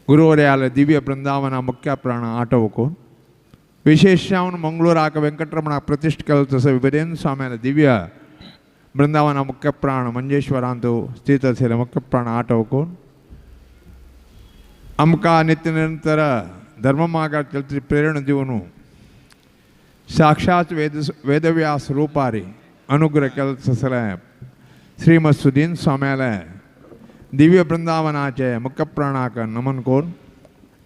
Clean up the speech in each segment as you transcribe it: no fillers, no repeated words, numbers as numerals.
ಗುರುವರ್ಯಾಲ ದಿವ್ಯ ಬೃಂದಾವನ ಮುಖ್ಯ ಪ್ರಾಣ ಆಟವಕು ವಿಶೇಷ ಮಂಗಳೂರಾಕ ವೆಂಕಟರಮಣ ಪ್ರತಿಷ್ಠೆ ಕಲ್ತ ವಿಭಜೇಂದ್ರ ಸ್ವಾಮಿಯ ದಿವ್ಯ ಬೃಂದಾವನ ಮುಖ್ಯ ಪ್ರಾಣ ಮಂಜೇಶ್ವರ ಸ್ಥಿತ ಮುಖ್ಯ ಪ್ರಾಣ ಆಟವಕು ಅಮಕ ನಿತ್ಯ ನಿರಂತರ ಧರ್ಮ ಮಾರ್ಗ ಚಲ್ತಿ ಪ್ರೇರಣೆ ದಿವನು ಸಾಕ್ಷಾತ್ ವೇದವ್ಯಾಸ ರೂಪಾರಿ ಅನುಗ್ರಹ ಕೆಲಸ ಶ್ರೀಮದ್ ಸುದೀನ್ ಸ್ವಾಮಿಯಾಲ ದಿವ್ಯ ಬೃಂದಾವನಾचे मुख्य प्राणाक नमन करून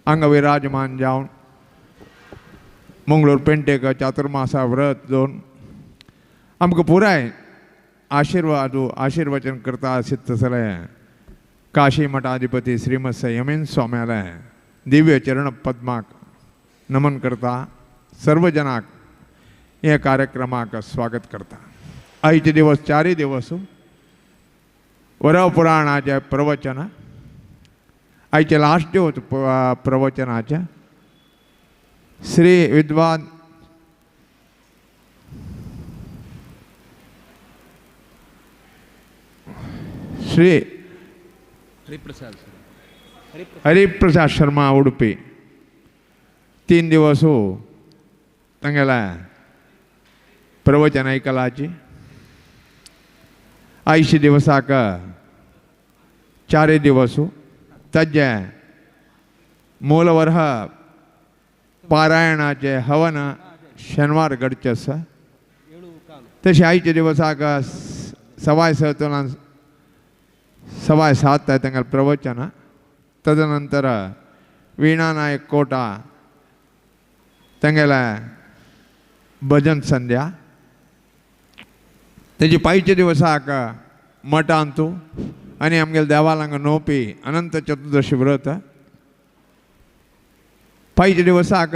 हांगा विराजमान जावन मंगळूर पेंटेक चातुर्मासा व्रत दोन आमकां पुराय आशिर्वाद आशीर्वचन करता आशित तसले काशी मठाधिपती श्रीमद संयमीन स्वाम्याले दिव्य चरण पद्माक नमन करता सर्वजनाक हे कार्यक्रमाक स्वागत करता। आयचे दिवस चारय दिवस वराह पुराणाचे प्रवचन आयचे लास्ट दिवस प्रवचनाचे श्री विद्वान श्री हरिप्रसाद शर्मा उडुपी 3 दिवस तांगेले प्रवचन आयकलाची। आयचे दिवसाक 4 दिवस ताजे मूलवरह पारायणाचे हवन शेनवार घडचें आसा। तशें आयचे दिवसाक 6:15 6:15 तांगेलें प्रवचन। तदनंतर वीणा नायक कोटा तांगेलें भजन संध्या। तेजी पायचे दिवसाक मठांतू आनी आमगेले देवालांग नोपी अनंत चतुर्दशी व्रत। पायचे दिवसाक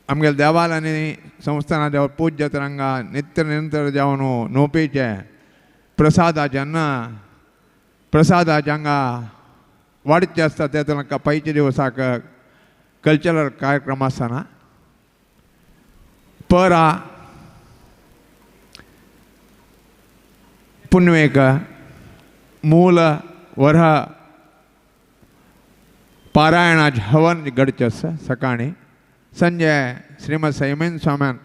आमगेले देवालांनी संस्थाना देव पूज्य हांगा नित्य निरंतर जावन नोपीचे प्रसादाचे अन्न प्रसादाचे हांगा वाडचे आसता ते तांकां पायचे दिवसाक कल्चरल कार्यक्रम आसतना परा पुण्येक मूल वरह पारायणाचे हवन घडचें आसा। सकाळीं संजय श्रीमद संयमीन स्वाम्यान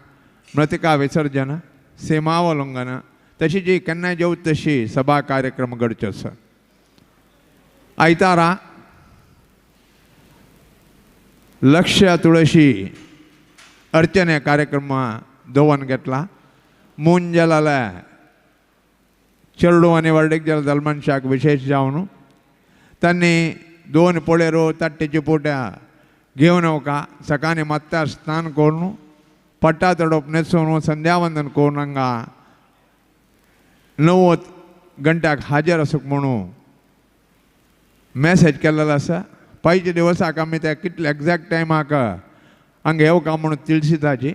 मृतिका विसर्जन सीमावलंघन तशी जी केन्नाय जेवता तशी सभा कार्यक्रम घडचो आसा। आयतारा लक्ष्य तुळशी अर्चने कार्यक्रम दवरून घेतला। मुंजलाले चेडू आनी वर्डीक जाल दलमनशाक विशेष जावन तांणी 2 पोळेरो ताट्टेची पोट्या घेवन येवका सकाळीं मात्तार स्नान करून पट्टा तडप न्हेसून संध्यावंदन करून हांगा 9 घंट्याक हाजीर आसूंक म्हणून मॅसेज केल्लो आसा। पयच्या दिवसाक आमी ते कितले एग्जॅक्ट टायमाक हांगा येवका म्हणून तिळसिताची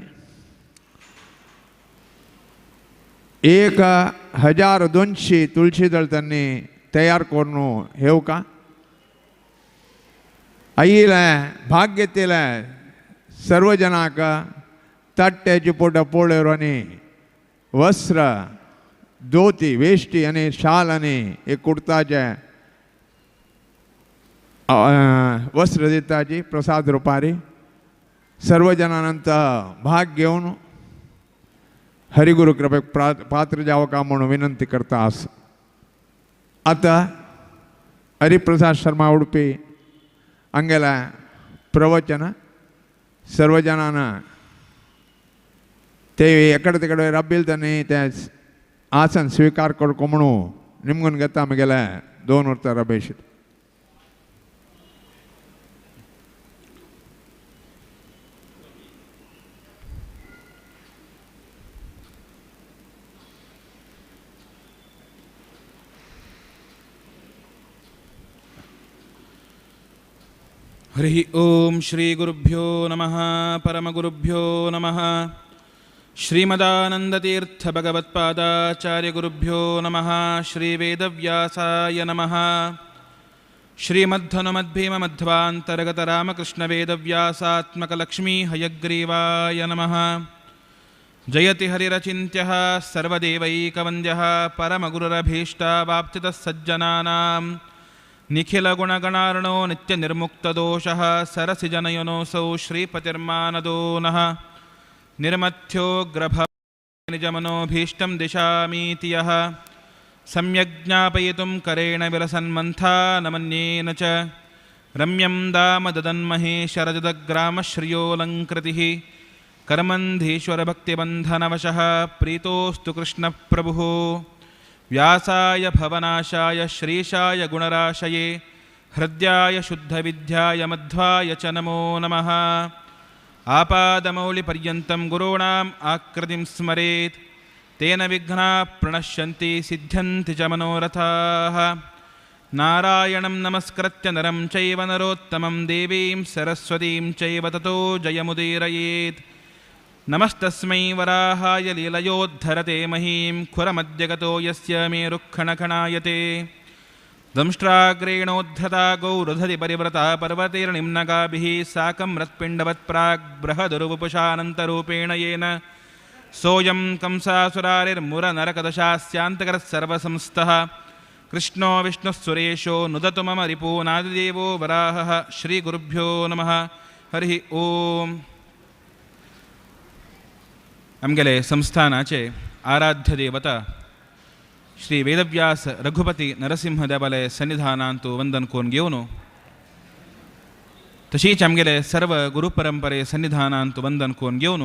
1200 तुळशी दळ तांणी तयार करून येवका आयिल्लें भाग घेतिल्लें सर्व जनाक ताट्ट्याची पोटा पोळेर आनी वस्त्र धोती वेश्टी आनी शाल आनी एक कुर्ताचे वस्त्र दिताची प्रसाद रुपारी सर्व जनानंत भाग घेवन हरिगुरु कृपेक पात्र जावका म्हणून विनंती करता आस। आतां हरिप्रसाद शर्मा उडपी हांगेलें प्रवचन सर्व जनान ते एकडे तिकडे रब्बील तांणी तें आसन स्विकार करको म्हणून निमगून घेता आमगेले 2 वर्सां रबेश। हरि ओम श्री गुरुभ्यो नमः। परमगुरुभ्यो नमः। श्रीमदानंदतीर्थ भगवत्पादाचार्य गुरुभ्यो नमः। श्री वेदव्यासाय नमः। श्रीमद्धनुमद्भीममध्वान्तर्गत रामकृष्ण वेदव्यासात्मक लक्ष्मी हयग्रीवाय नमः। जयति हरिरचिन्त्यः सर्वदेवैकवन्द्यः परमगुरुरभीष्टावाप्तितः सज्जनानां निखिलगुणगणार्णो नित्यनिर्मुक्तदोषः सरसिजनयनोऽसौ श्रीपतिर्मानदो नः। निर्मथ्योग्रभ निजमनोभीष्टं दिशामीति यः सम्यग्ज्ञापयितुं करेण विलसन्मन्था नमन्येन च रम्यं दाम ददन्महे शरजदग्रामश्रियोऽलङ्कृतिः कर्मन्धीश्वरभक्तिबन्धनवशः प्रीतोऽस्तु कृष्णप्रभुः। व्यासाय भवनाशाय श्रीशाय गुणराशये हृद्याय शुद्धविद्याय मध्वाय च नमो नमः। आपादमौलिपर्यन्तं गुरूणाम् आकृतिं स्मरेत् तेन विघ्नाः प्रणश्यन्ति सिद्ध्यन्ति च मनोरथाः। नारायणं नमस्कृत्य नरं चैव नरोत्तमं देवीं सरस्वतीं चैव ततो जयमुदीरयेत्। नमस्तस्मै वराहाय लीलयोद्धरते महीं खुरमध्यगतो यस्य मेरुखणखणायते। दंष्ट्राग्रेणोद्धता गौरुधति परिव्रता पर्वतैर्निम्नगाभिः साकं रत्पिण्डवत्प्राग्बृहदुर्वपुषानन्तरूपेण येन सोऽयं कंसासुरारिर्मुरनरकदशास्यान्तकरः सर्वसंस्थः। कृष्णो विष्णुः सुरेशो नुदतु मम रिपूनादिदेवो वराहः। श्रीगुरुभ्यो नमः। हरिः ओम्। आमगेले संस्थानाचे आराध्य देवता श्री वेदव्यास रघुपति नरसिंह देवालय सन्निधानांतु वंदन कोन घेवन तशीच आमगेले सर्व गुरुपरंपरे सन्निधानांतु वंदन कोन घेवन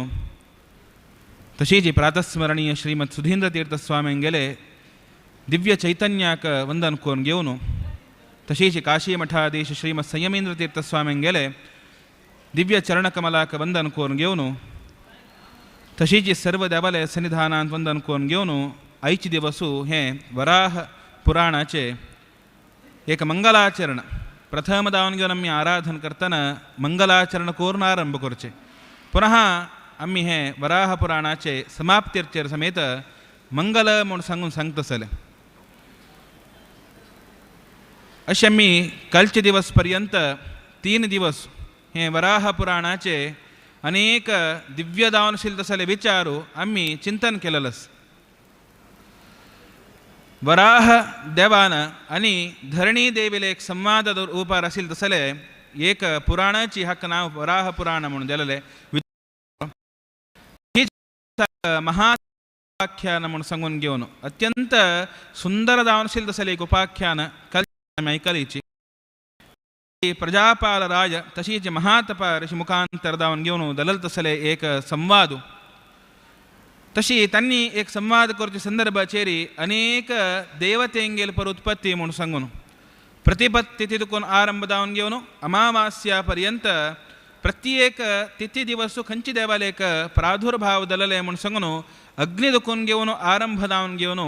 तशीच प्रातस्मरणीय श्रीमद सुधींद्र तीर्थस्वामींगेले दिव्य चैतन्याक वंदन कोन घेवन तशीच काशी मठाधीश श्रीमद संयमेंद्र तीर्थस्वामींगेले दिव्य चरणकमलाक वंदन कोन घेवन तशीच सर्व देवालय सन्निधानांत वंदन कोन घेवन आयचे दिवसू हें वराह पुराणाचे एक मंगलाचरण प्रथम दावन घेवन आमी आराधन करतना मंगलाचरण करून आरंभ करचे। पुनः आमी हें वराह पुराणाचे समाप्तीचेर समेत मंगल म्हूण सांगून सांगतसले। अशें आमी कालचे दिवस पर्यंत 3 दिवस हें वराह पुराणाचे अनेक दिव्य दावनशील तसले विचारू आमी चिंतन केलेलस। वराह देवान आनी धरणी देवीले एक संवाद रूपार आशिल्ले तसले एक पुराणाची हाका नांव वराह पुराण म्हणून दिलेलें महाउपाख्यान म्हणून सांगून घेवन अत्यंत सुंदर जावन आशिल्लें तसलें एक उपाख्यान काल आमी आयकलीची। प्रजापाल राज तशीच महातपा ऋषी मुखांतर जावन घेवन दलल तसले एक संवाद तशी तांणी एक संवाद करचे संदर्भाचेर अनेक देवतेंगेल पर उत्पत्ती म्हूण सांगून प्रतिपत तिथी तुकून आरंभ जावन घेवन अमावास्या पर्यंत प्रत्येक तिथी दिवस खंयचे देवालेक प्रादुर्भाव दलले म्हूण सांगून अग्नी दुखून घेवन आरंभ जावन घेवन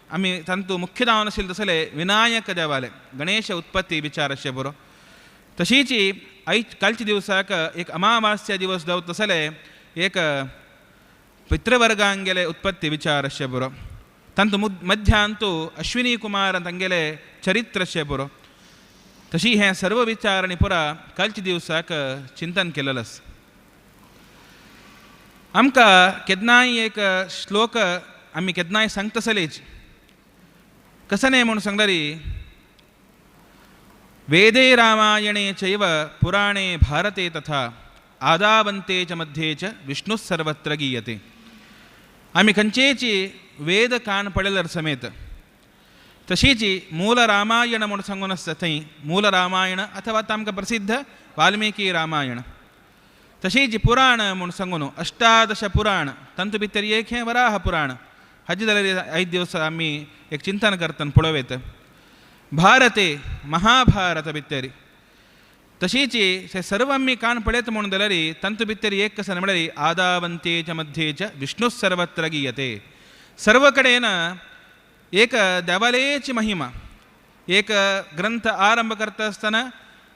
आमी तांतू मुख्य जावन आशिल्ले तसले विनायक देवाले गणेश उत्पत्ती विचार अशें बरो। तशीच आयज कालच्या दिवसाक एक अमावास्या दिवस जावं तसले एक पितृवर्गांगेले उत्पत्ती विचार अशें बरो। तांतू मध्यांतू अश्विनी कुमार तांगेले चरित्र अशें बरो। तशी हें सर्व विचार आनी पुरा कालच्या दिवसाक चिंतन केलेलें आसा। आमकां केन्नाय एक श्लोक आमी केन्नाय सांगतसलेच कसो न्हय म्हूण सांगल्यार वेदे रामायणे चैव पुराणे भारते तथा आदावन्ते च मध्ये च विष्णुः सर्वत्र गीयते। आमी खंयचेची वेद कान पळयल्यार समेत तशीच मूल रामायण म्हूण सांगून आसता थंय मूल रामायण अथवा तांकां प्रसिद्ध वाल्मीकी रामायण तशीच पुराण म्हूण सांगून 18 पुराण तांतूं भितर एक हें वराह पुराण हाजे जाल्यार आयज दिवस आमी एक चिंतन करतना पळोवं येता। भारते महाभारत भितर तशीच सर्व आमी कान पळयत म्हूण जाल्यार तांतूं भितर एक कशें म्हळ्यार आदावन्ते च मध्ये च विष्णुः सर्वत्र गीयते। सर्व कडेन एक देवालयेची महिमा एक ग्रंथ आरंभ करता आसतना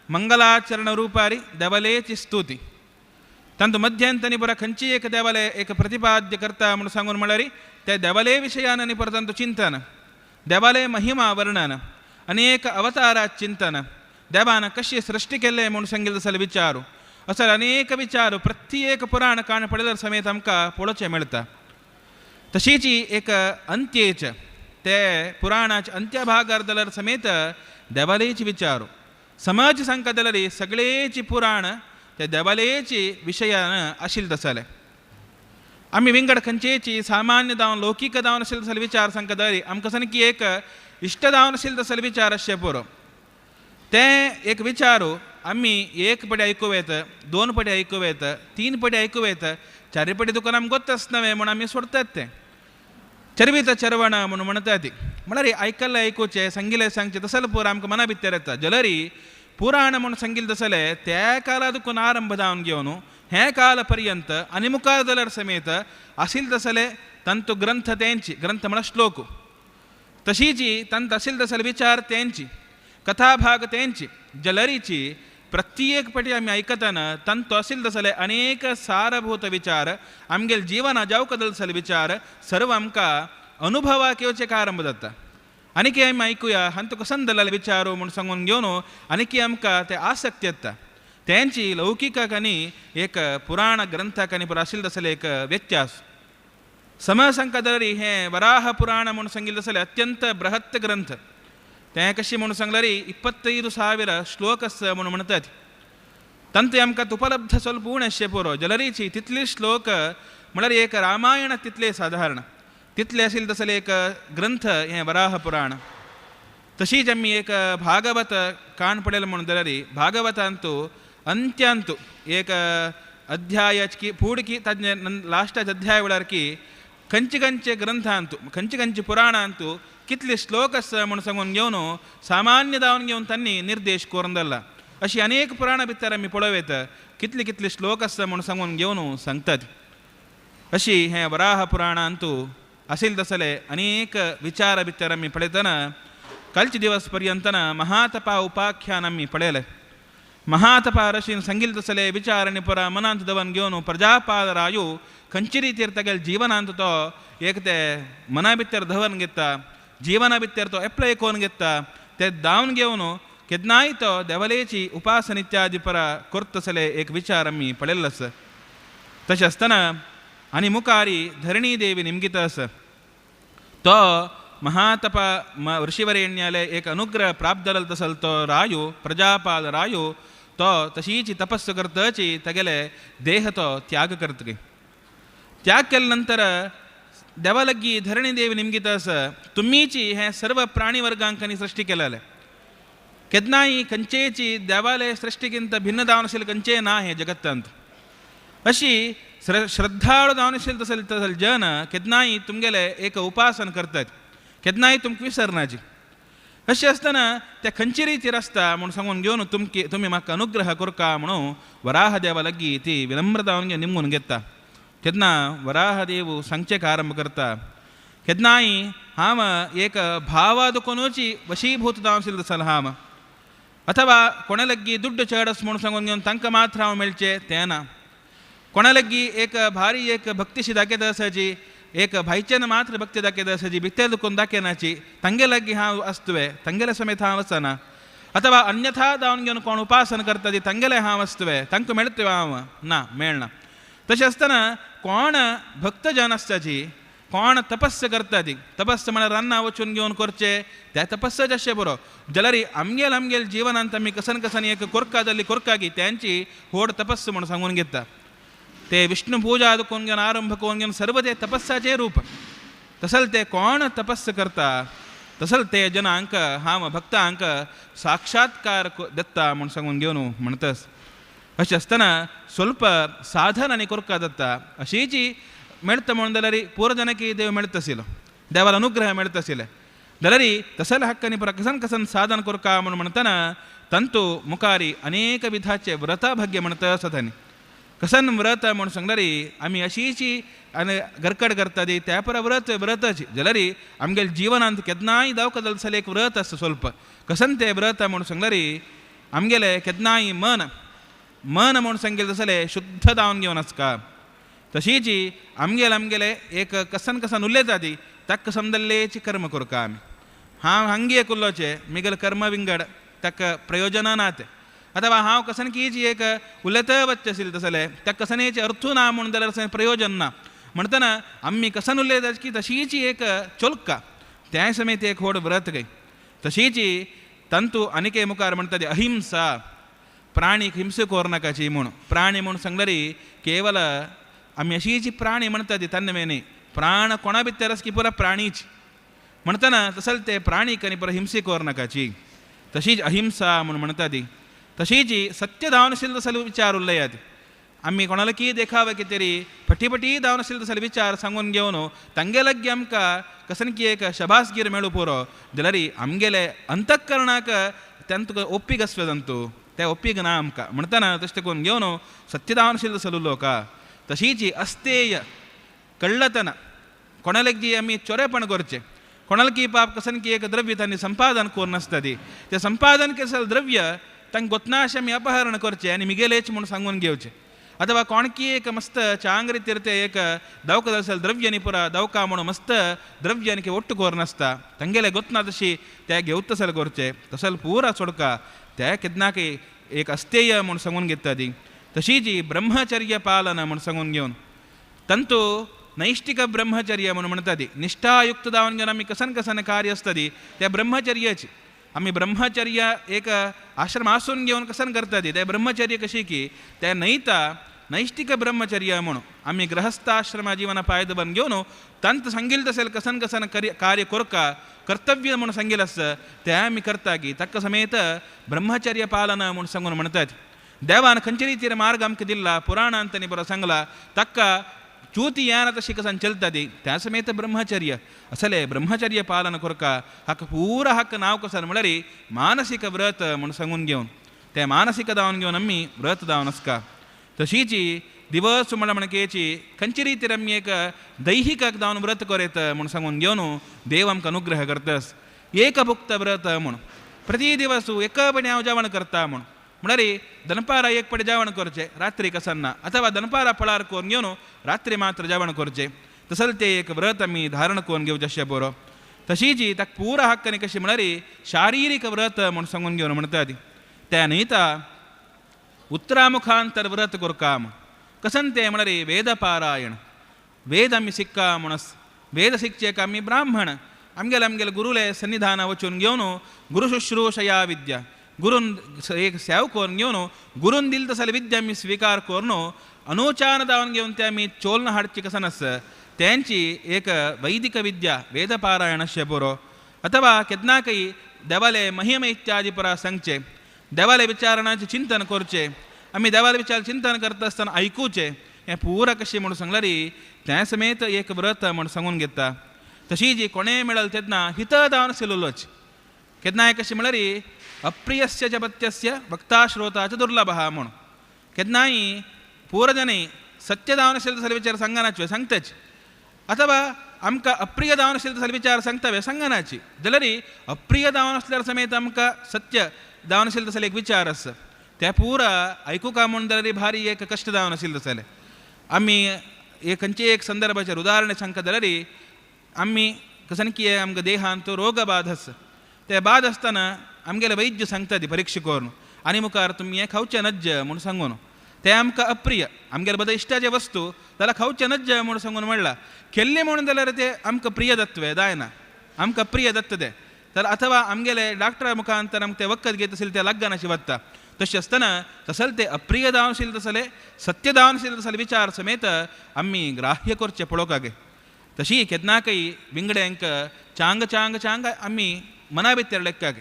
मंगलाचरण रूपारी देवालयेची स्तुती तांतू मध्यांतनी पुरा खंयची एक देवालय एक प्रतिपाद्य करता म्हूण सांगून म्हळ्यार त्या देवालय विशयान आनी परत तांतू चिंतन देवालय महिमा वर्णन अनेक अवतारा चिंतन देवान कशी सृष्टी केल्ले म्हूण सांगिल्लें जाल्यार विचारू असो अनेक विचार प्रत्येक पुराण काण पळयल्यार समेत आमकां पळोवचें मेळटा। तशीच एक अंत्येच ते पुराणाचे अंत्यभागार जाल्यार समेत देवालेची विचार समाज सांगता जाल्यार सगळेची पुराण ते देवालेची विशयान आशिल्ले तसले आमी विंगड खंयचेची सामान्य जावन लौकीक जावन आशिल्ले तसले विचार सांगता जाल्यार आमकां सामकी एक इश्ट जावन आशिल्ले तसले विचार आसचे पुरो ते एक विचार आमी एक पटी आयकूं येता दोन पटी आयकूं येता तीन पटी आयकूं येता चारी पटी तुका आमकां गोत्त आसना म्हूण आमी सोडतात तें चरवीत चरवण म्हणून म्हणटा ती म्हळ्यार आयकल्लें आयकुचें सांगिल्लें सांगचें तसलें पुरो आमकां मना भितर येता जलरी पुराण म्हूण सांगिल्लें तसलें त्या काळा दुखून आरंभ जावन घेवन हें काल पर्यंत आनी मुखार जाल्यार समेत आशिल्ले तसले तांचो ग्रंथ तेंची ग्रंथ म्हळ्यार श्लोक तशीची तांचो आशिल्ले तसले विचार तेंची कथाभाग तेंची जलरीची प्रत्येक पटी आमी आयकतना तांचो आशिल्ले तसले अनेक सारभूत विचार आमगेले जिवना जावंक तसले विचार सर्व आमकां अनुभवाक येवचें आरंभ जाता आनीक आमी आयकुया हांतू कसन जाल्ले विचार म्हूण सांगून घेवन आनीक आमकां ते आसक्ती येता तेंची लौकिकाक आनी एक पुराण ग्रंथाक आनी पुरो आशिल्ले तसले एक व्यत्यास समसंका जाल्यार हें वराह पुराण म्हूण सांगिल्लें तसलें अत्यंत बृहत् ग्रंथ तें कशें म्हूण सांगल्यार 25,000 श्लोक आसा म्हूण म्हणटात तांतूं आमकां उपलब्ध स्वल्प उणें आसचें पुरो जलरीची तितले श्लोक म्हळ्यार एक रामायण तितले सादारण तितले आशिल्ले तसले एक ग्रंथ हें वराह पुराण तशीच आमी एक भागवत काण पडलें म्हूण जाल्यार भागवतांतू अंत्यांतू एक अध्यायाची फुडकी ताजे लास्टाचे अध्याय वेळार की खंयचे खंयचे ग्रंथांतू खंयचे खंयचे पुराणांतू कितले श्लोक आसा म्हूण सांगून घेवन सामान्य जावन घेवन तांणी निर्देश करून दिला अशी अनेक पुराणां भितर आमी पळोवं येता कितले कितले श्लोक आसा म्हूण सांगून घेवन सांगतात अशी हें वराह पुराणांतू आशिल्ले तसले अनेक विचार भितर आमी पळयतना कालचे दिवस पर्यंतना महातपा उपाख्यान आमी पळयलें महातपा ऋषीन सांगिल्ले तसले विचार आनी पुरा मनांत दवन घेवन प्रजापाल रायू खंयचे रितीर तागेले जिवनांत तो एक ते मना भितर धवन घेता जिवना भितर तो एप्लाय करून घेता ते धांवन घेवन केन्नाय तो देवालयाची उपासन इत्यादी परा करतसले एक विचार आमी पळयल्लो आसा तशें आसतना आनी मुखारी धरणी देवी निमगीत आसा तो महातपा ऋषिवरेण्याले एक अनुग्रह प्राप्त जालो तसल तो रायू प्रजापाल रायू तो तशीची तपस्సు करतची तागेले देह तो त्याग करतकी त्याग केले नंतर देवालगी धरणी देवी निमगीत आसा तुमीची हें सर्व प्राणी वर्गांकांनी सृष्टी केलेलें केन्नाय खंयचेची देवाले सृष्टीकिंत भिन्न जावन आशिल्लें खंयचें ना हें जगत्तांत अशी श्रद्धाळू जावन आशिल्ले तसले तसले जन केन्नाय तुमगेले एक उपासन करतात केन्नाय तुमकां विसरनाची अशें आसतना ते खंयचे रितीर आसता म्हूण सांगून घेवन तुमकी तुमी म्हाका अनुग्रह करका म्हणून वराह देवा लागीं ती विनम्र जावन घेवन निमगून घेता केन्ना वराहदेव सांगचें आरंभ करता केन्नाय हांव एक भावा दुकोनूची वशीभूत जावन आशिल्लो तसलो हांव अथवा कोणा लागीं दुड्ड चड आसा म्हूण सांगून घेवन तांकां मात्र हांव मेळचें तें ना कोणा लागीं एक भारी एक भक्तीशी दाखयता आसाची एक भायच्यान मात्र भक्ती दाखयता आसाची भितर दुखून दाखयनाची तांगे लागीं हांव आसतुवे तांगेले समेत हांव वचना अथवा अन्यथा जावन घेवन कोण उपासन करता ती तांगेले हांव आसतुवे तांकां मेळतुवे हांव ना मेळना तशें आसतना कोण भक्तजन आसताची कोण तपस्या करता ती तपस्या म्हळ्यार रान्ना वचून घेवन करचें त्या तपस्याचें अशें बरो जाल्यार आमगेल आमगेल जिवनांत आमी कसन कसन एक कोरका जाल्ली कोरका की त्यांची व्हड तपस्या म्हूण सांगून घेता ते विष्णु पूजा करून घेवन आरंभ करून घेवन सर्व ते तपस्याचें रूप तसल ते कोण तपस्या करता तसल ते जनांक हांव भक्तांक साक्षात्कार दत्ता म्हूण सांगून घेवन म्हणटस अशें आसतना स्वल्प साधन आनी कोरका दत्ता अशीची मेळटा म्हणून जाल्यार पूर जनकी देव मेळटा आशिल्लो देवाला अनुग्रह मेळटा आशिल्ले जाल्यार तसले हक्कांनी पुरा कसन कसन साधन कोरका म्हणून म्हणटना तंतू मुखारी अनेक विधाचे व्रता भाग्य म्हणटा आसा तांणी कसन व्रत म्हणून सांगल्यार आमी अशीची आनी गरकड करता ती त्या परा व्रत व्रताची जाल्यार आमगेले जिवनांत केन्नाय दावका जाल्यार एक व्रत आसता स्वल्प कसन तें व्रत म्हणून सांगल्यार आमगेले केन्नाय मन मन म्हणून सांगेले तसलें शुद्ध जावन घेवन आसका तशीची आमगेले आमगेले एक कसन कसन उलयता ती ताका समजल्लेची कर्म करका आमी हांव हांगी एक उलोवचें मिगेले कर्म विंगड ताका प्रयोजना ना तें अथवा हांव कसन कीची एक उलयता वच्चें आशिल्लें तसलें ताका कसनेचे अर्थू ना म्हूण जाल्यार प्रयोजन ना म्हणटना आमी कसन उलयता की तशीची एक चोलका त्या समेत एक व्हड व्रत गय तशीची तंतु अनिके मुखार म्हणटा ती अहिंसा, प्राणीक हिंसे कोरनाकाची म्हूण. प्राणी म्हूण सांगल्यार केवल आमी अशी जी प्राणी म्हणटा ती तन्ने न्ही, प्राण कोणा भितर आसा की पुरा प्राणीच म्हणटना तसल ते प्राणीक आनी पुरा हिंसे कोरनाकाची, तशीच अहिंसा म्हूण म्हणटा ती. तशीच सत्य धावनशील तसले विचार उलयात आमी कोणाला की देखावे की तरी फटी फटी धावनशील तसले विचार सांगून घेवन तांगे लागीं आमकां कसन की एक शबासगीर मेळू पुरो जाल्यार आमगेले अंतःकरणाक तांतू ओप्पीक आसता तांतू ते ओप्पीक ना आमकां म्हणटना तशें करून घेवन सत्यदानशील तसलो लोका. तशीच अस्तेय कळ्ळतना कोणाला जी आमी चोरेपण करचें, कोणाला की पाप कसन की एक द्रव्य तांणी संपादन करून आसता ती तें संपादन केसल द्रव्य तांकां गोतनाशें आमी अपहरण करचें आनी मिगेलेच म्हूण सांगून घेवचें. अथवा कोणकी एक मस्त चांगरी तिरते एक दवका दसल द्रव्य न्ही पुरा दवका म्हणून मस्त द्रव्य आनी ಒಟ್ಟು कोरनासता तांगेले गोतना तशी ते घेवत तसल करचें तसल पुरा सोडका ते केन्नाकी एक अस्तेय म्हूण सांगून घेता ती. तशी जी ब्रह्मचर्य पालन म्हूण सांगून घेवन तंतू नैष्ठिक ब्रह्मचर्य म्हणून म्हणटा ती निष्ठायुक्त दावन घेवन आमी कसन कसन कार्य आसता ती त्या ब्रह्मचर्याची आमी ब्रह्मचर्य एक आश्रम आसून घेवन कसन करता ती त्या ब्रह्मचर्य कशी की त्या नैता नैष्ठिक ब्रह्मचर्य म्हणून आमी गृहस्थाश्रम जीवन पायद बन घेवन तांत सांगील तसेल कसन कसन कार्य कोरका कर्तव्य म्हणून सांगील आसता ते आमी करता की ताका समेत ब्रह्मचर्य पालन म्हणून सांगून म्हणटात. देवान खंयचे रितीर मार्ग आमकां दिल्ला पुराणांत तांणी बरो सांगला ताका चूती यान तशी कसन चलता ती त्या समेत ब्रह्मचर्य असले ब्रह्मचर्य पालन कोरका हाका पुरा हाका नांव कसन म्हळ्यार मानसीक व्रत म्हणून सांगून घेवन ते मानसीक दावन घेवन आमी व्रत दावन आसका. तशीच दिवस म्हळ्यार म्हणकेची खंयचे रितीर आमी एक दैहीक दावन व्रत करेत म्हूण सांगून घेवन देव आमकां अनुग्रह करतस. एकभुक्त व्रत म्हूण प्रति दिवस एकपणी हांव जेवण करता म्हूण म्हळ्यार दनपारा एक पडे जेवण करचें रात्री कसन अथवा दनपारा फळार करून घेवन रात्री मात्र जेवण करचें तसल ते एक व्रत आमी धारण करून घेवचें अशें बरो. तशीच ताका पुरा हक्क कशी म्हळ्यार शारिरीक व्रत म्हूण सांगून घेवन म्हणटा ती त्या न्हयता उत्तरामुखांतर व्रत कोरका म्हूण कसन तें म्हळ्यार वेदपारायण वेद आमी शिक्का म्हणस वेद शिकचेक आमी ब्राह्मण आमगेले आमगेले गुरुले सन्निधान वचून घेवन गुरु शुश्रूषया विद्या गुरून एक सेव करून घेवन गुरून दिल तसले विद्या आमी स्विकार करून अनुचान दावन घेवन ते आमी चोलन हाडची कसन आस तेंची एक वैदिक विद्या वेदपारायण अशें बरो. अथवा केन्नाकय देवाले महिम इत्यादी परा सांगचें देवाले विचारणाचें चिंतन करचें आमी देवाले विचार चिंतन करता आसतना आयकुचें हें पुरा कशें म्हणून सांगल्यार त्या समेत एक व्रत म्हूण सांगून घेता. तशी जी कोणें मेळल तेन्ना हित दावन सिलोच केन्नाय कशें म्हळ्यार अप्रियस्य च पत्यस्य वक्ता श्रोता च दुर्लभः म्हूण केन्नाय पूरजने सत्य दावनशील तसले विचार सांगनाचे सांगताच अथवा आमकां अप्रिय दावनशील तसले विचार सांगता सांगनाची जाल्यार अप्रिय दावन आसल्यार समेत आमकां सत्य दावनशील तसले एक विचार आसा ते पुरा आयकुका म्हूण जाल्यार भारी एक कश्ट दावन आशिल्ले तसले. आमी एक खंयचे एक संदर्भाचेर उदाहरण सांगता जाल्यार आमी कसन की आमकां देहांत रोग बाध आसा ते बाध आसतना आमगेले वैद्य सांगता ती परिक्षा करून आनी मुखार तुमी हें खावचें नज्ज म्हूण सांगून तें आमकां अप्रिय आमगेले बद्दल इश्टाचे वस्तू जाल्यार खावचें नज्ज म्हूण सांगून म्हणलां केल्लें म्हणून जाल्यार तें आमकां प्रिय दत्वे जायना आमकां प्रिय दत्त तें तर अथवा आमगेले डाक्टरा मुखांतर आमकां तें वखद घेत आशिल्लें तें लागनाशी वता तशें आसतना तसल ते अप्रिय दावनशील तसले सत्य दावनशील तसले विचार समेत आमी ग्राह्य करचे पळोवपाक. तशी केन्नाकय विंगड्यांक चांग चांग चांग आमी मना भितर लेखकाक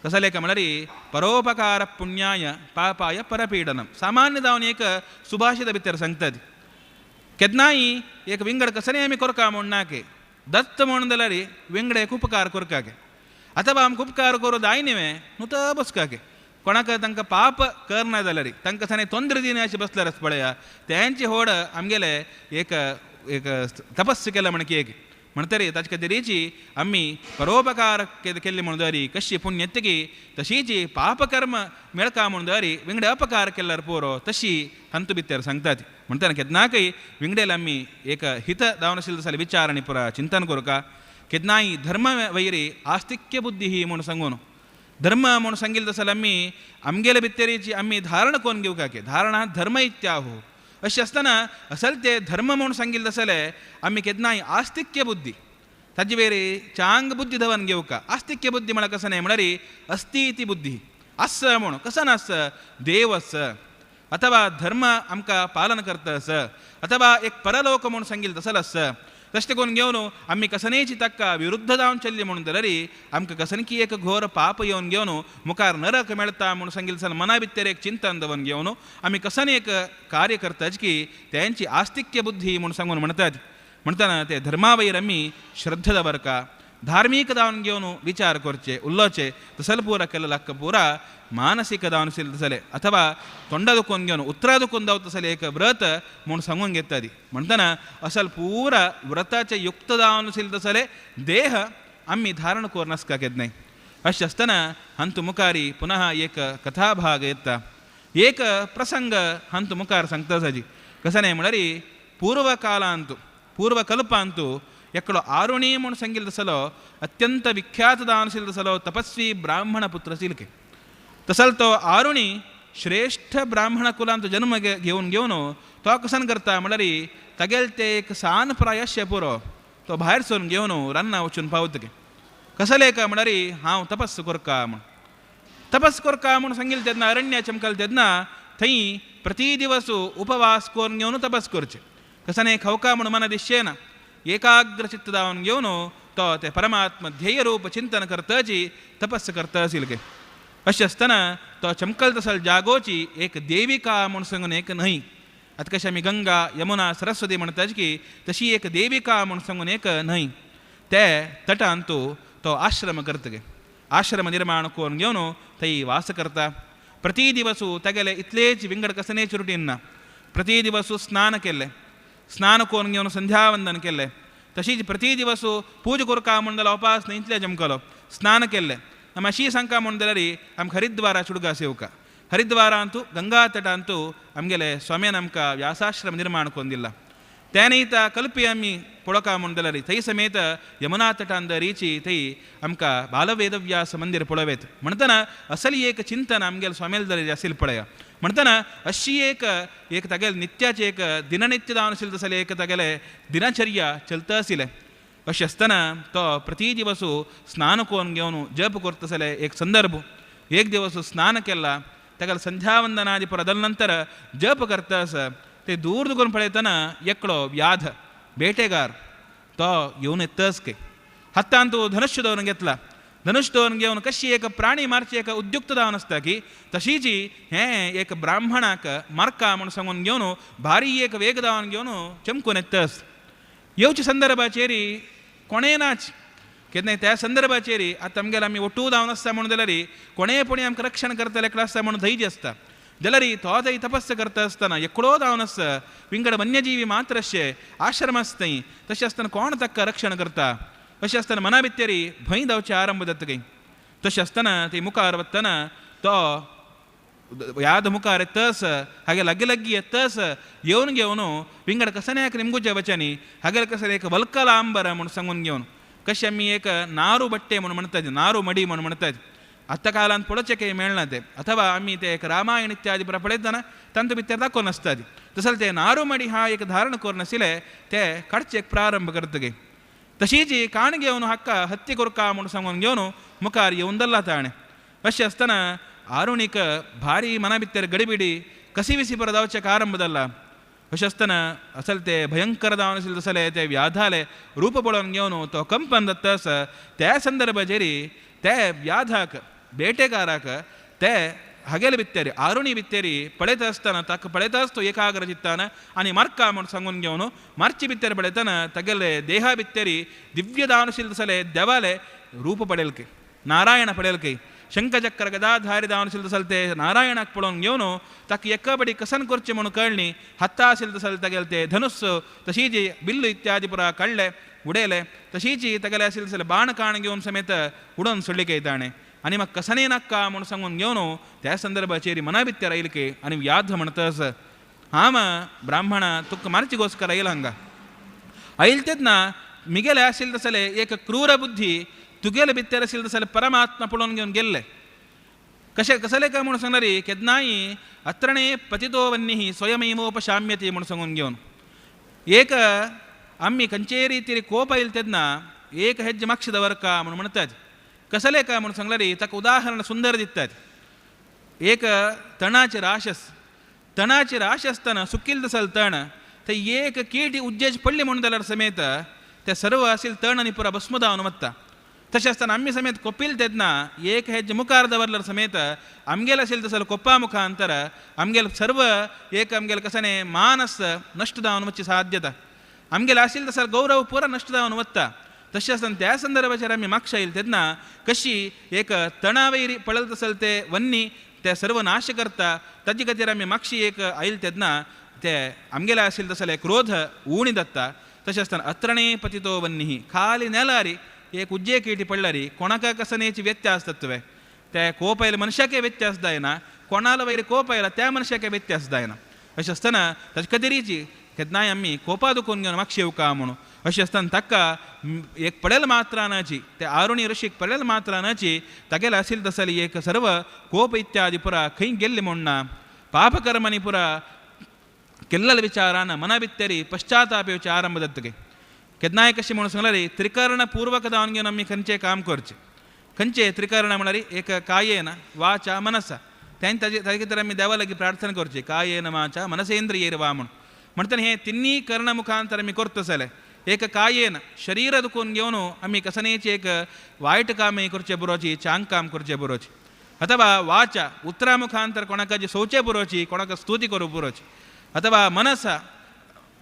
कसलें काय म्हळ्यार परोपकार पुण्याय पापाय परपीडनम सामान्य जावन एक सुभाषित भितर सांगतात केन्नाय एक विंगड कसलें आमी कोरका म्हूण नाके दत्त म्हूण जाल्यार विंगड एक उपकार कोरकाके अथवा आमकां उपकार करूं जाय न्ही न्हू तो बसकाके कोणाक तांकां पाप करना जाल्यार तांकां सने तोंद्र दिना अशें बसल्यार पळया तेंचे होड आमगेले एक एक तपस्या केला म्हण की एक म्हणटरी ताचे खातीरची आमी परोपकार केल्ले म्हणून दवरी कशी पुण्य येतकी तशीची पापकर्म मेळका म्हणून दवरी विंगडे अपकार केल्यार पुरो तशी तांतू भितर सांगतात. म्हणटना केन्नाकय विंगडेल आमी एक हित दावनशील जाल्यार विचार आनी पुरा चिंतन करुका केन्नाय धर्म वैरी आस्तिक्य बुद्धी ही म्हूण सांगून धर्म म्हूण सांगिल्लें तसो आमी आमगेले भितरीची आमी धारण करून घेवकाके धारणा धर्म इत्याहू अशें आसतना असल ते धर्म म्हूण सांगिल्लें तसलें आमी केन्नाय आस्तिक्य बुद्धी ताजे वेर चांग बुद्धी धवन घेवका. आस्तिक्य बुद्धी म्हळ्यार कसं न्हय म्हळ्यार अस्ति इति बुद्धी आस म्हूण कसं नास देव आस अथवा धर्म आमकां पालन करता आस अथवा एक परलोक म्हूण सांगिल्लें तसलो आस. तशें करून घेवन आमी कसनेची ताका विरुद्ध जावन चल्ली म्हणून जाल्यार आमकां कसनकी एक घोर पाप येवन घेवन मुखार नरक मेळटा म्हूण सांगिल्लें जाल्यार मना भितर एक चिंतन दवरून घेवन आमी कसन एक कार्य करतात की तेंची आस्तिक्य बुद्धी म्हूण सांगून म्हणतात. म्हणटना ते धर्मावयर आमी श्रद्धा दवरका धार्मीक जावन घेवन विचार करचे उल्लोचे तसल पुरा केल्लो लाक्क पुरा मानसीक जावन तसले अथवा तोंडा दुखून घेवन उतरा दुखून जावं तसले एक व्रत म्हूण सांगून घेता ती. म्हणटना असल पुरा व्रताचे युक्त जावन तसले देह आमी धारण करून केन्नाय. अशें आसतना हांतू मुखारी पुनः एक कथाभाग येता एक प्रसंग हांतू मुखार सांगता साजी कसं न्हय म्हळ्यार पूर्वकालांतु पूर्वकल्पांतु एकलो आरुणी म्हूण सांगिल्लो तसलो अत्यंत विख्यात जावन आशिल्लो तसलो तपस्वी ब्राह्मण पुत्र आशिल्ले. तसल तो आरुणी श्रेष्ठ ब्राह्मण कुलांत जन्म घेवन घेवन तो कसन करता म्हळ्यार तागेले ते एक सान प्रायश्य पुरो तो भायर सरून घेवन रान्ना वचून पावता. कसले काय म्हळ्यार हांव तपस्स करका म्हूण तपस करका म्हूण सांगिल्लें तेन्ना अरण्या चमकल तेन्ना थंय प्रति दिवस उपवास करून घेवन तपस करचें कसं न्हय खवका म्हूण मना दिसचें ना एकाग्र चित्त जावन घेवन तो ते परमात्म ध्येय रूप चिंतन करताची तपस्स करता आशिल्ले. अशें आसतना तो चमकल तसल जागोची एक देविका म्हूण सांगून एक न्हंय आतां कशें आमी गंगा यमुना सरस्वती म्हणटात की तशी एक देविका म्हूण सांगून एक न्हंय ते तटांतू तो आश्रम करतगे आश्रम निर्माण करून घेवन थंय वास करता. प्रति दिवसू तागेले इतलेच विंगड कसनेच रुटीन ना. प्रति दिवसू स्नान केल्लें स्नान करून घेवन संध्यावंदन केल्लें तशीच प्रति दिवसू पूजा करका म्हूण जाल्यार उपास न्हंयतले जमकलो स्नान केल्लें. आमी अशी सांगका म्हूण जाल्यार आमकां हरिद्वारा चुडगा सेवका हरिद्वारांतू गंगा तटांतू आमगेले स्वाम्यान आमकां व्यासाश्रम निर्माण करून दिला. त्यानयता कल्पी आमी पळोवका म्हूण जाल्यार थंय समेत यमुना तटान रिची थंय आमकां बालवेदव्यास मंदिर पळोवयत. म्हणटना असली एक चिंतन आमगेले स्वाम्याल जाल्यार आशिल्लें पळया. म्हणटना अशी एक एक तागेले नित्याचें एक दिननित्य जावन आशिल्लें तसलें एक तागेलें दिनचर्या चलता आशिल्लें. अशें आसतना तो प्रति दिवसू स्नान करून घेवन जप करता आसले एक संदर्भ एक दिवस स्नान केला ताका संध्यावंदनादी परदल नंतर जप करता आसा ते दूर दुकून पळयतना एकलो व्याध बेटेगार तो येवन येतच के हातांत धनुष्य दवरून घेतला. धनुष्य दवरून घेवन कशी एक प्राणी मारची एक उद्युक्त जावन आसता की तशीच हें एक ब्राह्मणाक मारका म्हूण सांगून घेवन भारी एक वेग जावन घेवन चमकून येतच. येवच्या संदर्भाचेर कोणें नाच केन्नाय त्या संदर्भाचेर आतां आमगेले आमी ಒಟ್ಟು जावन आसता म्हणून जाल्यार कोणेय पुणी आमकां रक्षण करतले एकलो आसता म्हणून धैर्य आसता जाल्यार तो थंय तपस्या करता आसतना एकलो जावन आसता विंगड वन्यजीवी मात्र अशें आश्रम आसता थंय तशें आसतना कोण ताका रक्षण करता अशें आसतना मना भितर भंय जावचें आरंभ जाता खंय. तशें आसतना थंय मुखार वतना तो याद मुखार येतस हागे लागीं लागीं येतस येवन घेवन विंगड कसनाक निमगुच्या वचनी हागेले कसले एक वल्कलांबर म्हूण सांगून घेवन कशें आमी एक नारू बट्टे म्हूण म्हणटात नारू मडी म्हूण म्हणटात आतां काळांत पळोवचें कांय मेळना तें अथवा आमी ते एक रामायण इत्यादी पळयतना तांतूं भितर दाखोवन आसतात तसलें ते नारू मडी हा एक धारण करून आशिल्लें ते काडचें एक प्रारंभ करतकीर तशीच काण घेवन हाका हत्ती करका म्हूण सांगून घेवन मुखार येवन धरला ताणें. अशें आसतना आरुणीक भारी मना भितर गडबिडी कसी विसी परत जावचें आरंभ जाला. अशें आसतना असल ते भयंकर जावन आशिल्लें तसलें ते व्याधाले रूप पळोवन घेवन तो कंपन जाता आसा त्या संदर्भाचेर ते व्याधाक बेटेगाराक ते हागेले भितर आरुणी भितर पळयता आसतना ताका पळयता आसतो एकाग्र चित्तान आनी मारका म्हूण सांगून घेवन मारचे भितर पळयतना तागेले देहा भितर दिव्य जावन आशिल्लें तसलें देवाले रूप पळयलें नारायण पळयलें शंखचक्र गदाधारी जावन आशिल्लें तसलें ते नारायणाक पळोवन घेवन ताका एकाबडी कसन करचें म्हणून कळ्ळी हाता आशिल्लें तसलें तागेलें ते धनुस तशीच बिल्ल इत्यादी पुरा काडले उडयले तशीच तागेलें आशिल्लें तसलें बाण काण घेवन समेत उडोवन सोडले ताणें आनी म्हाका कसने नाका म्हूण सांगून घेवन त्या संदर्भाचेर मना भितर आयलें की आनी व्याध म्हणटा आसा हांव ब्राह्मणा तुका मारची गोस्कर आयला हांगा आयल तेन्ना मिगेले आशिल्लें तसलें एक क्रूर बुद्धी तुगेले भितर आशिल्लें तसलें परमात्मा पळोवन घेवन गेल्ले कशें कसलें काय म्हूण सांगल्यार केन्नाय अत्रणे पतितो वन्नी स्वयमेवोपशाम्यते म्हूण सांगून घेवन एक आमी खंयचेय रितीर कोप आयले तेन्ना एक हेज्जे मागशी दवरका म्हणून म्हणतात. कसले काय म्हणून सांगल्यार ताका उदाहरण सुंदर दितात. एक तणाचे राश, तणाचे राश आसतना सुकिल्ल आसल तण ते एक कीट उज्जेच पडली म्हणून जाल्यार समेत ते सर्व आशिल्ले तण आनी पुरा भस्म जावन वता. तशें आसतना आमी समेत कोपील तेन्ना एक हेज्जे मुखार दवरल्यार समेत आमगेल आशिल्ले तसो कोप्पा मुखांतर आमगेल सर्व एक आमगेल कसने मानस नश्ट जावन वचची साध्यता, आमगेल आशिल्ले तसो गौरव पुरा नश्ट जावन वता. तशें आसतना त्या संदर्भाचेर आमी मागशा येयले तेन्ना कशी एक तणावैरी पडल तसल ते वन्नी ते सर्व नाश करता, ताजे खातीर आमी मागशी एक आयले तेन्ना ते आमगेले आशिल्ले तसले क्रोध उणी जाता. तशें आसतना अत्रणे पतितो वन्नी खाली नेलारी एक उज्जे किटी पडल्यारी कोणाक कसनेची व्यत्यास तत्वे ते कोप आयले मनशाके व्यत्यास जायना, कोणाला वयर कोप आयला त्या मनशाके व्यत्यास जायना. अशें आसतना ताजे खातीरीची केन्नाय आमी कोपा दुखून घेवन मागशी येवका म्हणून. अशें आसतना ताका एक पडेल मात्रानाची ते आरुणी ऋषीक पडेल मात्रानाची तागेले आशिल्ले तसली एक सर्व कोप इत्यादी पुरा खंय गेल्ले म्हूण ना. पापकर्मांनी पुरा केल्ल्या विचारान मना भितरी पश्चाताप येवचे आरंभ जातकीर केन्नाय कशें म्हणून सांगल्यार त्रिकर्ण पूर्वक जावन घेवन आमी खंयचें काम करचें. खंयचें त्रिकर्ण म्हळ्यार एक कायेन वाचा मनसा तें ताजे ताजे खातीर आमी देवा लागीं प्रार्थना करची कायेन वाचा मनसेंद्रियेर वा म्हूण. म्हणटना हें तिन्ही कर्ण मुखांतर आमी करता जाल्यार एक कायेन शरीर दुखून घेवन आमी कसनेची एक वायट कामय करचें बरोवची, चांग काम करचें बरोवची, अथवा वाचा उतरा मुखांतर कोणाकाची सोवचें बरोवची, कोणाक स्तुती करूं बरोवची, अथवा मनसा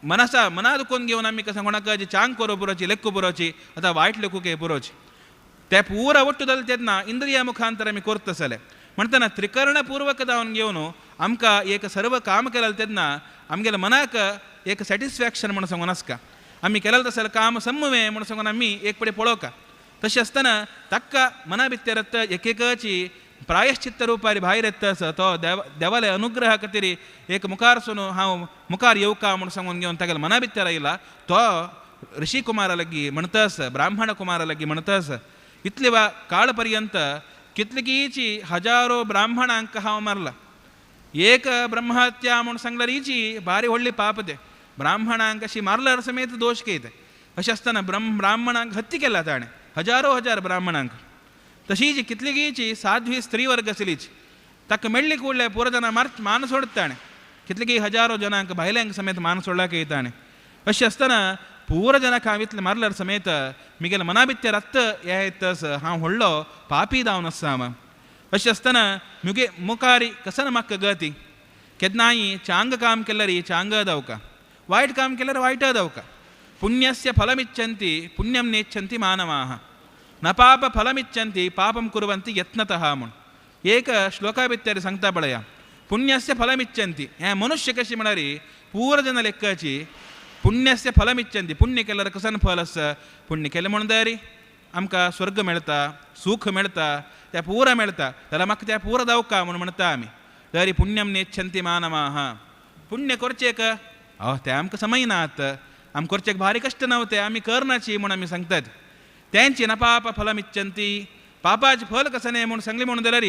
मनसा मना दुखून घेवन आमी कसं कोणाकाची चांग करूं बरोवची, लेखू बरोवची अथवा वायट लेखूक बरोवची. ते पुरा ಒಟ್ಟು जालें तेन्ना इंद्रिया मुखांतर आमी करता जाल्यार म्हणटना त्रिकरणपूर्वक जावन घेवन आमकां एक सर्व काम केलें तेन्ना आमगेल्या मनाक एक सॅटिस्फॅक्शन म्हणून सांगून आसता. आमी केलें तसलें काम सम्मवें म्हणून सांगून आमी एक पडे पळोवका. तशें आसतना ताका मना भितर एकेकाची प्रायश्चित्त रुपारी भायर येता आसा तो देव देवाले अनुग्रहा खातीर एक मुखार सून हांव मुखार येवका म्हणून सांगून घेवन तागेल्या मना भितर आयला तो ऋषी कुमारा लागीं म्हणटा आसा, ब्राह्मण कुमारा लागीं म्हणटा आसा. इतले वा काळ पर्यंत कितलीकीची हजारो ब्राह्मणांक हांव मारला. एक ब्रह्महत्या म्हणून सांगल्यार हिची भारी व्हडली पाप ते ब्राह्मणांक अशी मारल्यार समेत दोश केते. अशें आसतना ब्राह्मणांक हत्ती केला ताणें हजारो हजार ब्राह्मणांक. तशीच कितलीकीची साध्वी स्त्री वर्ग आसलीच ताका मेळ्ळी कुडले पुरो जाणां मान सोडटा ताणें, कितलीकी हजारो जणांक बायल्यांक समेत मान सोडला की ताणें. अशें आसतना पूरा जनाक हांव इतलें मारल्यार समेत मिगेले मना भितर आत्त हें येतस हांव व्हडलो पापी जावन आसा हांव. अशें आसतना मुगे मुखारी कसन म्हाका गती केन्नाय चांग काम केल्यार चांग जावका, वायट काम केल्यार वायट जावका. पुण्यस्य फलमिच्छन्ति पुण्यं नेच्छन्ति मानवाः न पाप फलमिच्छन्ति पापं कुर्वन्ति यत्नतः म्हूण एक श्लोका भितर सांगता पळया. पुण्यस्य फलमिच्छन्ति हें मनुष्य कशें म्हळ्यार पूरा जन लेखकाची पुण्यस्य फलमिच्छन्ति पुण्य केल्यार कसन फल आसा, पुण्य केलें म्हणून तरी आमकां स्वर्ग मेळटा, सूख मेळटा, त्या पुरा मेळटा जाल्यार म्हाका त्या पुरा जावका म्हणून म्हणटा आमी. तरी पुण्यम नेच्छन्ति मानवाः पुण्य करचें हय तें आमकां समय नात, आमकां करचें भारी कश्ट नव्हते आमी करनाची म्हूण आमी सांगतात. तेंची न पाप फलमिच्छन्ति पापाचें फल कसनें म्हूण सांगलें म्हणून जाल्यार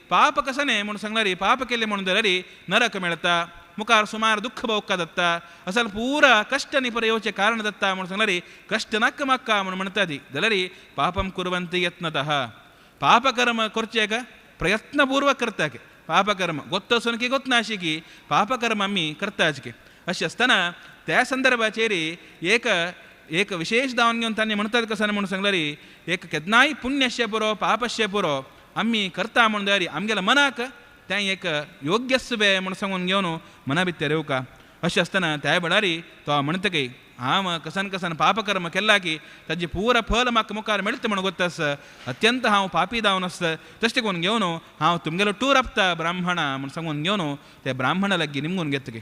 पाप कसनें म्हूण सांगल्यार पाप केलें म्हणून जाल्यार नरक मेळटा, मुखार सुमार दुःख भोगका जाता, असल पुरा कश्ट न्ही पर येवचें कारण जाता म्हूण सांगल्यार कश्ट नाका म्हाका म्हूण म्हणटा ती. जाल्यार पापम कुर्वन्ति यत्नतः पापकर्म करचें का प्रयत्नपूर्वक करता की पापकर्म गोत्तसून की गोत्नाशी की पापकर्म आमी करताच की. अशें आसतना त्या संदर्भाचेर एक एक विशेष जावन घेवन तांणी म्हणटात कसं म्हणून सांगल्यार एक केन्नाय पुण्यस्य पुरो पापस्य पुरो आमी करता म्हणून जाल्यार आमगेल्या मनाक तें एक योग्य सुबे म्हणून सांगून घेवन मना भितर येवका. अशें आसतना त्या वेळार तो म्हणटा की हांव कसन कसन पापकर्म केला की ताजें पुरा फल म्हाका मुखार मेळटा म्हणून गोत्त आसा, अत्यंत हांव पापी जावन आसता. तशें करून घेवन हांव तुमगेलो टूर आपता ब्राह्मणा म्हूण सांगून घेवन ते ब्राह्मणा लागीं निमगून घेतकी.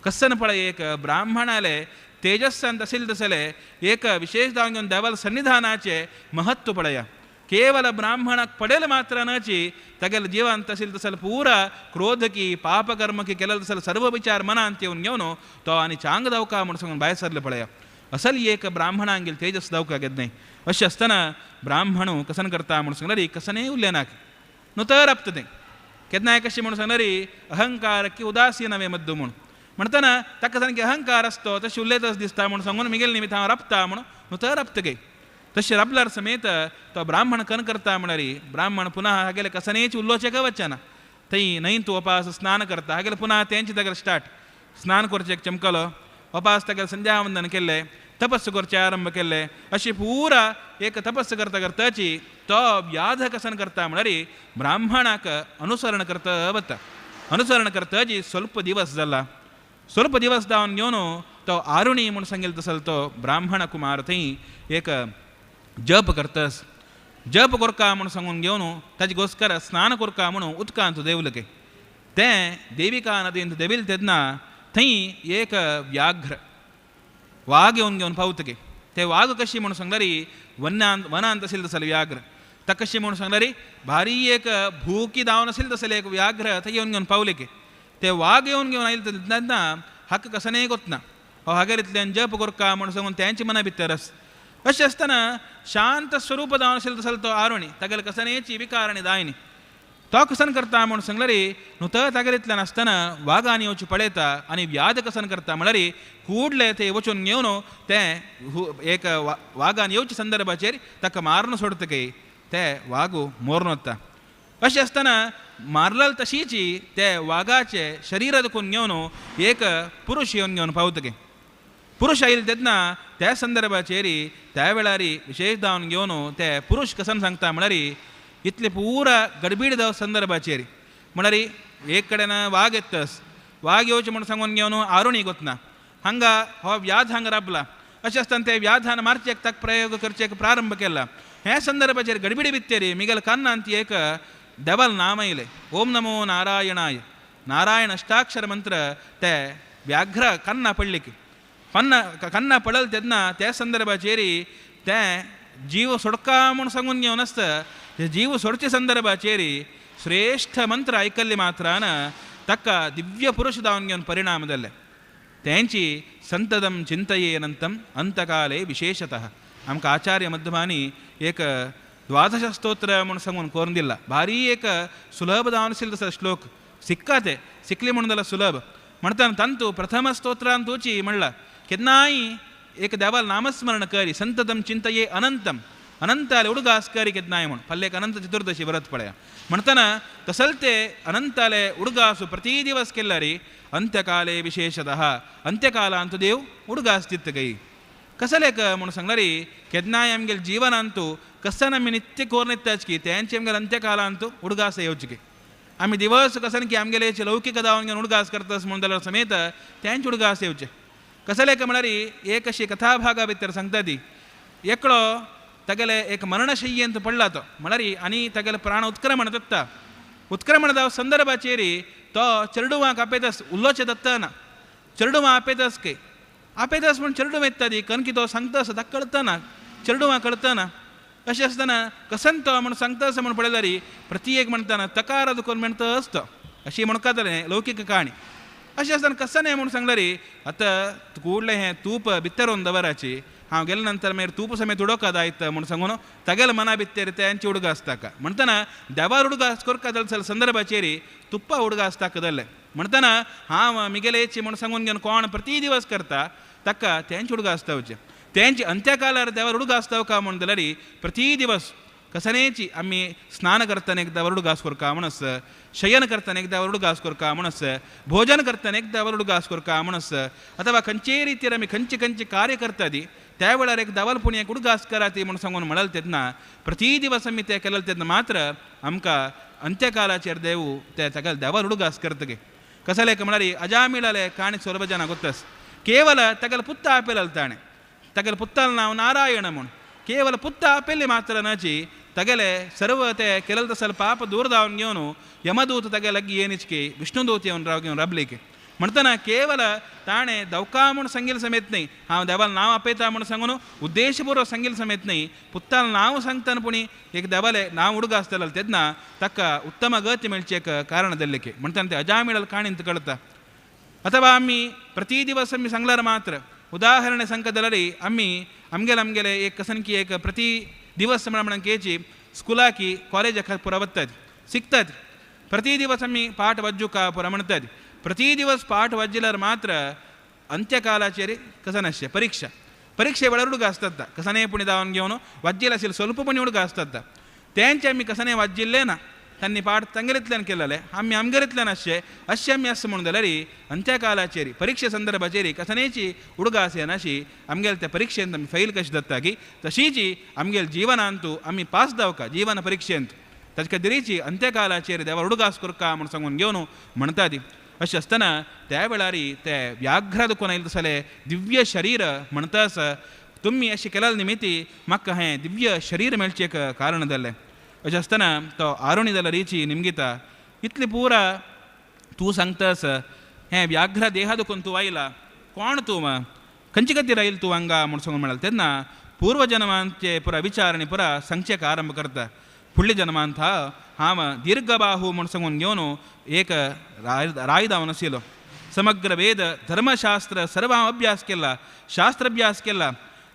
कसन पळय एक ब्राह्मणाले तेजस्सान आशिल्लें तसलें एक विशेष जावन घेवन देवाल सन्निधानाचें महत्व पळया. केवल ब्राह्मणाक पडेल मात्रानाची तागेले जिवांत आशिल्लें तसलें पुरा क्रोधकी पापकर्मकी केलें तसलें सर्व विचार मनांत येवन घेवन तो आनी चांग जावका म्हूण सांगून भायर सरले पळया. असल एक ब्राह्मणांगेल तेजस जावका केन्नाय. अशें आसतना ब्राह्मण कसन करता म्हूण सांगल्यार कसनय उरलें न्हू तर आपता तें केन्नाय कशें म्हूण सांगल्यार अहंकार की उदासीन मद्दू म्हूण म्हणटना ताका सामकें अहंकार आसतो तशें उलयतच दिसता म्हूण सांगून मिगेल निमित्त हांव राबता म्हूण न्हू तर राबता गे. तशें राबल्यार समेत तो ब्राह्मण कन करता म्हळ्यार ब्राह्मण पुनः हागेले कसनेच उलोवचें वचना थंय न्हंय तूं उपास स्नान करता हागेले पुनः तेंचे तागेले स्टार्ट स्नान करचें चमकलो उपास तागेले संध्यावंदन केल्लें तपस्स करचें आरंभ केल्लें अशें पुरा एक तपस्स करता करताची तो व्याध कसन करता म्हळ्यार ब्राह्मणाक अनुसरण करता वता अनुसरण करताची स्वल्प दिवस जाला स्वल्प दिवस जावन घेवन तो आरुणी म्हूण सांगेल तसल तो ब्राह्मण कुमार थंय एक जप करतस जप करका म्हूण सांगून घेवन ताजे गोस्कर स्नान करका म्हणून उदकांत देवले तें देविका नदींत देविल तेन्ना थंय एक व्याघ्र वाग येवन घेवन पावतगे ते वाग कशी म्हणून सांगल्यार वनांत वनांत आशिल्ले तसले व्याघ्र ता कशी म्हणून सांगल्यार भारी एक भूकी धांवन आशिल्ले तसले एक व्याघ्र थंय येवन घेवन पावले की ते वाग येवन घेवन आयले तेन्ना हाका कसनेय गोतना हो हागेर जप करका म्हणून सांगून तेंचे मना भितर आस अशें आसतना शांत स्वरूप जावन आशिल्लो तसलो तो आरुणी तागेले कसनेची विकार आनी दायनी तो कसन करता म्हूण सांगल्यार न्हू तो तागेलेंतल्यान आसतना वागान येवचें पळयता आनी व्याध कसन करता म्हळ्यार कूडले ते वचून घेवन तें एक वागान येवचे संदर्भाचेर ताका मारून सोडटा काय ते वागू मोरून वता अशें आसतना मारलेल तशीची ते वागाचे शरीर दुखून घेवन एक पुरुश येवन घेवन पावता गे पुरुश आयले तेन्ना त्या संदर्भाचेर त्या वेळार विशेश जावन घेवन ते पुरुश कसन सांगता म्हळ्यार इतले पुरा गडबीड जावं संदर्भाचेर म्हळ्यार एक कडेन वाग येतस वाग येवचें म्हूण सांगून घेवन आरुणी गोतना हांगा हो व्याध हांगा राबला अशें आसतना ते व्याधान मारचेक ताका प्रयोग करचेक प्रारंभ केला ह्या संदर्भाचेर गडबिडी भित्तेर मिगेल कान्नांत एक देवाल नाम आयलें ओम नमो नारायणाय नारायण अष्टाक्षर मंत्र ते व्याघ्र कन्ना पडले की पन्ना कन्ना पडल तेन्ना त्या संदर्भाचेर तें जीव सोडका म्हूण सांगून घेवन आसता ते जीव सोडचे संदर्भाचेर श्रेष्ठ मंत्र आयकल्ले मात्रान ताका दिव्य पुरुष जावन घेवन परिणाम जाले तेंची संततम चिंतयेनंतम अंतकाले विशेषतः आमकां आचार्य मध्यमानी एक द्वादश स्तोत्र म्हूण सांगून कोरून दिला भारी एक सुलभ जावन आशिल्लो तसो श्लोक सिक्का ते सिकली म्हणून जाल्यार सुलभ म्हणटाना तांतू प्रथम स्तोत्रान तुची म्हणला केन्नाय एक देवाल नामस्मरण करी संततम चिंतये अनंतम अनंताले उडगास करी केन्नाय म्हूण फाल्यां एक अनंत चतुर्दशी व्रत पळया म्हणटना तसल ते अनंताले उडगासू प्रति दिवस केल्यार अंत्यकाले विशेषतः अंत्यकालांतु देव उडगास दित्त गई कसलेक म्हूण सांगल्यार केन्नाय आमगेले जीवनांतु कसन आमी नित्य कोरून येताच की तेंचे आमगेले अंत्यकालांतु उडगास येवचे की आमी दिवस कसन की आमगेले लौकीक जावन घेवन उडगास करतस म्हणून जाल्यार समेत तेंचे उडगास येवचे कसलेक म्हळ्यार एक अशी कथाभागा भितर सांगता ती एकलो तागेले एक मरणशय्येंत पडला तो म्हळ्यार आनी तागेले प्राण उत्क्रमण दत्ता उत्क्रमण जावं संदर्भाचेर तो चेरडुवांक आपयतास उलोवचें दत्ता ना चेरडुवां आपयतास के आपयतास म्हूण चेरडूं येता ती कनकी तो सांगता आसा ताका कळतना चेरडुवां कळतना अशें आसतना कसन तो म्हूण सांगता आसा म्हूण पळयल्यार प्रति एक म्हणटाना तकार दुखून म्हणटा आसता अशी म्हणका जालें लौकीक काणी अशें आसतना कसन हें म्हूण सांगल्यार आतां कुडलें हें तूप भितर दवराची हांव गेले नंतर मागीर तूप समेत उडोवका जायत म्हूण सांगून तागेले मना भितर तेंचे उडगास ताका म्हणटना देवार उडगास करका जाल्यार संदर्भाचेर तुप्पा उडगास ताका जालें म्हणटना हांव मिगेलेची म्हूण सांगून घेवन कोण प्रति दिवस करता ताका तेंचे उडगास जावचें तेंचे अंत्यकालार देवार उडगास जावका म्हूण जाल्यार प्रति दिवस कसनेची आमी स्नान करतना एकदां उडगास करका म्हूण आस शयन करतना एकदां उडगास करका म्हूण आस भोजन करतना एकदां उडगास करका म्हूण आस अथवा खंयचेय रितीर आमी खंयचे खंयचे कार्य करता ती त्या वेळार एक दावल पुणी एक उडगास करा ती म्हूण सांगून म्हणल तेन्ना प्रति दिवस आमी तें केलें तेन्ना मात्र आमकां अंत्यकालाचेर देव ते ताका देवार उडगास करतगे कसलें म्हळ्यार अजामिळाले काणी सुलभ जना गोत्तस केवल तागेले पुत्त आपयलें ताणें तागेले पुत्ताल नांव नारायण म्हूण केवल पुत्त आपयल्ले मात्र नाची तागेले सर्व ते केलें तसल पाप दूर जावन घेवन यमदूत तागे लागीं येनिचके विष्णुदूत येवन राव घेवन राबले की म्हणटना केवल ताणें दवका म्हूण सांगील समेत न्हय हांव देवाल नांव आपयता म्हूण सांगून उद्देशपूर्वक सांगील समेत न्हय पुत्ताल नांव सांगतना पुणी एक देवालें नांव उडगा आसतलें तेन्ना ताका उत्तम गती मेळचें एक कारण जाल्लें की म्हणटना ते अजामिळल काणींत कळता अथवा आमी प्रति दिवस आमी सांगल्यार मात्र उदाहरणें सांगता जाल्यार आमी आमगेले आमगेले एक कसन की एक प्रति दिवस म्हणून केची स्कुलाकी कॉलेजाक पुरा वतात शिकतात प्रति दिवस आमी पाठ वाज्जुका पुरा म्हणतात प्रति दिवस पाठ वाज्जिल्यार मात्र अंत्यकालाचेर कसन आसचें परीक्षा परीक्षे वेळार उडगास जाता कसने पुणी धांवन घेवन वाज्जेल आशिल्लें स्वल्प पुणी उडगास जाता तेंचे आमी कसने वाज्जिल्लें ना तांणी पाठ तांगेलेंतल्यान केलेले आमी आमगेलेंतल्यान आसचे अशें आमी आसा म्हणून जाल्यार अंत्यकालाचेर परिक्षे संदर्भाचेर कसनेची उडगास येनाशी आमगेले त्या परिक्षेंत आमी फैल कशी जाता की तशीची आमगेले जिवनांतू आमी पास जावका जीवन परिक्षेंत ताचे खातीरची अंत्यकालाचेर देवा उडगास करका म्हूण सांगून घेवन म्हणटा ती. अशें आसतना त्या वेळार ते व्याघ्र दुखून आयले तसले दिव्य शरीर म्हणटा आसा तुमी अशें केल्या निमित्ती म्हाका हें दिव्य शरीर मेळचें एक कारण जालें. अशें आसतना तो आरुणी जाल्यारीची निमगिता इतली पुरा तूं सांगता आसा हें व्याघ्र देहा दुखून तूं आयला कोण तूं खंयचे खातीर आयल तूं हांगा म्हूण सांगून म्हळ्यार तेन्ना पूर्वजन्मांचे पुरा विचार आनी पुरा सांगचेक आरंभ करता. फुडल्या जन्मांत हांव दीर्घबाहू म्हूण सांगून घेवन एक रायदावन आशिल्लो समग्र वेद धर्मशास्त्र सर्व हांव अभ्यास केला शास्त्राभ्यास केला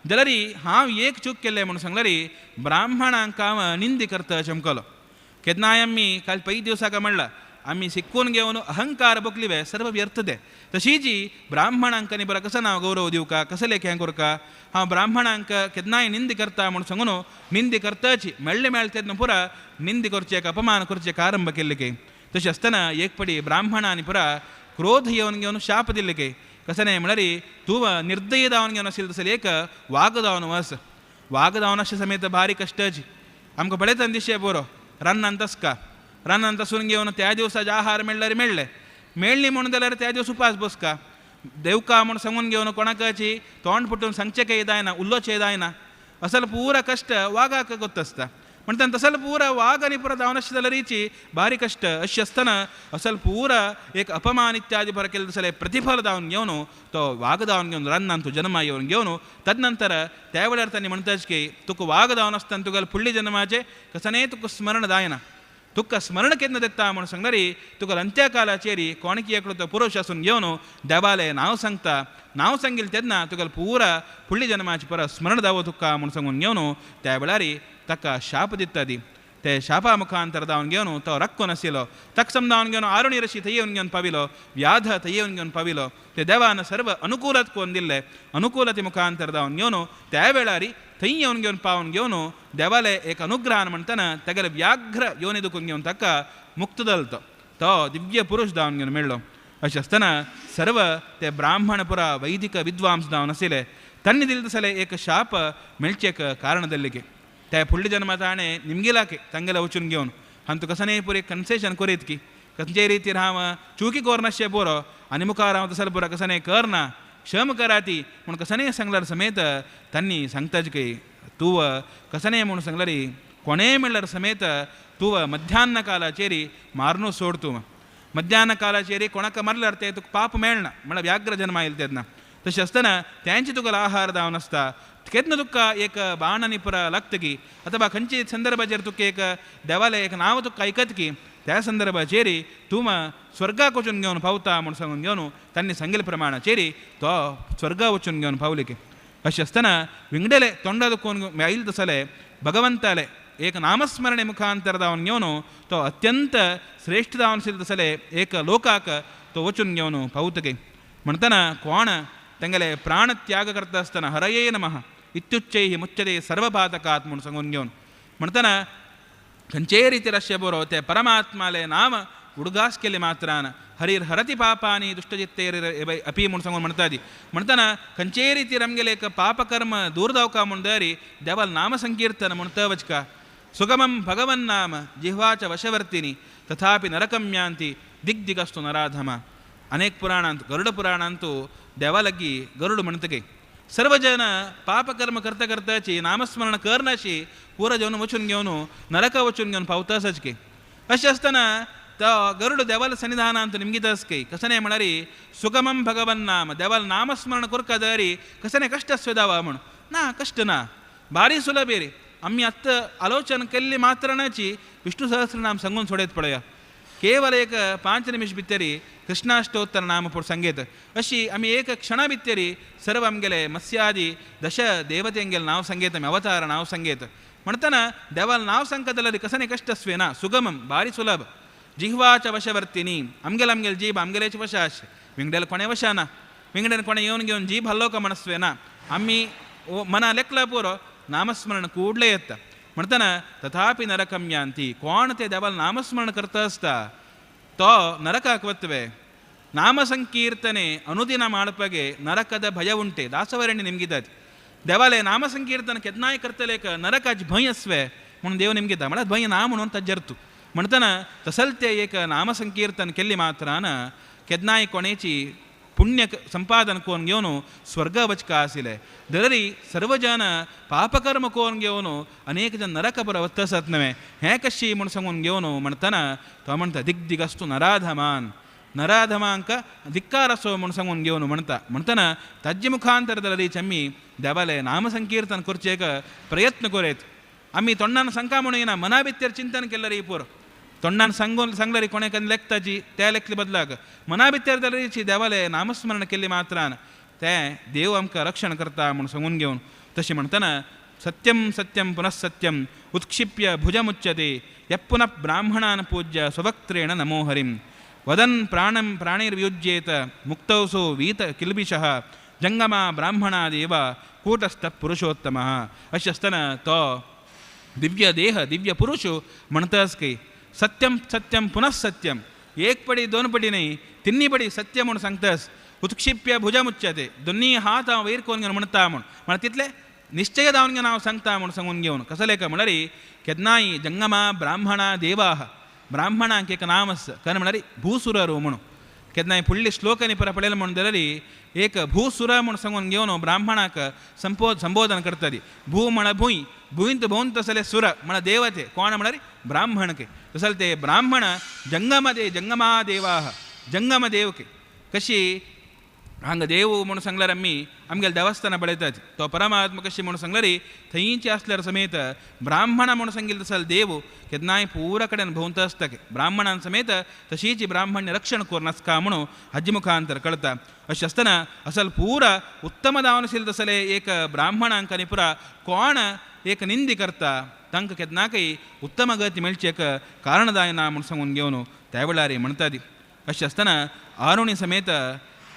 जाल्यार हांव एक चूक केल्लें म्हणून सांगल्यार ब्राह्मणांक हांव निंदी करता चमकलो. केन्नाय आमी काल पयलीं दिवसाक म्हणलां आमी शिकून घेवन अहंकार बोकलिवे सर्व व्यर्थ ते तशीच ब्राह्मणांक आनी बरो कसो हांव गौरव दिवका कसो लेखें करका हांव ब्राह्मणांक केन्नाय निंदी करता म्हूण सांगून निंदी करताची मेळ्ळे मेळ्ळे तेन्ना पुरा निंदी करचें अपमान करचें आरंभ केल्ले की तशें आसतना एक पडी ब्राह्मणांनी पुरा क्रोध येवन घेवन शाप दिल्ले की कशें न्हय म्हळ्यार तूं निर्दयी जावन घेवन आशिल्लें तसलें एक वाग जावन वस वाग जावन अशें समेत भारी कश्टाची आमकां पळयतना दिशे बरो रानांत तसका रानांत तसून घेवन त्या दिवसा आहार मेळ्ळ्यार मेळ्ळें मेळ्ळी म्हणून जाल्यार त्या दिवस उपास बसका देवका म्हूण सांगून घेवन कोणाकाची तोंड फुटून सांगचें काय जायना उलोवचें जायना असल पुरा कश्ट वागाक गोत आसता म्हणटा तसल पुरा वाग आनी पुरा जावन अशें जाल्यारीची भारी कश्ट अशें आसतना असल पुरा एक अपमान इत्यादी बरो केलें तसलें प्रतिफल जावन घेवन तो वाग जावन घेवन रानांत जन्मा येवन घेवन तदनंतर त्या वेळार तांणी म्हणटाच की तुका वाग जावन आसतना तुका फुडल्या जन्माचें कसनेय तुका स्मरण जायना तुका स्मरण केन्ना दिता म्हूण सांगल्यार तुका अंत्यकालाचेर कोणकी एकलो तो पुरुश आसून घेवन देवालें नांव सांगता नांव सांगिल्लें तेन्ना तुका पुरा फुडल्या जन्माचें परत स्मरण जावो तुका म्हूण सांगून घेवन त्या वेळार ताका शाप दिता ती ते शापा मुखांतर जावन घेवन तो रक्को नाशिल्लो ताका समजावन घेवन आरुणी ऋषी थंय येवन घेवन पाविलो व्याध थंय येवन घेवन पाविलो ते देवान सर्व अनुकूलत कोन्न दिल्लें अनुकूलते मुखांतर जावन घेवन त्या वेळार थंय येवन घेवन पावन घेवन देवाले एक अनुग्रहान म्हणटना तागेले व्याघ्र योनी दुखून घेवन ताका मुक्त जालो तो दिव्य पुरुश जावन घेवन मेळ्ळो. अशें आसतना सर्व ते ब्राह्मण पुरा वैदिक विद्वांस जावन आशिल्ले तांणी दिले तसले एक शाप मेळचें कारण जाल्लें की त्या फुडल्या जन्मात ताणें निमगिलाके तांगेले वचून घेवन हांव तुका कसनेय पुरी कन्सेशन करीत की खंयचेय रितीर हांव चुकी करनाशें बरो आनी मुखार हांव तसले पुरो कसनेय करना क्षम कराती म्हूण कसनेय सांगल्यार समेत तांणी सांगताच की तूं कसनेय म्हूण सांगल्यार कोणेय म्हणल्यार समेत तूं मध्यान्न कालाचेर मारनू सोड तूं मध्यान्न कालाचेर कोणाक मारल्यार ते तुका पाप मेळना म्हळ्यार व्याघ्र जन्म आयले तेन्ना तशें आसतना त्यांचे तुका आहार जावन आसता केन्ना तुका एक बाण आनी पुरा लागता की अथवा खंयचे संदर्भाचेर तुका एक देवालें एक नांव तुका आयकत की त्या संदर्भाचेर तूं स्वर्गाक वचून घेवन पावता म्हूण सांगून घेवन तांणी सांगिल्ले प्रमाणाचेर तो स्वर्गा वचून घेवन पावले की अशें आसतना विंगडेले तोंडा दुखोवन आयले तसले भगवंताले एक नामस्मरणे मुखांतर जावन घेवन तो अत्यंत श्रेश्ठ जावन आशिल्ले तसले एक लोकाक तो वचून घेवन पावता की म्हणटना कोण तांगेले प्राणत्याग करता आसतना हरये नमः इत्युच्चैः मुच्यते सर्वपातकात् म्हूण सांगून घेवन म्हणटना खंयचेय रितीर अशें बरो ते परमात्माले नाम उडगास केले मात्रान हरीर हरती पापानी दुश्टचित्तेर अपी म्हूण सांगून म्हणटा ती म्हणटना खंयचेय रितीर आमगेले एक पापकर्म दूर जावका म्हूण दरी देवाल नाम संकीर्तन म्हणटा वचका सुगमं भगवन् नाम जिह्वाच वशवर्तिनी तथापि नरकं यान्ति दिग्दिगस्तु नराधमा. अनेक पुराणांत गरुड पुराणांतु देवालगी गरुड म्हणतगे सर्वजन पापकर्म करता करताची नामस्मरण करनाशी पुरा जेवन वचून घेवन नरका वचून घेवन पावतासच की अशें आसतना तो गरुड देवाल सन्निधानांत निमगितास की कसने म्हळ्यार सुगमं भगवन् नाम देवाल नामस्मरण करका दरी कसने कश्ट स्वेदावा म्हूण ना कश्ट ना भारी सुलभ रे आमी आत्तां आलोचन केल्ली मात्रणाची विष्णु सहस्रनाम सांगून सोडयत पळया केवल एक 5 निमिष भितरी कृष्णाष्टोत्तर नाम संगीत अशी आमी एक क्षणा भितरी सर्व आमगेले मत्स्यादी दश देवतेंगेले नांव संगीत आमी अवतार नांव संगीत म्हणटना देवाल नांव सांगता जाल्यार कसने कश्ट स्वेना सुगमम भारी सुलभ जिह्वाच वशवर्तिनी आमगेले आमगेले जीभ आमगेलेच वश आश विंगडेल कोणे वशाना विंगडेन कोणे येवन घेवन जीभ हल्लो का म्हणस्वेना आमी मना लेखला पुरो नामस्मरण ಕೂಡಲೇ येता म्हणटना तथापि नरकं यांती कोण ते देवाला नामस्मरण करता आसता तो नरकाक वतवे ನಾಮಸಂಕೀರ್ತನೆ ಅನುದಿನ ಮಾಡಪಗೆ ನರಕದ ಭಯ ಉಂಟೆ ದಾಸವರಣ್ಯ ನಿಮಗಿದ್ದಾದ ದೇವಾಲಯ ನಾಮಸಂಕೀರ್ತನ ಕೆದ್ನಾಯ ಕರ್ತಲೇಕ ನರಕಾಜ್ ಭಯ ಅಸ್ವೆ म्हणून देव ನಿಮಗಿದ್ದ म्हळ्यार ಭಯ ನಾ म्हणून तज्जर्तू म्हणटना तसलते एक नामसंकीರ್ತन केल्ली मात्रान केदनाय कोणेची पुण्य संपादन कोन घेवन स्वर्ग वचका आशिल्ले दररी सर्वजन पापकर्म कोन घेवन अनेक जन नरक पर वत्तसत नव्हे हें कशी म्हूण सांगून घेवन म्हणटना तो म्हणटा दिग्दिगस्तु नराधमान नराधमांक धिक्कार असो म्हूण सांगून घेवन म्हणटा म्हणटना ताज्य मुखांतर दररी चम्मी देवाले नामसंकीर्तन करचेक प्रयत्न करेत आमी तोंडान सांका म्हणून येना मना भितर चिंतन केल्यार पुरो तोंडान सांगून सांगल्यार कोणें केन्ना लेखताची त्या लेखले बदलाक मना भितर जाल्यार देवाले नामस्मरण केल्ले मात्रान तें देव आमकां रक्षण करता म्हूण सांगून घेवन तशें म्हणटना सत्यं सत्यं पुनः सत्यं उत्क्षिप्य भुजमुच्यते यः पुनः ब्राह्मणान् पूज्य स्ववक्त्रेण नमो हरिं वदन् प्राणं प्राणैर्वियुज्येत मुक्तौसो वीत किल्बिषः जंगमा ब्राह्मणादेव कूटस्थ पुरुषोत्तमः अशें आसतना तो दिव्य देह दिव्य पुरुष म्हणटाच की सत्यम सत्यम पुनः सत्यम एक पडी दोन पडी नाही तिन्ही पडी सत्य म्हणून सांगतास उत्क्षिप्य भुजमुच्यते दोन्ही हात हांव वयर कोन घेवन म्हणटा म्हूण म्हळ्यार तितले निश्चय जावन घेवन हांव सांगता म्हूण सांगून घेवन कसलें काय म्हणल्यार केन्नाय जंगमा ब्राह्मणा देवाः ब्राह्मणांक एक नाम आसा कारण म्हणल्यार भूसुररू म्हणून केन्नाय फुडले श्लोकांनी पर पळयलें म्हणून जाल्यार एक भूसुर म्हूण सांगून घेवन ब्राह्मणाक संबोधन करताली भू म्हळ्यार भूंय भूंयंत भोंवन तसले सुर म्हळ्यार देवते कोण म्हळ्यार ब्राह्मणके तसले ते ब्राह्मण जंगमदे जंगमादेवाः जंगमदेवके कशी हांगा देव म्हणून सांगल्यार आमी आमगेले देवस्थानां पळयतात तो परमात्मा कशी म्हणून सांगल्यार थंयची आसल्यार समेत ब्राह्मण म्हणून सांगिल्लें तसले देव केन्नाय पुरा कडेन भोंवता आसता ब्राह्मणान समेत तशीच ब्राह्मण्य रक्षण करून आसता म्हणून हाजे मुखांतर कळता अशें आसतना असल पुरा उत्तम जावन आशिल्लें तसले एक ब्राह्मणांक आनी पुरा कोण एक निंदी करता तांकां केन्नाकय उत्तम गती मेळची एक कारण जायना म्हूण सांगून घेवन त्या वेळार म्हणटा ती अशें आसतना आरुणी समेत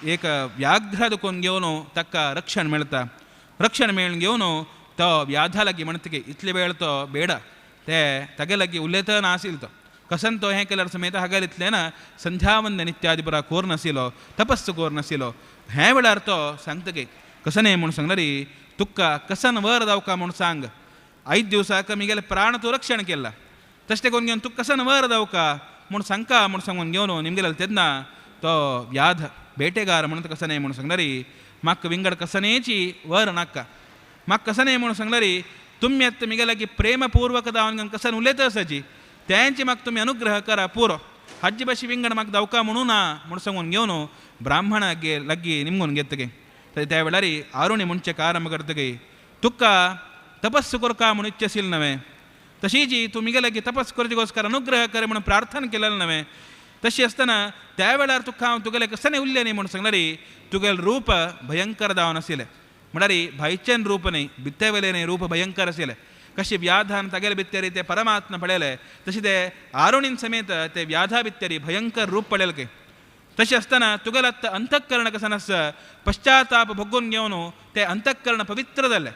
एक व्याघ्र दुखून घेवन ताका रक्षण मेळटा रक्षण मेळून घेवन तो व्याधा लागीं म्हणटा की इतले वेळ तो बेडा ते तागे लागीं उलयतना नाशिल्लो तो कसन तो हें केल्यार समेत हागेर इतलें ना संध्यावंदन इत्यादी पुरा कोर नाशिल्लो तपस्स कोर नाशिल्लो हें वेळार तो सांगता की कसन हें म्हूण सांगल्यार तुका कसन वर जावका म्हूण सांग आयज दिवसाक मिगेले प्राण तूं रक्षण केला तशें करून घेवन तुका कसन वर जावका म्हूण सांगका म्हूण सांगून घेवन निमगेले तेन्ना तो व्याध ಬೇಟೆಗಾರ म्हणून कसने म्हणून सांगल्यार म्हाका विंगड कसनेची वर नाका म्हाका कसने म्हणून सांगल्यार तुमी आतां मिगेले प्रेमपूर्वक जावन घेवन कसन उलयता आसाची तेंची म्हाका तुमी अनुग्रह करा पुरो हाजी भाशी विंगड म्हाका धांवका म्हणू ना म्हूण सांगून घेवन ब्राह्मणागे लागीं निमगून घेतगे त्या वेळार आरुणी म्हणचें आरंभ करतगे तुका तपस्सु करका म्हणून इच्छा आशिल्ली नव्हे तशीच तूं मिगेले लागीं तपस करचे अनुग्रह कर म्हणून प्रार्थना केलेलें नव्हे तशी आसतना त्या वेळार तुका हांव तुगेलें कसलें उरलें न्ही म्हणून सांगल्यार तुगेलें रूप भयंकर जावन आशिल्लें म्हळ्यार भायचेन रूप न्ही भित्तेवेलें न्ही रूप भयंकर आशिल्लें कशें व्याधान तागेले भित्तेरी ते परमात्मा पळयलें तशें ते आरुणीन समेत ते व्याधा भित्तेरी भयंकर रूप पळयलें की तशें आसतना तुगेलें आतां अंतःकरण कशें आसा पश्चाताप भोगून घेवन तें अंतःकरण पवित्र जालें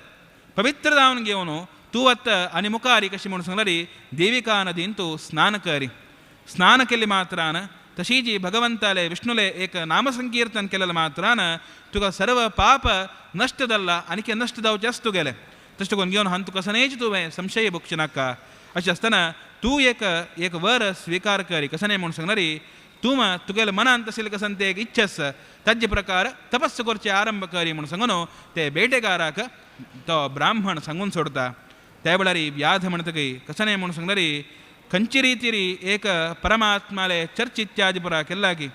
पवित्र जावन घेवन तूं आतां आनी मुखार कशें म्हणून सांगल्यार देविका नदीन तूं स्नान करी स्नान केल्ले मात्रान तशीच भगवंताले विष्णुले एक नामसंकीर्तन केलेले मात्रान तुका सर्व पाप नश्ट जाल्ला आनी नश्ट जावचें आसा तुगेलें तशें करून घेवन हांव तुका सनेच तुवें संशय भोगचें नाका अशें आसतना तूं एक एक वर स्विकार करी कसं न्ही म्हणून सांगल्यार तूं तुगेले मनांत आशिल्लें कसन तें एक इच्छा आसा ताजे प्रकार तपस्स करचें आरंभ करी म्हणून सांगून ते बेटेगाराक तो ब्राह्मण सांगून सोडता त्या वेळार व्याध म्हणटकीर कशें न्ही म्हणून सांगल्यार खंयची रितीरी एक परमात्माले चर्च इत्यादी पुरा केला की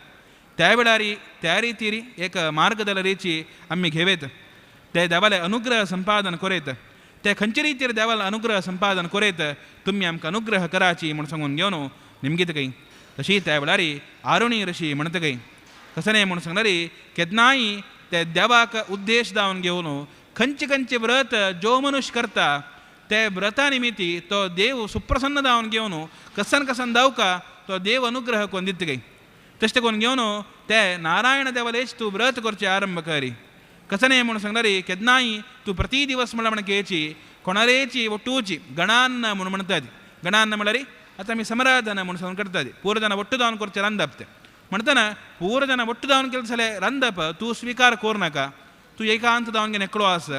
त्या वेळार त्या रितीरी एक मार्गदर्शची आमी घेवेत ते देवाले अनुग्रह संपादन करयत ते खंयचे रितीर देवाले अनुग्रह संपादन करयत तुमी आमकां अनुग्रह कराची म्हूण सांगून घेवन निमगीत खंय तशी त्या वेळार आरुणी ऋषी म्हणटा खंय कशें न्ही म्हणून सांगल्यार केन्नाय ते देवाक उद्देश जावन घेवन खंयचे खंयचे व्रत जो मनुष्य करता ते व्रता निमित्ती तो देव सुप्रसन्न जावन घेवन कसन कसन दावका तो देव अनुग्रह कोण दिता खंय तशें करून घेवन ते नारायण देवालेच तूं व्रत करचें आरंभ करी कशें न्ही म्हणून सांगल्यार केन्नाय तूं प्रति दिवस म्हणल्यार म्हण केची कोणालेची ಒಟ್ಟೂಚಿ ಗಣಾನ್ನ म्हूण म्हणटात. गणान्न म्हळ्यार आतां आमी समराधन म्हूण सांगून करतात. पूर जाणां ಒಟ್ಟು ದಾವನ್ ಕೊರ್ಚೆ रांदप ते म्हणटना पूर जाणां ಒಟ್ಟು ದಾವन केलें जाल्यार रांदप तूं स्विकार करूं नाका, तूं एकांत दावन घेवन एकलो आस.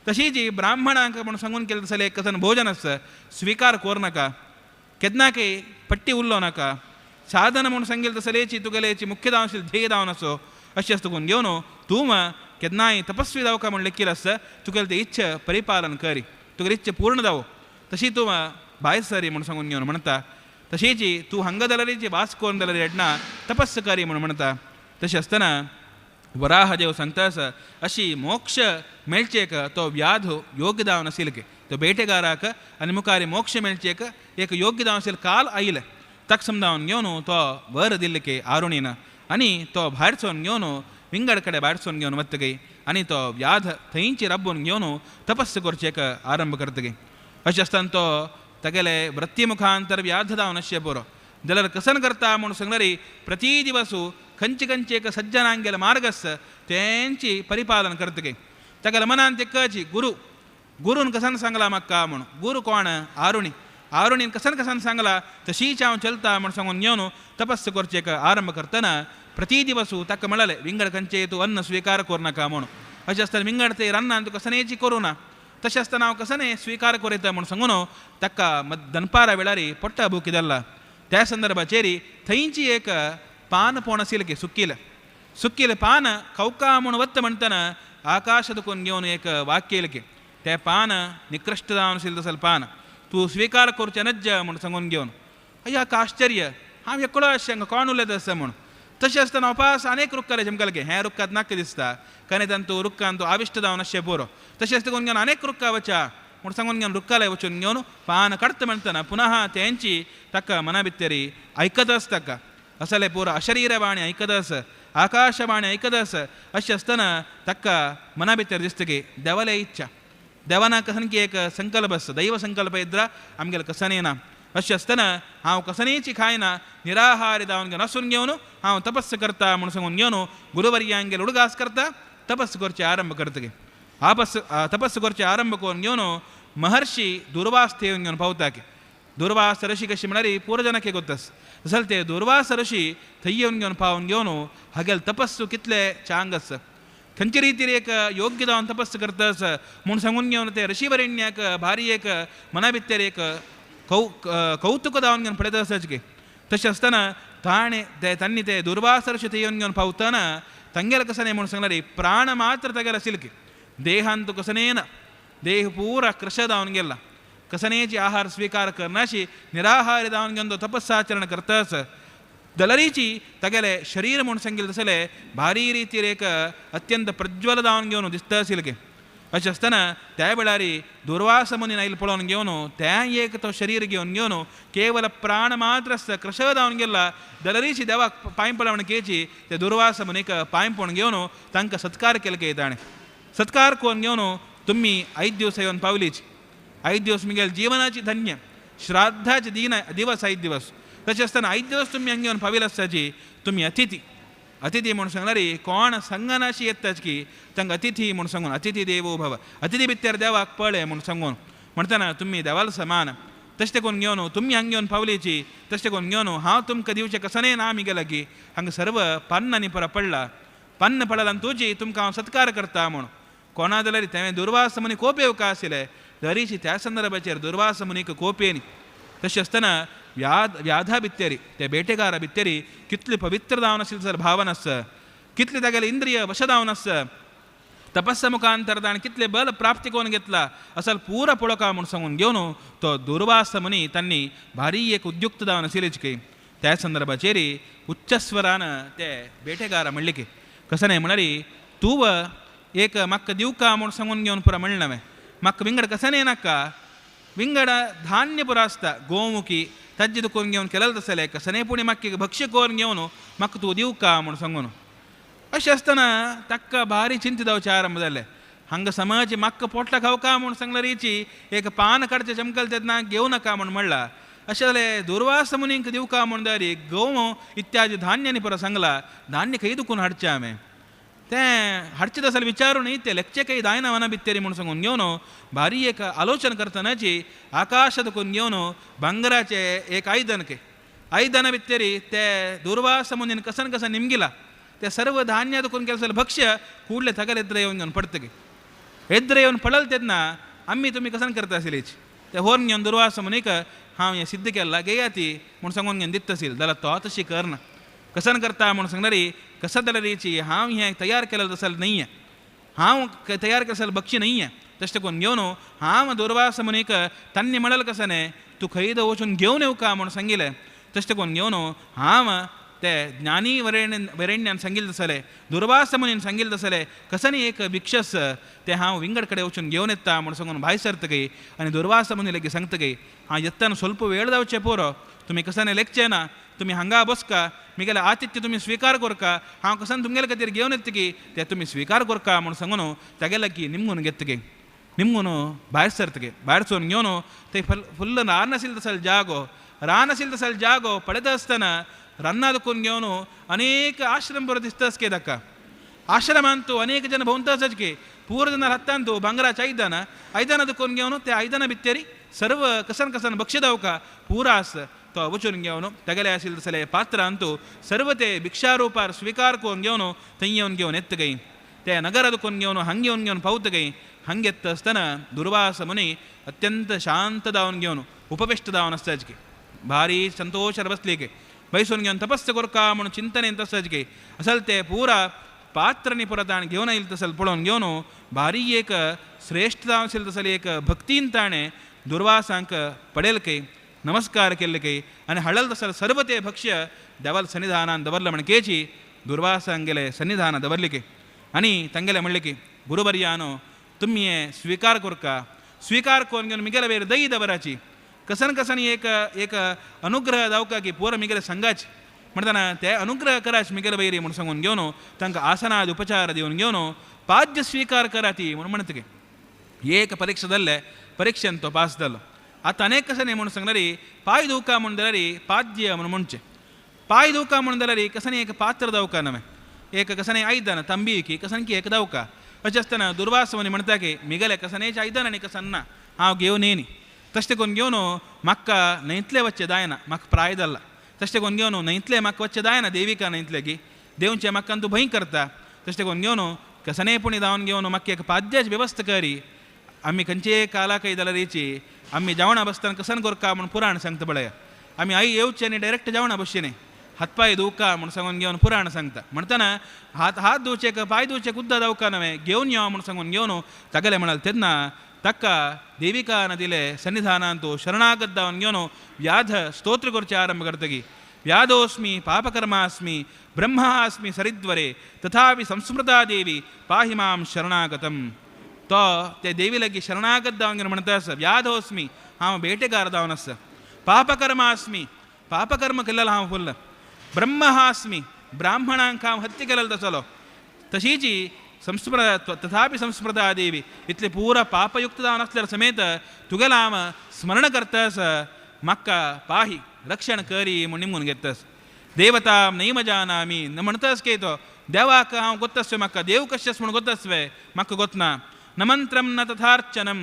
तशीच ब्राह्मणांक म्हूण सांगून केलें जाल्यार कसन भोजन आसा स्विकार करूं नाका, केन्नाकय पट्टी उरलो नाका. साधन म्हूण सांगेल तसलेची तुगेलेची मुख्य दावन आशिल्लें ध्येय दावन आसो अशें आसता करून घेवन तूं केन्नाय तपस्वी जावका म्हूण लेखील आसा तुगेले ते इच्छा परिपालन करी, तुगेली इच्छा पूर्ण जावो तशी तूं भायर सरी म्हूण सांगून घेवन म्हणटा. तशीच तूं हांगा जाल्यार वास करून जाल्यार येडना तपस्स करी म्हूण म्हणटा. तशें आसतना वराहदेव सांगता आसा अशी मोक्ष मेळचेक तो व्याध योग्य दावन आशिल्ले तो बेटेगाराक आनी मुखार मोक्ष मेळचेक एक योग्य दावन आशिल्ले काल आयले ताका समजावन घेवन तो वर दिल्ले के आरुणीन आनी तो भायर सरून घेवन विंगड कडेन भायर सरून घेवन वतगी आनी तो व्याध थंयची राबून घेवन तपस्स करचेक आरंभ करतगी. अशें आसतना तो तागेले वृत्ती मुखांतर व्याध जावन अशें बरो जाल्यार कसन करता म्हूण सांगल्यार प्रति दिवसू खंयचे खंयचे एक सज्जनांगेले मार्ग आसा तेंची परिपालन करतगी. तागेले मनान ते कळची गुरू गुरून कसन सांगला म्हाका म्हूण, गुरू कोण आरुणी, आरुणीन कसन कसन सांगला तशीच हांव चलता म्हूण सांगून घेवन तपस्स करचेक आरंभ करतना प्रति दिवसू ताका म्हळालें विंगड खंयचे तूं अन्न स्विकार करूं नाका म्हूण. अशें आसतना विंगड ते रान्नान तूं कसनेची करूं ना, तशें आसतना हांव कसने स्विकार करता म्हूण सांगून ताका दनपारा वेळार पोट्टा भूक जाल्ला. त्या संदर्भाचेर थंयची एक पान पोण आशिल्लें सुक्किलें सुक्किलें पान खवका म्हूण वत्त म्हणटना आकाश दुखून घेवन एक वाक्य येयलें तें पान निकृश्ट जावन आशिल्लें तसलें पान तूं स्विकार करचें नज्ज म्हूण सांगून घेवन. अय्या आश्चर्य, हांव एकलो अशें हांगा कोण उलयता आसा म्हूण. तशें आसतना उपास अनेक रुक्काले चमकलगे हें रुक्कात नाका दिसता कने तांतू रुक्कान तूं आविश्ट जावन अशें पुरो. तशें आसता करून घेवन अनेक रुक्का वचा म्हूण सांगून घेवन रुक्काले वचून घेवन पान काडटा म्हणटना पुनः तेंची ताका मना भितरी आयकत आसा ताका असलें पुरो अशरीरवाणी आयकत आसा आकाशवाणी आयकत आसा. अशें आसतना ताका मना भितर दिसता की देवाले इच्छा देवाना कसन की एक संकल्प आसता दैव संकल्प इद्रा आमगेले कसन येना. अशें आसतना हांव कसनेची खायना निराहारी जावन घेवन आसून घेवन हांव तपस्स करता म्हूण सांगून घेवन गुरुवर्यांगेले उडगास करता तपस्स करचें आरंभ करतगे. आपस तपस्स करचें आरंभ करून घेवन महर्षी दुर्वास थेवन घेवन पावता की दुर्वास ऋषी कशी म्हळ्यार पूर्वजनाक गोत्तस तसल ते दुर्वास ऋषी थंय येवन घेवन पावन घेवन हागेले तपस्सू कितले चांग आसा खंयचे रितीर एक योग्य जावन तपस्स करता आसा म्हूण सांगून घेवन ते ऋषीवरेण्याक भारी एक मना भितर एक कौतुक जावन घेवन पळयता आसाच की. तशें आसतना ताणें ते तांणी ते दुर्वास ऋषी थंय येवन घेवन पावतना तांगेले कशें न्ही म्हूण सांगल्यार प्राण मात्र तागेले आशिल्ले की देहांत कसनेन देह पूरा क्रश जावन गेला कसनेची आहार स्विकार करनाशी निराहार जावन घेवन तो तपस्साचरण करता आसा. दलरीची तागेले शरीर म्हूण सांगिल्लें तसलें भारी रितीर एक अत्यंत प्रज्वल जावन घेवन दिसता आशिल्लें की. अशें आसतना त्या वेळार दुर्वास मुनीन आयिल्लें पळोवन घेवन तें एक तो शरीर घेवन घेवन केवल प्राण मात्र आसता क्रश जावन गेला दलरीची देवाक पांय पळोवन केची ते दुर्वास मुनीक पांय पळोवन घेवन तांकां सत्कार केलो की ताणें सत्कार करून घेवन तुमी 5 दिवस येवन पावलीच 5 दिवस मिगेल जीवनाची धन्य श्राद्धाचे दीन दिवस 5 दिवस. तशें आसतना 5 दिवस तुमी हांगा येवन पाविल आसताची तुमी अतिथी अतिथी म्हूण सांगल्यार कोण संगनाशी येताच की तांकां अतिथी म्हूण सांगून अतिथी देवो भव अतिथी भितर देवाक पळय म्हूण सांगून म्हणटना तुमी देवाल समान. तशें करून घेवन तुमी हांगा येवन पावलीची तशें करून घेवन हांव तुमकां दिवचें कसनें ना आमी गेला की हांगा सर्व पान्नांनी परा पडला पान्न पडला आनी तुजी तुमकां हांव सत्कार करता म्हूण कोणा जाल्यार तें दुर्वास मुनी कोप येवका आशिल्लें दरीची त्या संदर्भाचेर दुर्वास मुनीक कोप येनी. तशें आसतना व्याधा भित्तेरी ते बेटेगारा भित्तेरी कितली पवित्र जावन आशिल्ली सर भावन आसा कितले तागेले इंद्रिय वश जावन आसा तपस्या मुखांतर ताणें कितले बल प्राप्ती करून घेतला असल पूरा पळोवका म्हूण सांगून घेवन तो दुर्वास मुनी तांणी भारी एक उद्युक्त जावन आशिल्लीच की. त्या संदर्भाचेर उच्चस्वरान ते बेटेगारा म्हणले की कसं न्हय म्हळ्यार तूं एक म्हाका दिवका म्हूण सांगून घेवन पुरा म्हणलें हांवें म्हाका विंगड कसं न्हय नाका विंगड धान्य पुरो आसता गोमुखी ताज्जे दुखून घेवन केलें तसलें कसनें पुणी म्हाका भक्ष्य करून घेवन म्हाका तूं दिवका म्हूण सांगून. अशें आसतना ताका भारी चिंता जावचें आरंभ जालें हांगा समाज म्हाका पोटला खावका म्हूण सांगल्यार हिची एक पान काडचें चमकल तेन्ना घेवं नाका म्हूण म्हणलां. अशें जालें दुर्वास मुनींक दिवका म्हूण दारी गंव इत्यादी धान्यांनी परत सांगला धान्य खंय दुखून हाडचें हांवें. तें हाडचें तसलें विचारू न्ही तें लेखचें काही जायना वना भित्तेरी म्हूण सांगून घेवन भारी एक आलोचन करतनाची आकाश दुखून घेवन भांगराचें एक आयदन के आयदन भित्तेरी ते दुर्वास मुनीन कसन कसन निमगिला ते सर्व धान्य दुखून केलं भक्ष्य ಕೂಡಲೇ ತಗಲ್ ಎದ್ರೆ घेवन पडतगे एद्रे येवन पडल तेन्ना आमी तुमी कसन करता आशिल्लीच ते होर्न घेवन दुर्वास मुनीक हांव हें सिद्ध केलां घेया ती म्हूण सांगून घेवन दिता आशिल्ली जाल्यार तो तशी करना कसन करता म्हूण सांगणारी कसं जाल्यार हांव हें तयार केलें तसलें न्ही हांव तयार केलें बक्षी न्ही तशें करून घेवन हांव दुर्वास मुनीक तांणी म्हणलें कसं तूं खंय वचून घेवन येवका म्हूण सांगिल्लें तशें करून घेवन हांव ते ज्ञानी वरेण्यान सांगिल्लें तसलें दुर्वास मुनीन सांगिल्लें तसलें कसनी एक भिक्षस ते हांव विंगड कडेन वचून घेवन येता म्हूण सांगून भायर सरतगय आनी दुर्वास मुनी लेगीत सांगतगय हांव येतना स्वल्प वेळ जावचें पुरो तुमी कसने लेखचें ना तुमी हांगा बसका मिगेलें आतिथ्य तुमी स्विकार करका हांव कसन तुमगेले खातीर घेवन येतकी ते तुमी स्विकार करका म्हूण सांगून तागे लागीं निमगून घेतगे निमगून भायर सरतगे भायर सरून घेवन ते फुल्ल रान आशिल्लें तसलो जागो रान आशिल्लें तसलो जागो पळयता आसतना रान्ना दुखून घेवन अनेक आश्रम बरो दिसता के ताका आश्रमांतू अनेक जन भोंवता आसाच पूर्ण जन हातांतू भांगराचें आयदन आयदनां दुखून घेवन ते आयदनां भित्तेरी सर्व कसन कसन भक्ष्य दावका पुरा आस तो वचून घेवन तागेले आशिल्लें तसले पात्रांतू सर्व ते भिक्षारूपार स्विकार करून घेवन थंय येवन घेवन येतगय ते नगरा दुखून घेवन हांग येवन घेवन पावतगय हांग येता आसतना दुर्वास मुनी अत्यंत शांत जावन घेवन उपविश्ट जावन आसताच भारी संतोशार बसली गे बैसून घेवन तपस्या करका म्हणून चिंतने तसच गे असल ते पुरा पात्र नी परत ताणें घेवन आयिल्लें तसलें पळोवन घेवन भारी एक श्रेश्ठ जावन आशिल्लें तसलें एक भक्तीन ताणें दुर्वासांक पडेल कय नमस्कार केल्ले कय आनी हाडल तसलें सर्व ते भक्ष्य देवाल सन्निधानान दवरलें म्हण केची दुर्वासांगेले सन्निधान दवरले की आनी तांगेलें म्हणलें की गुरुवर्यानो तुमी हें स्विकार करका स्विकार करून घेवन मिगेले वयर दही दवराची कसन कसन एक एक अनुग्रह जावका की पुरो मिगेले संघाच म्हणटना ते अनुग्रह कराच मिगेले वैरी म्हूण सांगून घेवन तांकां आसनाद उपचार दिवन घेवन पाद्य स्विकार कराती म्हूण म्हणटगे एक परीक्षा जाल्ले परिक्षेन तो पास जालो आतां अनेक कशें न्ही म्हूण सांगणारी पांय धुवका म्हूण जाल्यार पाद्य म्हूण म्हणचें पांय धुवका म्हूण जाल्यार कशें एक पात्र दावका नवें एक कशें आयदन तांबी की कसन की एक दावका अशें आसतना दुर्वास मुनी म्हणटा की मिगेले कसनेच आयदन आनी कसन ना हांव घेवन येनी तशें करून घेवन म्हाका न्हंयतलें वचचें जायना म्हाका प्राय जाला तशें करून घेवन न्हंयतलें म्हाका वचचें जायना देविका न्हंयतलें की देवचें म्हाका तूं भंय करता तशें करून घेवन कसनेय पुणी जावन घेवन म्हाका एक पाद्याची वेवस्था करी आमी खंयचेय कालाकय जाल्यार आमी जेवणां बसतना कसन करका म्हूण पुराण सांगता पळय आमी आई येवचें आनी डायरेक्ट जेवणां बसचें न्ही हातपांय धुवका म्हूण सांगून घेवन पुराण सांगता म्हणटना हात हात धुवचे पांय धुवचे उद्दां दावका नवें घेवन यो म्हूण सांगून घेवन तागेलें म्हणाल तेन्ना ताका देविका नदिले सन्निधानांतु शरणागत जावन घेवन व्याध स्तोत्र करचें आरंभ करतगी व्याधोस्मि पापकर्मास्मि ब्रह्मास्मि सरिद्वरे तथापि संस्मृता देवी पाहि मां शरणागतम तो ते देवी लागीं शरणागत जावन घेवन म्हणटा आसा व्याधोस्मि हांव बेटेकार जावन आसा पापकर्मास्मि पापकर्म केल्लें हांव फुल्ल ब्रह्मास्मि ब्राह्मणांक हांव हत्या केलेलो तसलो तशीची संस्मृत तथापि संस्मृता देवी इतले पूरा पापयुक्त जावन आसल्यार समेत तुगेलें हांव स्मरण करतास म्हाका पाही रक्षण करी म्हूण निमगून घेतास देवता नैम जानामि न म्हणटास के तो देवाक हांव गोत्तासवे म्हाका देव कशें म्हूण गोत्तासवे म्हाका गोतना न मंत्रम न तथार्चनम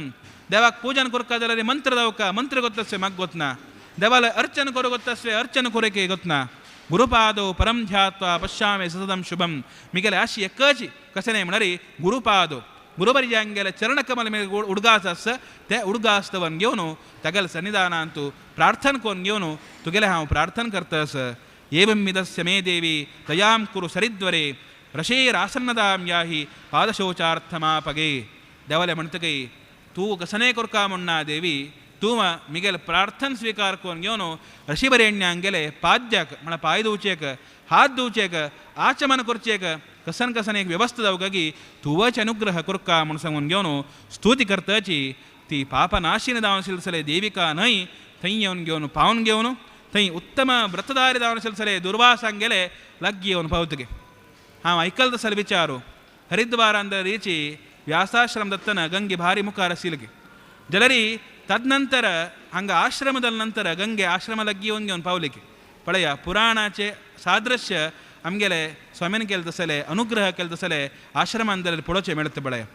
देवाक पूजन करका जाल्यार मंत्र दावका मंत्र गोत्तासवे म्हाका गोतना देवाला अर्चन करूं गोत्तासवे अर्चन करूं गोतना गुरुपादो परम ध्यात्वा पश्यामि सततं शुभम मिगेले आशी एकची कशें न्हय म्हणल्यार गुरुपादो गुरुवर्यांगेले चरणकमल मेरे उडगास आस ते उडगास्तवन घेवन तागेले सन्निधानांतु प्रार्थना करून घेवन तुगेलें हांव प्रार्थना करता आस एवं विदस्य मे देवी दयां कुरु सरिद्वरे रशेरासन्नदां याहि पादशोचार्थमापगे देवाले म्हणटकी तूं कसनें करका म्हणना देवी तूं मिगेले प्रार्थना स्विकार करून घेवन ऋषिवरेण्यां पाद्याक म्हळ्यार पांय धुवचेक हात धुवचेक आचमन करचेक कसन कसन एक व्यवस्था जावका की तुवच अनुग्रह करका म्हूण सांगून घेवन स्तुती करताची ती पापनाशिनी जावन आशिल्ले देविका न्हय थंय येवन घेवन पावन घेवन थंय उत्तम व्रतदारी जावन आशिल्ले दुर्वासांक गेले लागीं येवन पावतगे हांव आयकल तसले विचारू हरिद्वारांत रीची व्यासाश्रम दत्तन गंगे भारी मुखार आशिल्ली जाल्यार तदनंतर हांगा आश्रम जाल्या नंतर गंगे आश्रम लागीं येवन घेवन पावले की पळया पुराणाचे सादृश्य आमगेले स्वामीन केलें तसले अनुग्रह केलें तसले आश्रमान जाल्यार पळोवचें मेळटा पळय.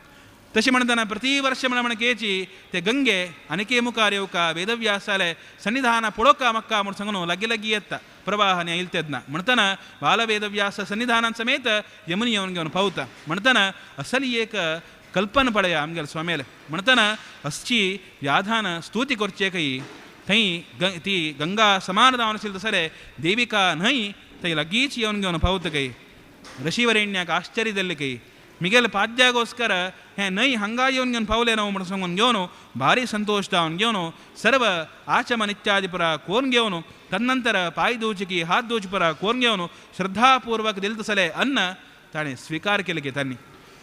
तशें म्हणटना प्रति वर्ष म्हण केची ते गंगे आनीके मुखार येवका वेदव्यासाले सन्निधान पळोवका मक्का म्हूण सांगून लागीं लागीं येता प्रवाह आनी आयल तेन्ना म्हणटना बालवेदव्यास सन्निधानान समेत यमुनी येवन घेवन पावता. म्हणटना असली एक कल्पना पळया आमगेले स्वामीले. म्हणटना असची व्याधान स्तुती करचे कई थंय ती गंगा समान जावन आशिल्ली तसले देविका न्हय थंय लागींच येवन घेवन पावता कई ऋषिवरेण्याक आश्चर्य जाल्लें कई मिगेल पाद्याಗೋस्कर हें न्हय हांगा येवन घेवन पावलें न्हू म्हणून सांगून घेवन भारी संतोश जावन घेवन सर्व आचमन इत्यादी पुरा कोरून घेवन तदनंतर पाय धुवचे हात धुवचे पुरा कोरून घेवन श्रद्धापूर्वक दिल तसले अन्न ताणें स्वीकार केलें की तांणी.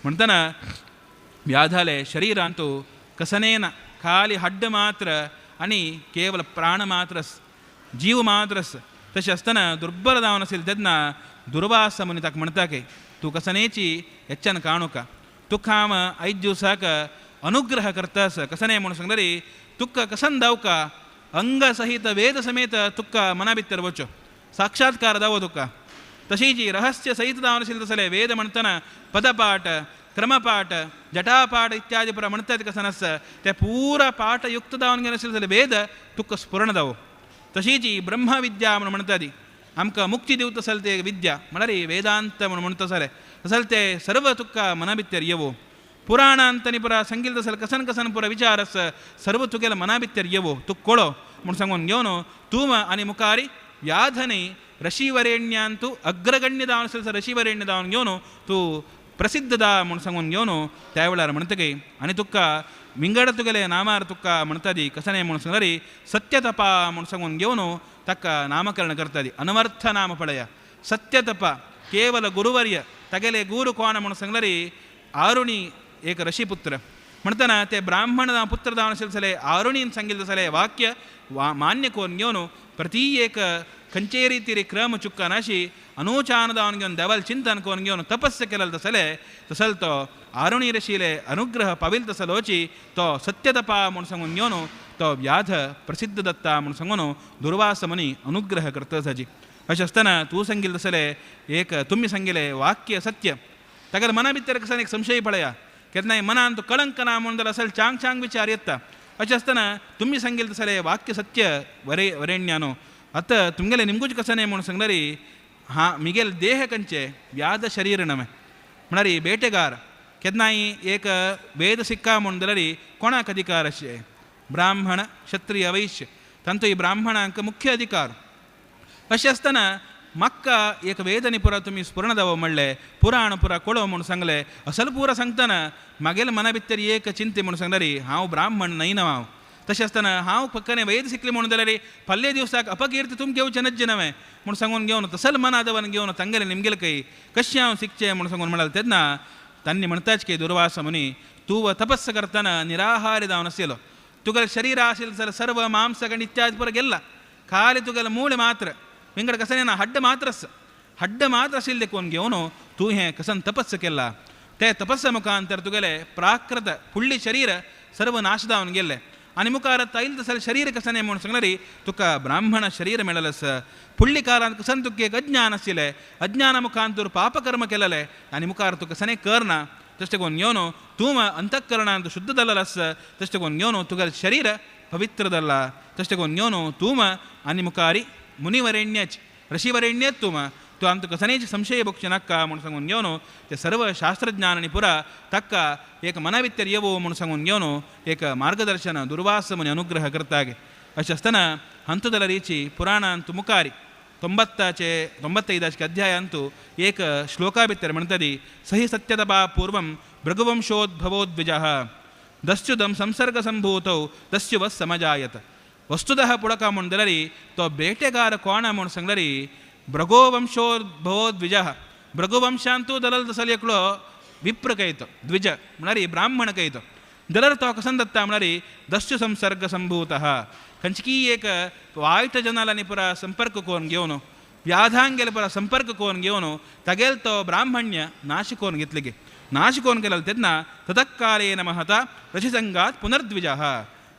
म्हणटना व्याधाले शरीरांतु कसनेन खाली हड्ड मात्र आनी केवल प्राण मात्रस जीव मात्रस तशें आसतना दुर्बल जावन आशिल्लें तेन्ना दुर्वास मुनी ताका म्हणटा की तूं कसनेची हेच्च्यान काणुका तुका हांव आयज दिवसाक अनुग्रह करतास कसने म्हणून सांगतली तुका कसन दावका अंग सहित वेद समेत तुका मना भितर वचो साक्षात्कार दावो तुका. तशीच रहस्य सहित जावन आशिल्लें तसलें वेद म्हणटना पदपाठ क्रमपाठ जटापाठ इत्यादी पुरा म्हणटात कसन आसा ते पुरा पाठयुक्त जावन गेले आशिल्लें जाल्यार वेद तुका स्फुरण दावो. तशीच ब्रह्मविद्या म्हणून म्हणटा ती आमकां मुक्ती दिवता आसले ते विद्या म्हळ्यार वेदांत म्हणून म्हणटा आसले तसले ते सर्व तुका मना भितर येवो. पुराणांतनी पुरा सांगिल्लें तसलें कसन कसन पुरा विचार आसा सर्व तुगेले मना भितर येवो तुका कळो म्हूण सांगून घेवन तूं आनी मुखारी व्याधनी ऋषिवरेण्यांतु अग्रगण्य जावन आसले ऋषिवरेण्य जावन घेवन तूं प्रसिद्ध दा म्हूण सांगून घेवन त्या वेळार म्हणटा की आनी तुका विंगड तुगेले नामार तुका म्हणटा ती कसने म्हणून सांगल्यार सत्यतपा म्हूण सांगून घेवन ताका नामकरण करता ती अनवर्थ नाम पळया सत्यतपा केवल गुरुवर्य तागेले गुरू कोण म्हणून सांगल्यार आरुणी एक ऋषिपुत्र. म्हणटना ते ब्राह्मण पुत्र जावन आशिल्ले जाल्यार आरुणीन सांगिल्लें जाल्यार वाक्य वा मान्य करून घेवन प्रति एक खंयचे रितीर क्रम चुक्कनाशी अनूचान जावन घेवन देवाल चिंतन करून घेवन तपस्य केलें तसले तसल तो आरुणी ऋषीले अनुग्रह पाविल तसलोची तो सत्यतपा म्हूण सांगून घेवन तो व्याध प्रसिद्ध दत्ता म्हूण सांगून दुर्वास मुनी अनुग्रह करता ताजी. अशें आसतना तूं सांगिल्लें तसलें एक तुमी सांगिल्लें वाक्य सत्य ताका मना भितर कसन एक संशय पळया केन्नाय मनान तो कळंक ना म्हणून जाल्यार असल चांग चांग विचार येता. अशें आसतना तुमी सांगिल्लें तसलें वाक्य सत्य वरे वरेण्यानो आतां तुमगेलें निमगूच कसने म्हणून सांगल्यार हा मिगेल देह कंचे व्याध शरीर नवें म्हळ्यार बेटेगार केन्नाय एक वेद सिक्का म्हणून जाल्यार कोणाक अधिकार अशें ब्राह्मण क्षत्रिय वैश्य तांचो ब्राह्मणांक मुख्य अधिकार. अशें आसतना म्हाका एक वेदनी पुरा तुमी स्फुरण दावो म्हणलें पुराण पुरा कोळो म्हूण सांगलें असल पुरा सांगतना म्हागेले मना भितर एक चिंते म्हणून सांगल्यार हांव ब्राह्मण न्हय न्हू हांव. तशें आसतना हांव फकत वेद शिकलें म्हणून जाल्यार फाल्ले दिवसाक अपकीर्ती तुमकां घेवचें नज्जे नवें म्हूण सांगून घेवन तसल मना दवन घेवन तांगेलें निमगेलें कई कशें हांव शिकचें म्हूण सांगून म्हळ्यार तेन्ना तांणी म्हणटाच की दुर्वास मुनी तूं तपस्स करतना निराहारी जावन आशिल्लो तुगेलें शरीर आशिल्लें जाल्यार सर्व मांसखंड इत्यादी पुरा गेल्ला खाली तुगेलें मूळ मात्र विंगड कसने ना हड्ड मात्रस हड्ड मात्र आशिल्लें देखून घेवन तूं हें कसन तपस्स केला ते तपस्स मुखांतर तुगेलें प्राकृत फुडलें शरीर सर्व नाश जावन गेल्लें आनी मुखार तैल तसलें शरीर कसने म्हणून सांगल्यार तुका ब्राह्मण शरीर मेळलें आसा फुडल्या काळांत कसन तुका एक अज्ञान आशिल्लें अज्ञाना मुखांतर पापकर्म केलेलें आनी मुखार तुका कसने करना तशें करून घेवन तूं अंतःकरणांत शुद्ध जाल्लो आसा तशें करून घेवन तुगेलें शरीर पवित्र जालां तशें करून घेवन तूं आनी मुखारी मुनिवरेण्यच ऋषिवरेण्यच तूं तूं आमकां कसनेच संशय भोगचें नाका म्हूण सांगून घेवन ते सर्व शास्त्रज्ञानानी पुरा ताका एक मना भितर येवो म्हूण सांगून घेवन एक मार्गदर्शन दुर्वास मुनी अनुग्रह करता. अशें आसतना हंतु जाल्यार पुराणांत मुखारी 95 अध्यायांतु एक श्लोका भितर म्हणटा ती सही सत्यतपा पूर्वं भृगुवंशोद्भवोद्विजः दस्युदं संसर्ग संभूतौ दस्युवः समजायत. वस्तुतः पुळಕ म्हूण जाल्यार तो बेटेगार कोण म्हूण सांगल्यार भृगुवंशोद्भवोद्विजः भृगुवंशांतु दलल तसले एकलो विप्र कयतो द्विज म्हळ्यार ब्राह्मण कयतो दलर तो कसन दत्ता म्हळ्यार दस्यु संसर्ग संभूतः कंचकी एक वायट जनालानी पुरा संपर्क करून घेवन व्याधांगेले पुरा संपर्क करून घेवन तागेल तो ब्राह्मण्य नाश करून घेतले गे नाश करून केलें तेन्ना ततःकालेन महता ऋषिसंगात पुनर्द्विजः.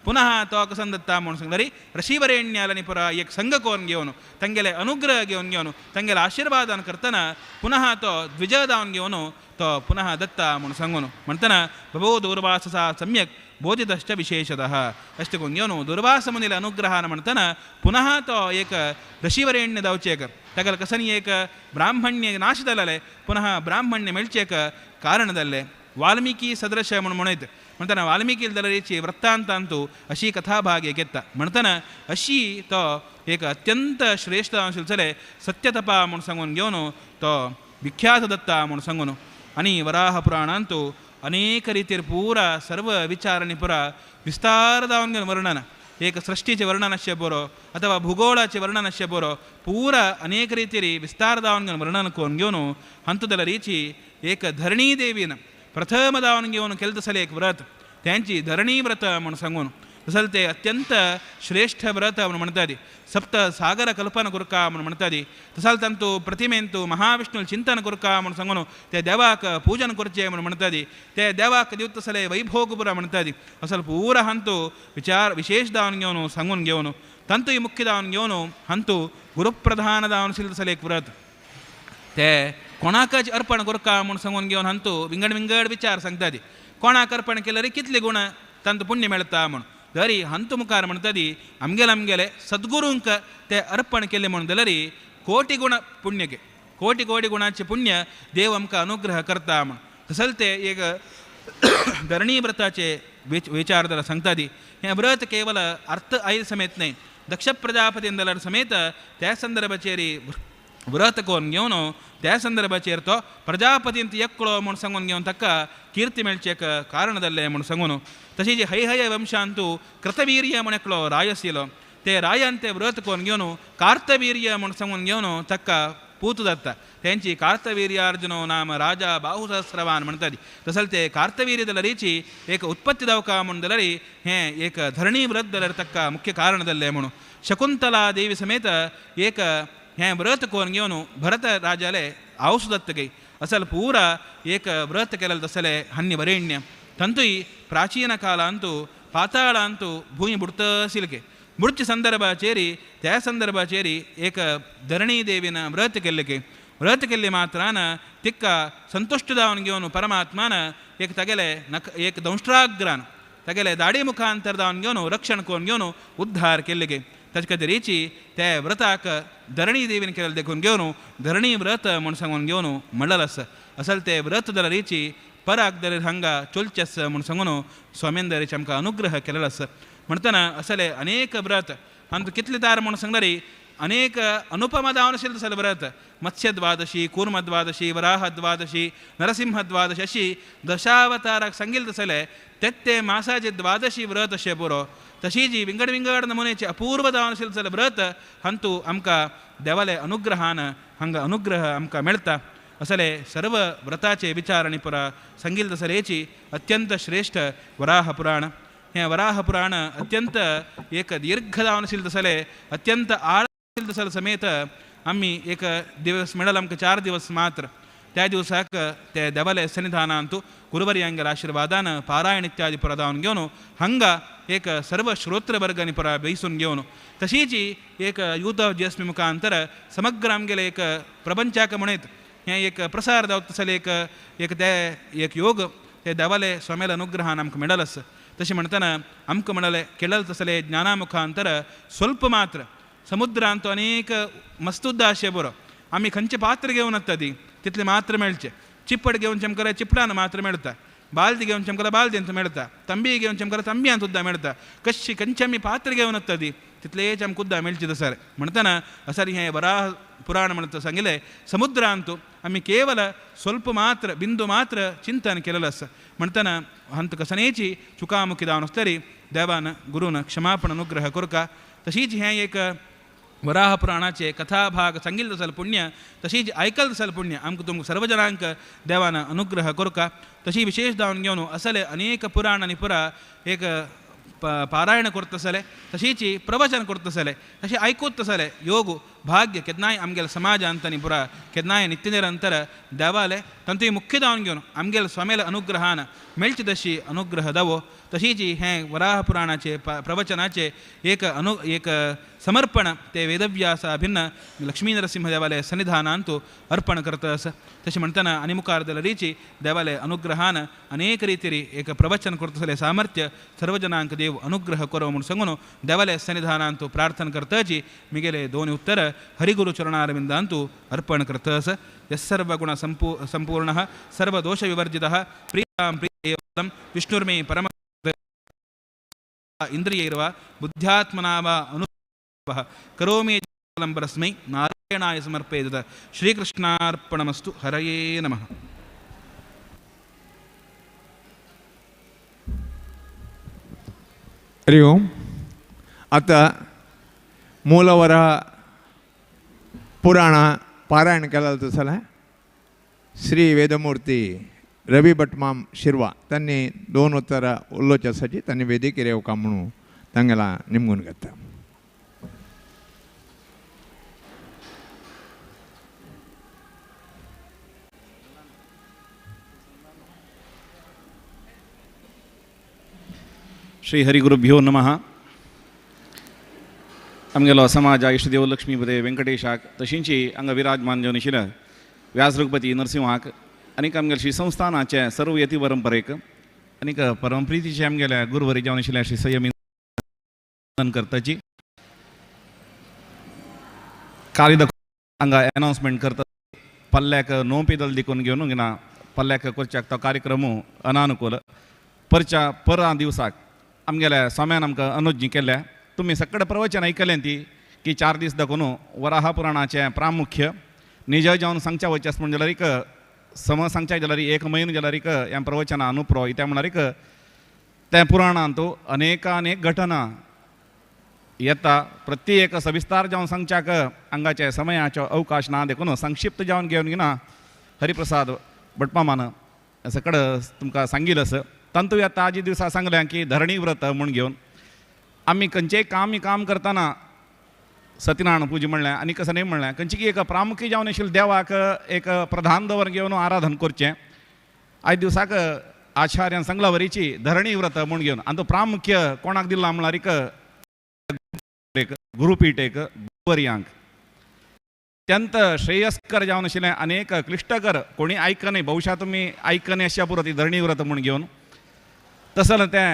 पुनः तो कसन दत्ता म्हणून सांगला रे ऋषिवरेण्याला पुरा एक संघ कोरून घेवन तांगेले अनुग्रह घेवन घेवन तांगेले आशीर्वादान करतना पुनः तो द्विज दावन घेवन तो पुनः दत्ता म्हणून सांगून म्हणतना बभो दुर्वाससा सम्यक बोधितश्च विशेषतः अष्ट कोण घेवन दुर्वास मुनील अनुग्रहान म्हणतना पुनः तो एक ऋषिवरेण्य दावचेक ताका कसनी एक ब्राह्मण्य नाश जालें पुनः ब्राह्मण्य मेळचेक कारण जाल्लें वाल्मीकी सदृश म्हणून म्हणत म्हणतना वाल्मीकी दलरीची वृत्तांतांतु अशी कथाभाग एक येता म्हणतना अशी तो एक अत्यंत श्रेष्ठ आशिल्ले सत्यतपा म्हणून सांगून घेवन तो विख्यात दत्ता म्हणून सांगून आनी वराह पुराणांतु अनेक रीतीर पुरा सर्व विचारांनी पुरा विस्तार जावन घेवन वर्णन एक सृष्टीचे वर्णन आसचें बरो अथवा भूगोळाचें वर्णन आसचें बरो पुरा अनेक रीतीर विस्तार जावन घेवन वर्णन करून घेवन हातूंतल्या रीची एक धरणी देवीन प्रथम दावन घेवन केलें तसलें एक व्रत त्यांची धरणी व्रत म्हणून सांगून तसलें ते अत्यंत श्रेष्ठ व्रत म्हणून म्हणटात सप्त सागर कल्पना कुरका म्हणून म्हणटात तसाल तांतू प्रतिमेंतू महाविष्णू चिंतन कुरका म्हणून सांगून ते देवाक पूजन करचें म्हणून म्हणटात ते देवाक दिवत तसले वैभोग पुरा म्हणटात असल पुरा हांतू विचार विशेष दावन घेवन सांगून घेवन तांतूय मुख्य दावन घेवन हांतू गुरुप्रधान दावन तसलें एक व्रत ते कोणाकच अर्पण करका म्हूण सांगून घेवन हांतू विंगड विंगड विचार सांगतात कोणाक अर्पण केल्यार कितले गुण तांतू पुण्य मेळटा म्हूण तरी हांतू मुखार म्हणटात आमगेले आमगेले सद्गुरूंक ते अर्पण केले म्हूण जाल्यार कोटी गुण पुण्यके कोटी कोटी गुणाचे पुण्य देव आमकां अनुग्रह करता म्हूण तसलें ते एक धरणी व्रताचे विचार जाल्यार सांगतात हें व्रत केवल अर्थ आयल समेत न्हय दक्ष प्रजापतीन जाल्यार समेत त्या संदर्भाचेर व्रत करून घेवन त्या संदर्भाचेर तो प्रजापतींत एकलो म्हूण सांगून घेवन ताका कीर्ती मेळचें कारण जाल्लें म्हूण सांगून तशीं हैहय वंशांतू कृतवीर्य म्हूण एकलो राय आशिल्लो ते रायान ते व्रत करून घेवन कार्तवीर्य म्हूण सांगून घेवन ताका पूत जाता तेंची कार्तवीर्यार्जुनो नाम राजा बाहुसहस्रवान म्हणटात तसलें ते कार्तवीर्य जाल्यारीची एक उत्पत्ती जावका म्हूण जाल्यार हें एक धरणी व्रत जाल्यार ताका मुख्य कारण जाल्लें म्हणून शकुंतला देवी समेत एक हें व्रत करून घेवन भरत राजाले आवस दत्तगै असल पूरा एक व्रत केलें तसलें हन्य वरेण्य तंतूय प्राचीन कालांतू पाताळांतू भूंय बुडतसिलके बुडचे संदर्भाचेर त्या संदर्भाचेर एक धरणी देवीन व्रत केल्लेके व्रत केल्ले मात्रान तिक्का संतुश्ट जावन घेवन परमात्मान एक तागेले नक एक दंष्ट्राग्रान तागेले दाडी मुखांतर जावन घेवन रक्षण करून घेवन उद्धार केल्लेके ताचे खातीरची ते व्रताक धरणी देवीन केलें देखून घेवन धरणी व्रत म्हूण सांगून घेवन म्हणलें आसा असल ते व्रत जाल्यारीची पराक जाल्यार हांगा चोलचें आसा म्हूण सांगून स्वामीन जाल्यारीची आमकां अनुग्रह केलेलो आसा म्हणटना असले अनेक व्रत हांतूं कितले दार म्हूण सांगल्यार अनेक अनुपम जावन आशिल्लें तसलें व्रत मत्स्यद्वादशी कूर्मद्वादशी वराहद्वादशी नरसिंहद्वादशी अशी दशावताराक सांगिल्लें तसलें तेत्ते मासाचे द्वादशी व्रत अशें पुरो तशी जी विंगड विंगड नमुनेचे अपूर्व जावन आशिल्लें तसलें व्रत हांतू आमकां देवाले अनुग्रहान हांगा अनुग्रह आमकां मेळटा असले सर्व व्रताचे विचार आनी पुरा सांगिल्लें तसलेची अत्यंत श्रेष्ठ वराह पुराण हें वराह पुराण अत्यंत एक दीर्घ जावन आशिल्लें तसलें अत्यंत आळ तसलें समेत आमी एक दिवस मेळ्ळो आमकां 4 दिवस मात्र त्या दिवसाक ते देवाले सन्निधानांतू गुरुवर्यांगेर आशीर्वादान पारायण इत्यादी पुरा जावन घेवन हांगा एक सर्व श्रोत्रवर्गांनी पुरा बैसून घेवन तशीच एक यूथ ऑफ जेएसपी मुखांतर समग्र आमगेले एक प्रपंचाक म्हणत हें एक प्रसार जावता तसलें एक एक ते एक योग ते देवाले स्वाम्याले अनुग्रहान आमकां मेळ्ळो आसा तशें म्हणटना आमकां म्हणलें केळल तसलें ज्ञाना मुखांतर स्वल्प मात्र समुद्रांत अनेक मस्तुद्दा अशें बरो आमी खंयचें पात्र घेवन वता ती तितलें मात्र मेळचें चिपट घेवन चमकल्यार चिपटान मात्र मेळटा बालदी घेवन चमकल्यार बालदेंत मेळटा तंबी घेवन चमकल्यार तंब्यांत सुद्दां मेळटा कशी खंयचें आमी पात्र घेवन वता ती तितलेंच आमकां उद्दां मेळचें तसर म्हणटना असर हें वराह पुराण म्हणटा सांगिल्लें समुद्रांतू आमी केवल स्वल्प मात्र बिंदू मात्र चिंतन केलेलें आसा म्हणटना हांत कसनेची चुकामुकी जावन आसतरी देवान गुरून क्षमापण अनुग्रह करका तशीच हें एक वराह पुराणाचे कथाभाग सांगिल्लें तसलें पुण्य तशीच आयकल तसलें पुण्य आमकां तुमकां सर्व जनांक देवान अनुग्रह करका तशी विशेष जावन घेवन असले अनेक पुराण आनी पुरा एक पारायण करतसले तशीच प्रवचन करतसले तशें आयकूत तसले योग भाग्य केन्नाय आमगेले समाजांत आनी पुरा केन्नाय नित्य निरंतर देवाले तांतूय मुख्य जावन घेवन आमगेले स्वाम्याले अनुग्रहान मेळची तशी अनुग्रह दावो तशीच हें वराह पुराणाचे प्रवचनाचे एक एक समर्पण ते वेदव्यासा भिन्न लक्ष्मी नरसिंह देवालय सन्निधानांतु अर्पण करता आसा. तशें म्हणटना आनी मुखार जाल्यारीची देवालय अनुग्रहान अनेक रितीरी एक प्रवचन करतले सामर्थ्य सर्वजनांक देव अनुग्रह करो म्हूण सांगून देवालय सन्निधानांतु प्रार्थना करताची मिगेले दोन उत्तर हरिगुरु चरणारविंदांतु अर्पण करता आसा. यस्सर्वगुण संपूर्णः सर्वदोषविवर्जितः प्रियां प्रियं विष्णुर्मे परम इंद्रियैर्वा बुद्ध्यात्मना वा अनुः करोमि परस्मै नारायणाय समर्पयेत. श्रीकृष्णार्पणमस्तु. हरये नमः. हरि ओम. आतां मूलवराह पुराण पारायण केलें तसलें श्री वेदमूर्ती रवी भटमाम शिरवा त्यांनी दोन उत्तर उलोवचें आसाची तांणी वेदिकेर येवका म्हणून तांगेला निमगून घेता. श्री हरिगुरुभ्यो नमः. आमगेलो समाज इष्टदेव लक्ष्मीपदे वेंकटेशाक तशींची हांगा विराजमान जावन आशिल्ल्या व्यास रघुपती नरसिंहाक आनीक आमगेले श्री संस्थानाचे सर्व यती परंपरेक आनीक परमप्रितीचे आमगेल्या गुरुवरी जावन आशिल्ल्या श्री संयमी करताची काल हांगा अनावन्समेंट करता पल्ल्याक नो पिदल देखून घेवन घेना पल्ल्याक करच्याक तो कार्यक्रम अनानुकूल परच्या परां दिवसाक आमगेल्या स्वाम्यान आमकां अनुज्ञ केल्या. तुमी सगळें प्रवचन आयकलें ती की 4 दीस दाखोवन वराह पुराणाचें प्रामुख्य निज जावन सांगच्या वचें म्हण जाल्यार एक सम सांगच्या जाल्यार एक म्हयनो जाल्यार एक ह्या प्रवचना अनुप्रो इत्या म्हळ्यार एक त्या पुराणांत अनेकानेक घटना येता प्रत्येक सविस्तार जावन सांगच्याक हांगाचे समयाचो अवकाश ना देखून संक्षिप्त जावन घेवन घेना हरिप्रसाद भटमामान सगळें तुमकां सांगील आसा. तांतू ह्या ताजे दिवसा सांगलें की धरणी व्रत म्हूण घेवन आमी खंयचेय काम काम करतना सत्यनारायण पुजा म्हणलें आनी कसं न्ही म्हणलें खंयची एक प्रामुख्य जावन आशिल्लें देवाक एक प्रधान दवर घेवन आराधन करचें. आयज दिवसाक आचार्यान सांगला वरीची धरणी व्रत म्हूण घेवन आनी तो प्रामुख्य कोणाक दिलां म्हणल्यार एक गुरुपीठ एक गुरुवर्यांक अत्यंत श्रेयस्कर जावन आशिल्लें अनेक क्लिश्टकर कोणी आयकनाय बहुशा तुमी आयकनाय अशें पुरो ती धरणी व्रत म्हूण घेवन तसलें तें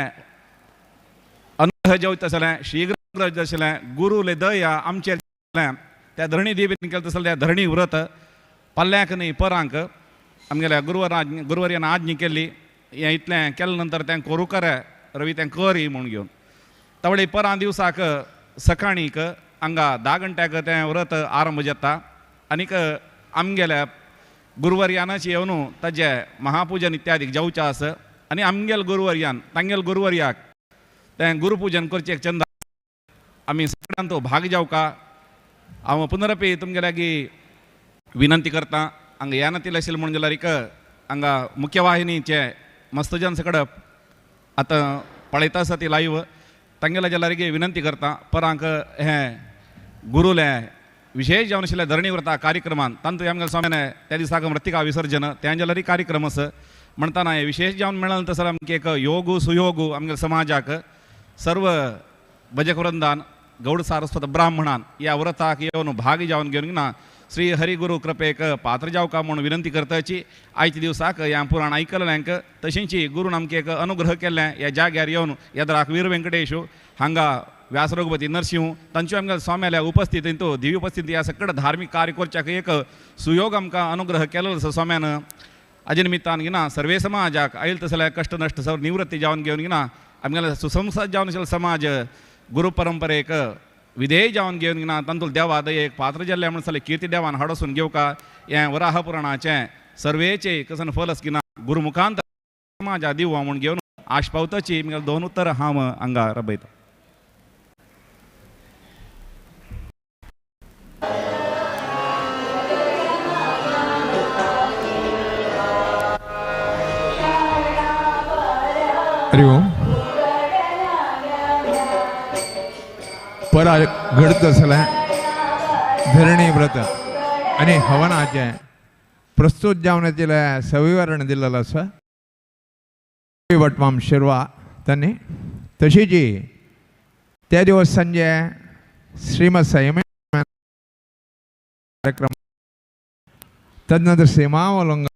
अनुग्रह जेवता आसलें शीघ्र आशिल्लें गुरुले दया आमचेर त्या धरणी देवीन केलें तसलें त्या धरणी व्रत पल्ल्याक न्ही परांक आमगेल्या गुरुवर्यान आज्ञा केल्ली हें इतलें केलें नंतर तें करूं करे रवी तें कर म्हूण घेवन तवळे परां दिवसाक सकाळीक हांगा 10 घंट्याक तें व्रत आरंभ जाता आनीक आमगेल्या गुरुवर्यानच येवन ताजें महापुजन इत्यादी जावचें आसा आनी आमगेल गुरुवर्यान तांगेल गुरुवर्याक तें गुरुपुजन करचें एक चंद आमी सगळ्यान तो भाग जावका. हांव पुनरपी तुमगे लागीं विनंती करता हांगा ह्या नातील आशिल्लें म्हूण जाल्यार एक हांगा मुख्यवाहिनीचे मस्तजन सगळें आतां पळयता आसा ती लायव तांगेल्या जाल्यार विनंती करता परांक हें गुरुलें विशेष जावन आशिल्लें धरणी व्रता कार्यक्रमान तांतूं आमगेल्या स्वाम्यान त्या दिसाक मृत्तिका विसर्जन तें जाल्यार कार्यक्रम आसा म्हणटाना हें विशेष जावन मेळ्ळें तसो आमकां एक योग सुयोग आमगेल्या समाजाक सर्व भजकवृंदान गौड सारस्वत ब्राह्मणान ह्या व्रताक येवन भाग जावन घेवन ना श्री हरिगुरु कृपेक पात्र जावका म्हूण विनंती करताची. आयच्या दिवसाक ह्या पुराण आयकल्ल्यांक तशेंच गुरून आमकां एक अनुग्रह केल्लें ह्या जाग्यार येवन येद्राक वीर वेंकटेश हांगा व्यास रघुपती नरसिंह तांच्यो आमकां स्वाम्याल्या उपस्थितींत दिव्य उपस्थिती ह्या सगळें धार्मीक कार्य करच्याक एक सुयोग आमकां अनुग्रह केल्लो आसा स्वाम्यान. हाजे निमित्तान घेना सर्वे समाजाक आयल तसल्या कश्ट नश्ट सर्व निवृत्ती जावन घेवन घेना आमगेल्या सुसंस्कार जावन आशिल्लो समाज गुरु परंपरेक विधेय जावन घेवन घेना तांतूल देवा दयेक पात्र जाल्ले म्हण जाल्यार किर्ती देवान हाडसून घेवका हें वराह पुराणाचें सर्वेचें कसन फलस घेना गुरुमुखांत समाजा दिवा म्हूण घेवन आश पावताची म्हगेलें दोन उत्तर हांव हांगा रबयता. हरि ओम. परा घडत आसलें धरणी व्रत आनी हवनाचें प्रस्तुत जावन दिलें सविवरण दिल्लें आसा वटवाम शिरवा तांणी. तशीच त्या दिवस संजे श्रीमद संयमी कार्यक्रम, तदनंतर सीमावलंग,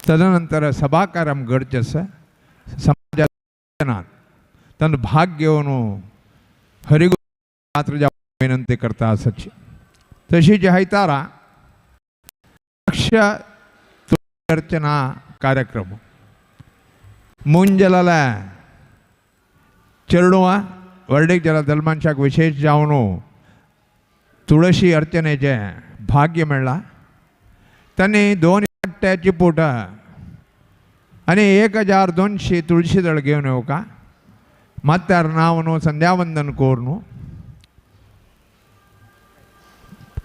तदनंतर सभाकारम घडचें आसा. समाजान तांचो भाग घेवन हरिगु पात्र विनंती करता आसाची. तशीच आयतारा लक्ष अर्चना कार्यक्रम मुंजलाला चेरडुवा वर्डीक जला दलमानशाक विशेष जावन तुळशी अर्चनेचें भाग्य मेळ्ळां. तांणी 2 वाट्याची पोट आनी 1200 तुळशी दळ घेवन येवका मात्यार नांव न्हू संध्यावंदन करून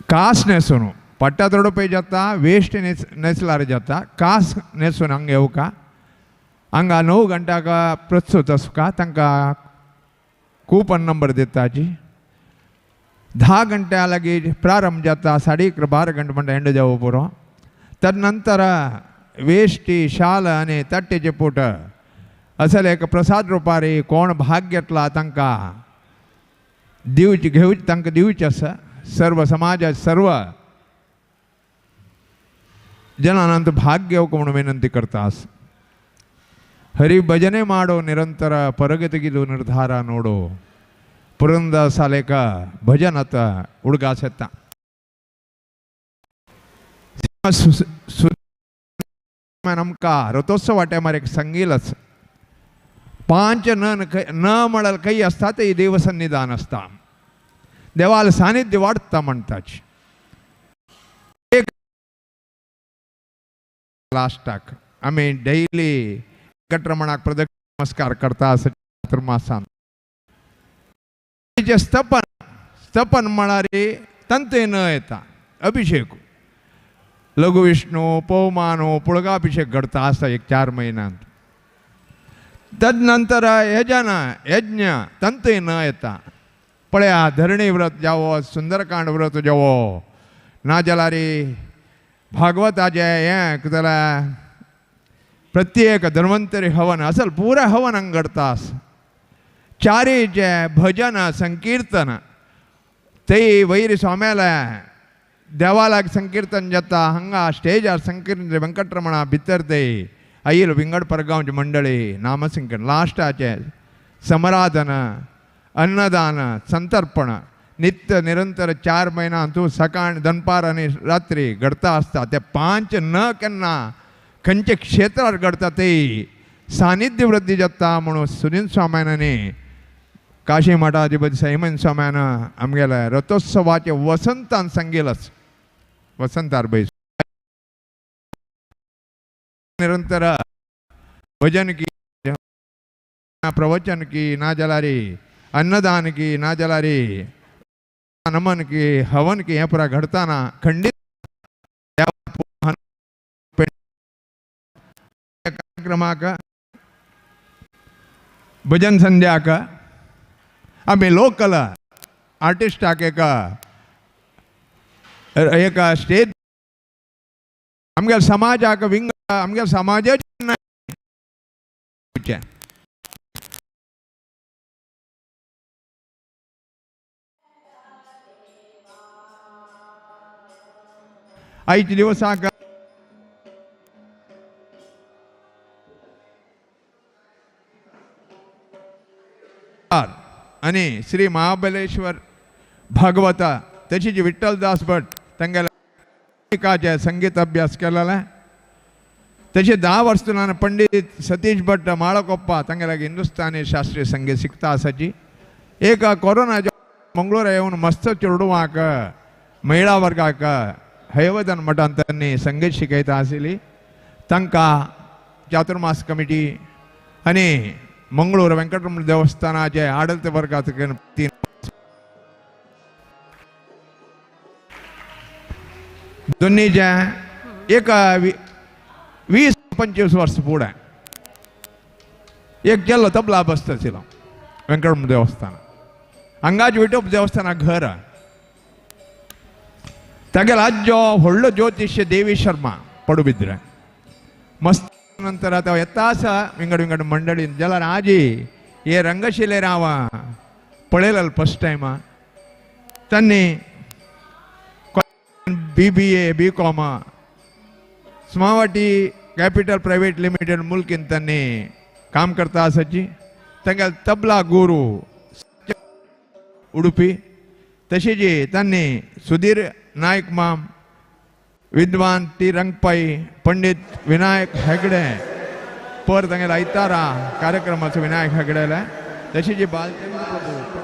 कास न्हेसून पट्टा तोडपय जाता वेस्ट नेसल्यार जाता कास न्हेसून हांगा येवका. हांगा 9 घंट्याक प्रस्तुत आसका तांकां कूपन नंबर दिताची. 10 घंट्या लागीं प्रारंभ जाता 11:30 12 घंटे म्हणटा एंड जावं पुरो. तदनंतर वेश्टी शाल आनी तट्टेचे पोट असले एक प्रसाद रुपारी कोण भाग घेतला तांकां दिवचे घेवचे तांकां दिवचें आसा. सर्व समाजा सर्व जनांत भाग घेवक म्हणून विनंती करता आसा. हरि भजने माडो निरंतर परगतिगिದು ನಿರ್ಧಾರ ನೋಡು ಪುರಂದಸಾಲೇಕ ಭಜನ್ ಅತ ಉಡ್ಗಾಸೆತ್ತ ನಮಕ रथोत्सव टायमार एक संगील आसा. 5 न म्हळ्यार खंय आसता ते देव सन्निधान आसता देवाल सानिध्य वाडटा म्हणटाच. एक लास्टाक आमी डेली वेंकटरमणाक प्रदक्षिणा नमस्कार करता आसा चातुर्मासान. स्थापन स्थापन म्हळ्यार तंते न येता अभिषेक लघु विष्णू पवमानो पुळगाभिषेक घडता आसा एक 4 म्हयन्यांत. तदनंतर यजन यज्ञ तंते न येता पळया धरणी व्रत जावो सुंदरकांड व्रत जावो ना जाल्यार भागवताचें हें जाल्यार प्रत्येक धन्वंतरी हवन असल पुरा हवन हांगा घडता आसा. चारीचें भजन संकीर्तन ते वैर स्वाम्याला देवालाक संकीर्तन जाता हांगा स्टेजार संकीर्तन वेंकटरमणा भितर ते आयल विंगड परगांवची मंडळी नामसंकीर्तन लास्टाचें समराधन अन्नदान संतर्पण नित्य निरंतर 4 म्हयन्यां तूं सकाळ दनपार आनी रात्री घडता आसता. ते 5 न केन्ना खंयच्या क्षेत्रार घडता ते सानिध्य वृद्धी जाता म्हणून सुनील स्वाम्यान काशी मठाधिपती सैमन स्वाम्यान आमगेल्या रथोत्सवाचे वसंतान सांगिलच वसंतार बैस निरंतर भजन की प्रवचन की ना जाल्यार अन्नदान की ना जाल्यार नमन की हवन की हें पुरा घडताना खंडीत कार्यक्रमाक भजन संध्याक आमी लोकल आर्टिस्टाक एक एक स्टेज आमगे समाजाक विंग आमगे समाजाचे आयच्या दिवसाक आनी श्री महाबलेश्वर भागवता तशीच विठ्ठलदास भट तांगेल्या संगीत अभ्यास केलेला. तशें 10 वर्सां पंडित सतीश भट माळकोप्पा तांगेल्या हिंदुस्थानी शास्त्रीय संगीत शिकता आसाची. एक कोरोनाच्या मंगळूरा येवन मस्त चेडवांक महिळा वर्गाक हयवदन मठान तांणी संगीत शिकयता आशिल्ली. तांकां चातुर्मास कमिटी आनी मंगळूर वेंकटरमण देवस्थानाचे आडळत वर्गात 3 दोन्हीच्या एक 20-25 वर्स फुडें एक गेल्लो तबला बसता आशिल्लो वेंकटरमण देवस्थान हांगाच विठोब देवस्थाना घर. तागेलो आज्जो व्हडलो ज्योतिष्य देवी शर्मा पडुबिद्रे मस्त नंतर तो येता आसा विंगड विंगड मंडळीन जाल्यार आजी हे रंगशिले हांव पळयलें फर्स्ट टायम तांणी BBA BCom Smavati capital private limited मुल्कीन तांणी काम करता आसाची. तांगेले तबला गुरू उडुपी तशेंच तांणी सुधीर नायक माम विद्वान टी रंगपाई पंडित विनायक हेगडे पर तांगेले आयतारा कार्यक्रमाचो विनायक हेगडेले तशेंच बालचंद्र प्रभू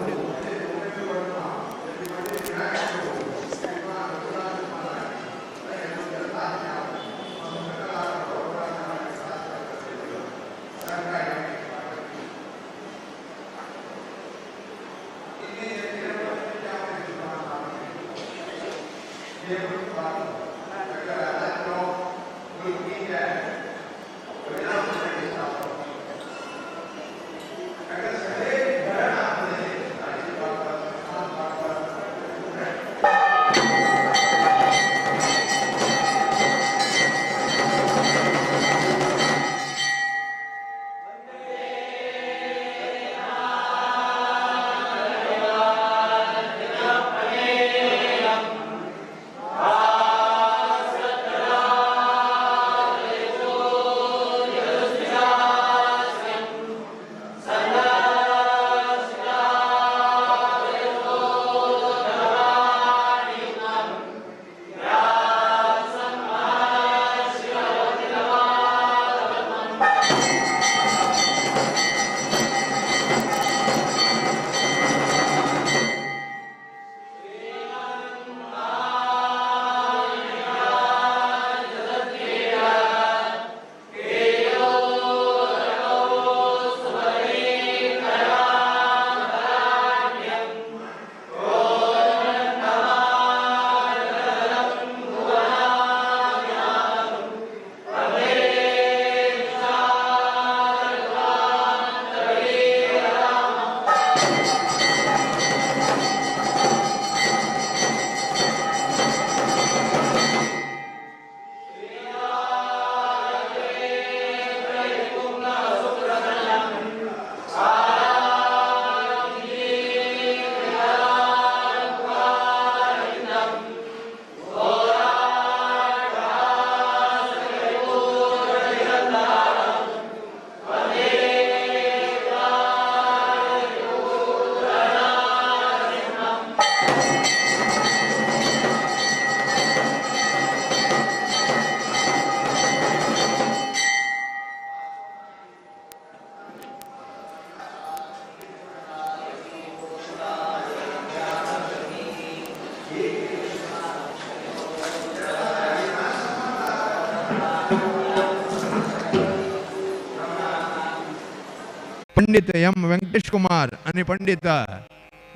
पंडित पंडित एम वेंकटेश कुमार आणि पंडित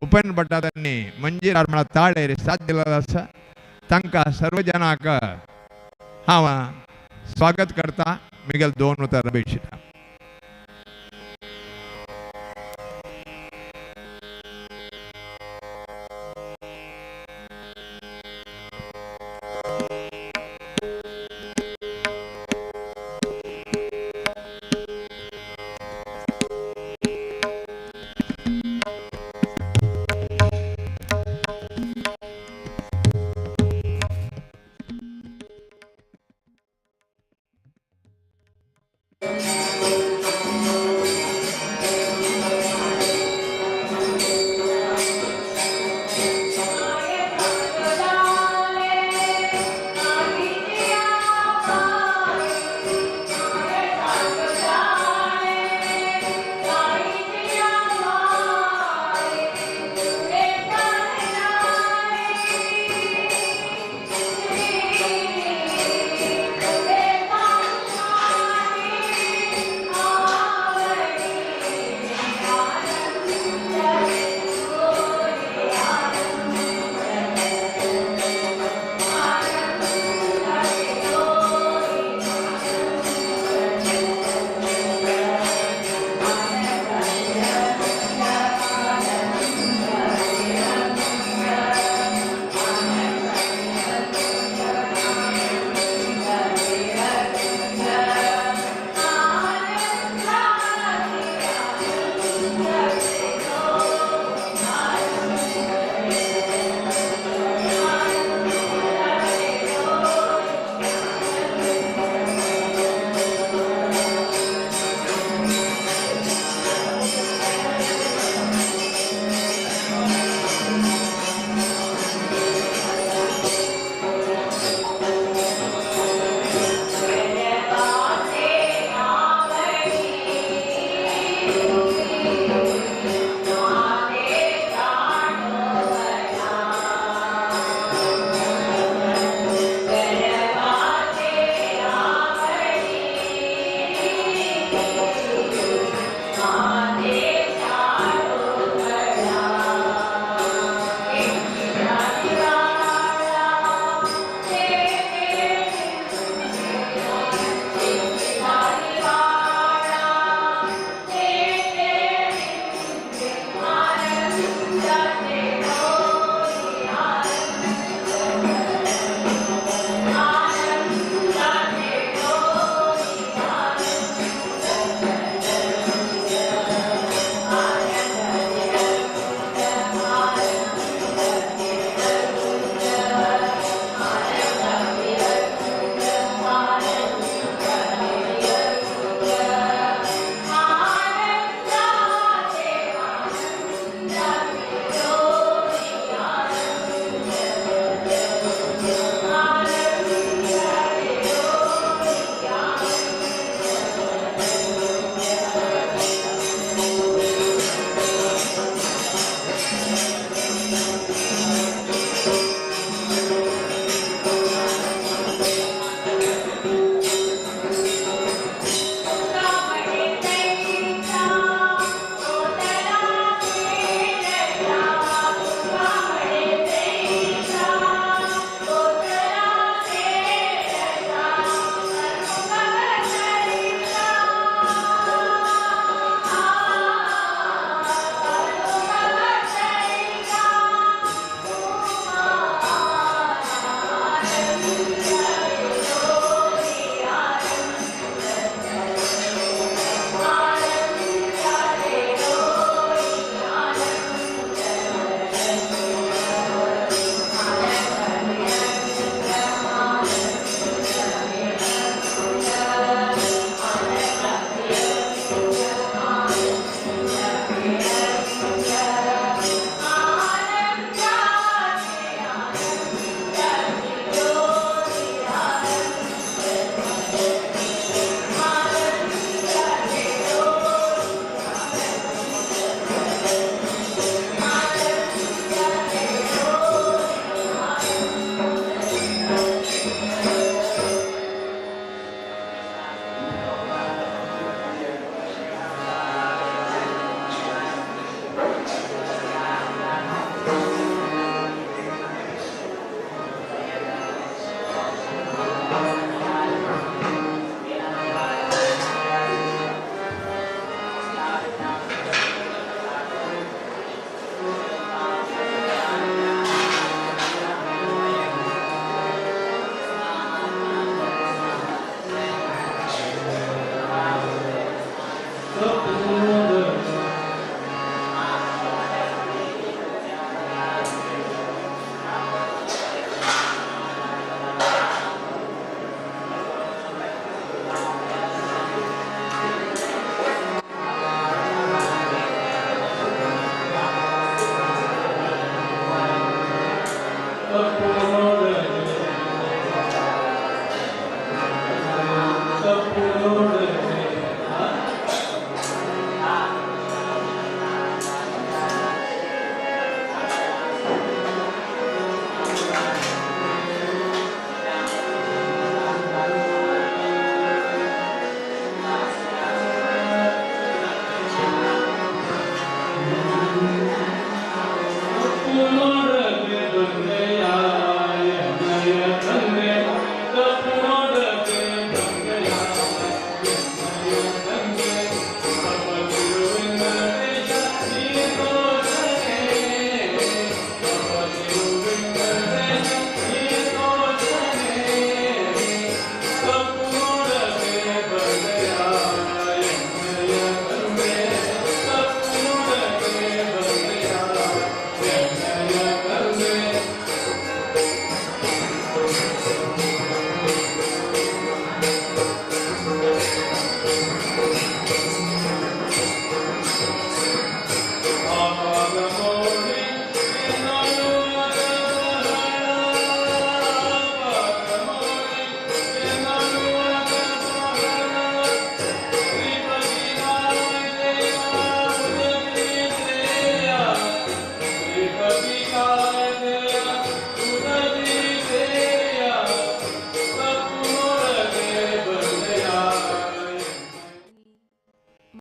उपेंद्र भट्टांनी मंजीर म्हळ्यार ताळेर साथ दिलेलो आसा. तांकां सर्व जनांक हांव स्वागत करता. मिगेल दोन उतरां अपेक्षिता. Thank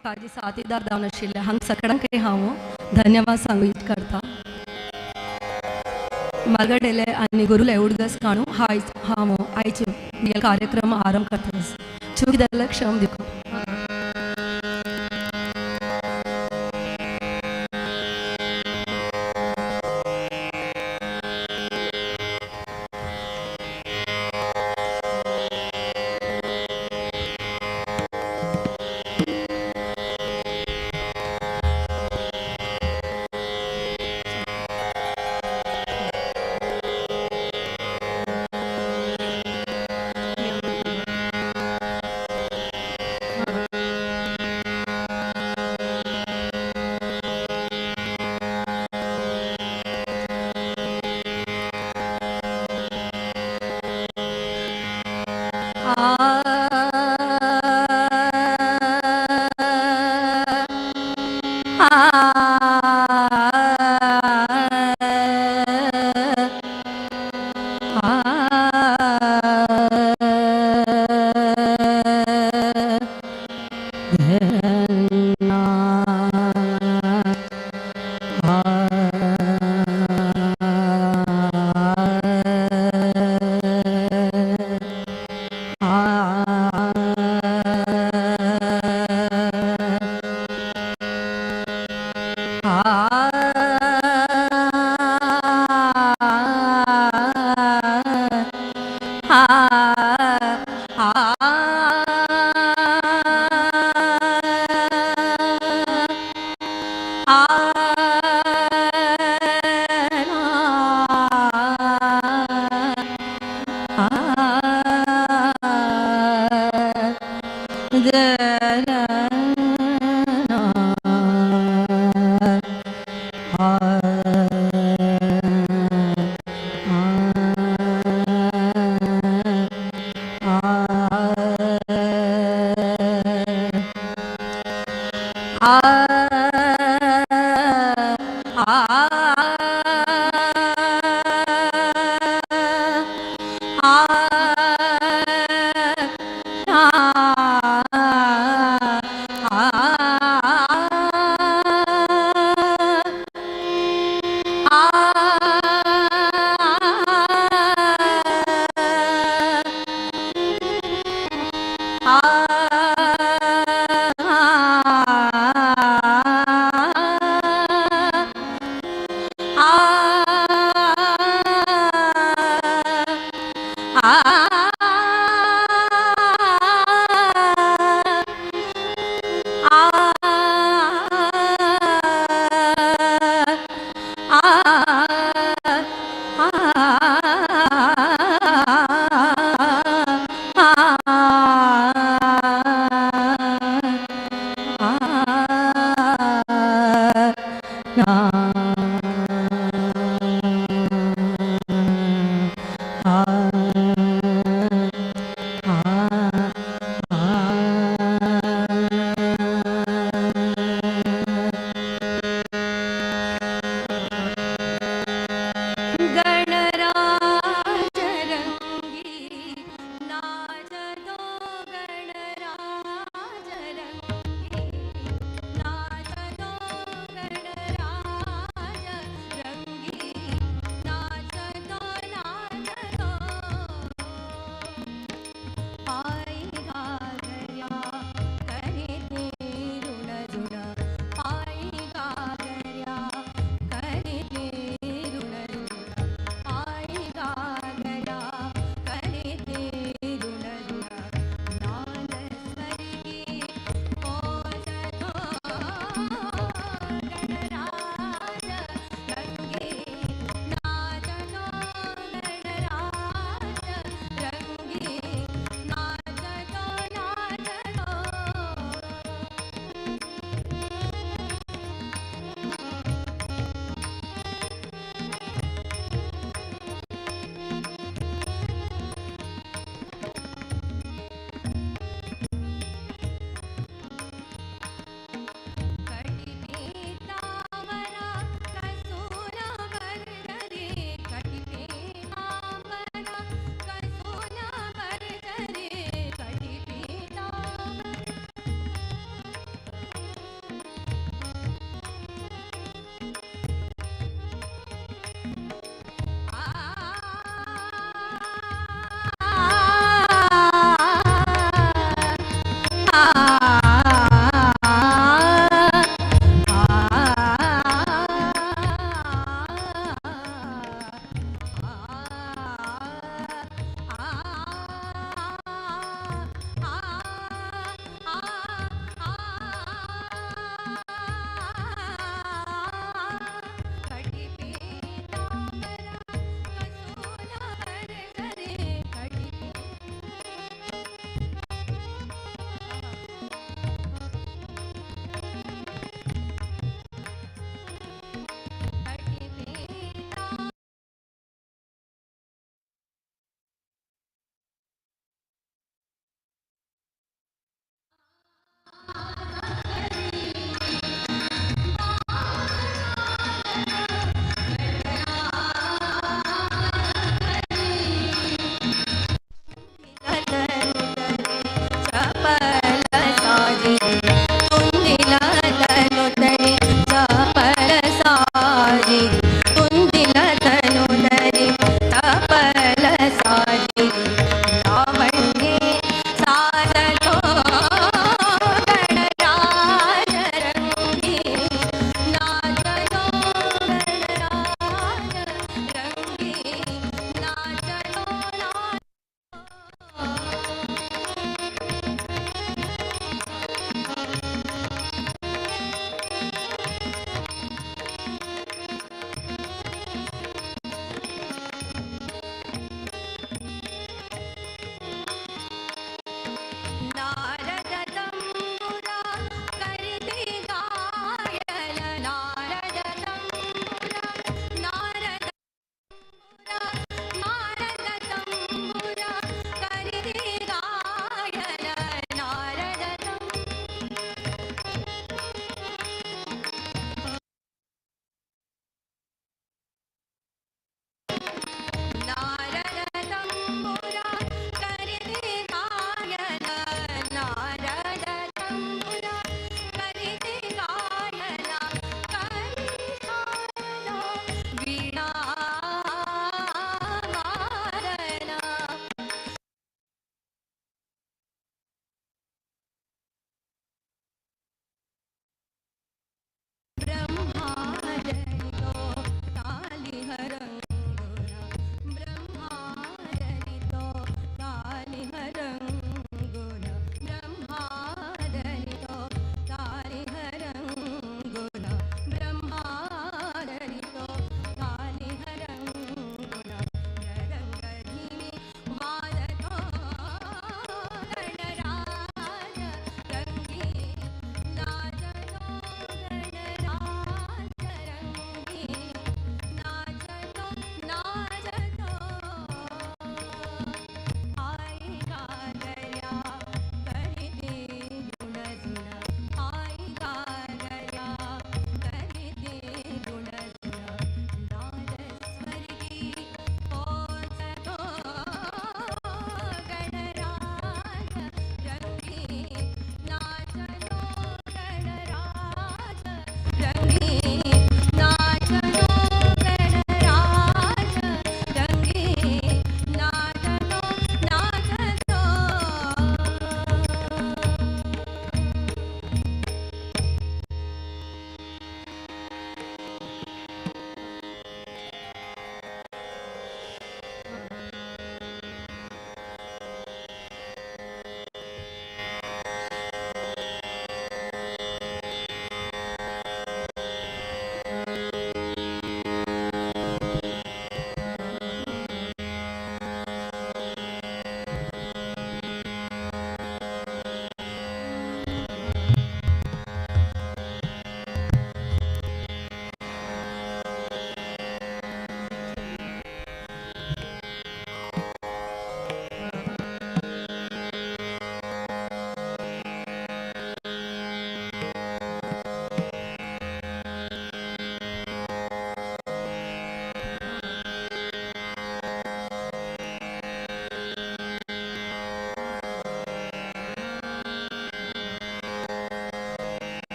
म्हाका आजी साथीदार जावन आशिल्ले हांगा सगळ्यांकय हांव धन्यवाद सांगू इच्छा करता. मालगडेले आनी गुरुले उडगस काणू हाय हांव आयचे कार्यक्रम आरंभ करता. चूक जाल्यार क्षम दिवं.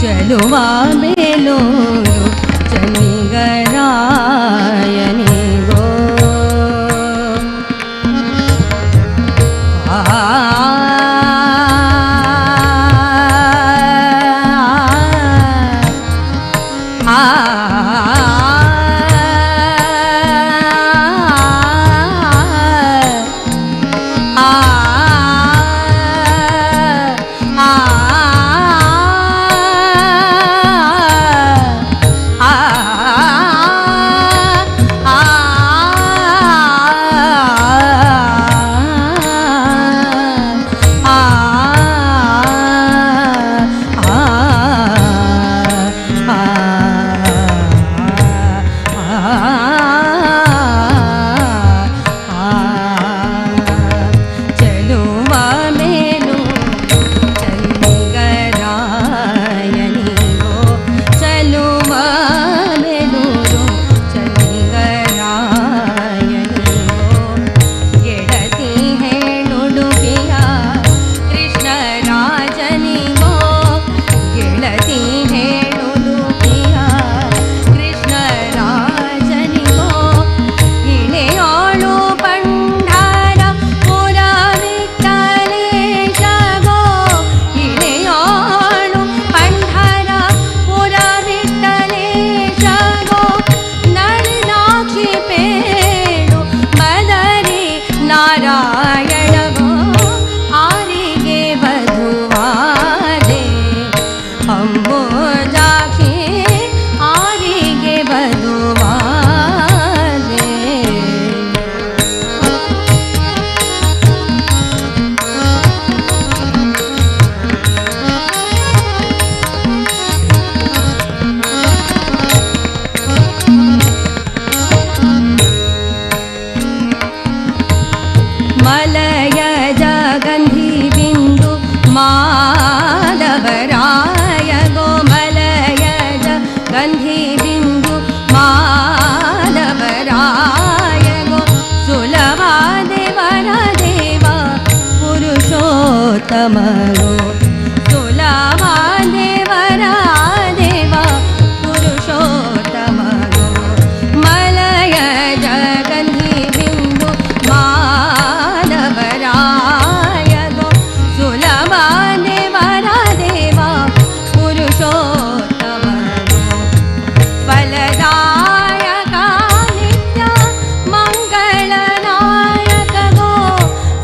Cheluvabeluru ಚನ್ನಿಗರಾಯನಿಗೋ. ಅಂಬುಜಾಕ್ಷಿ ಆರಿಗೆ ಬದುವಾದೆ. ಮಲಯ ಜಗಂಧಿ ಬಿಂದು ಮಾಧವರಾಯ ಗೋ ಮಲಯ ಗಂಧಿ ಬಿಂದು ಮಾಧವರಾಯ ಗೋ ಸುಲಭ ದೇವರ ದೇವ ಪುರುಷೋತ್ತಮ ಗೋ ಸುಲಭ ದೇವರ ದೇವ ಪುರುಷೋತ್ತಮ ಗೋ ಮಲಯ ಜಗಂಧಿ ಬಿಂದು ಮಾಧವರಾಯ ಗೋ ಸುಲಭ ದೇವರ ದೇವ ಪುರುಷೋತ್ತಮ ಗೋ ಫಲದಾಯಕ ನಿತ್ಯ ಮಂಗಳನಾಯಕ ಗೋ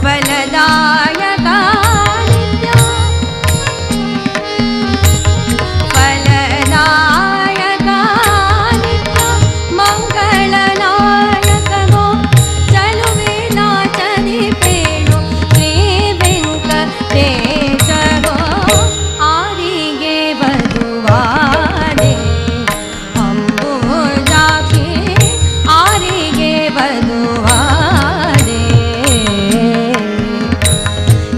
ಫಲದಾಯಕ ನಿತ್ಯ ಫಲದಾಯಕ ನಿತ್ಯ ಮಂಗಳನಾಯಕ ಗೋ ಚಲುವೆ ನಾಚದಿ ಪೇಳು ಶ್ರೀ ವೆಂಕಟೇಶ ಗೋ ಆರಿಗೆ ಬದುವಾದೆ ಅಂಬುಜಾಕ್ಷಿ ಆರಿಗೆ ಬದುವಾದೆ.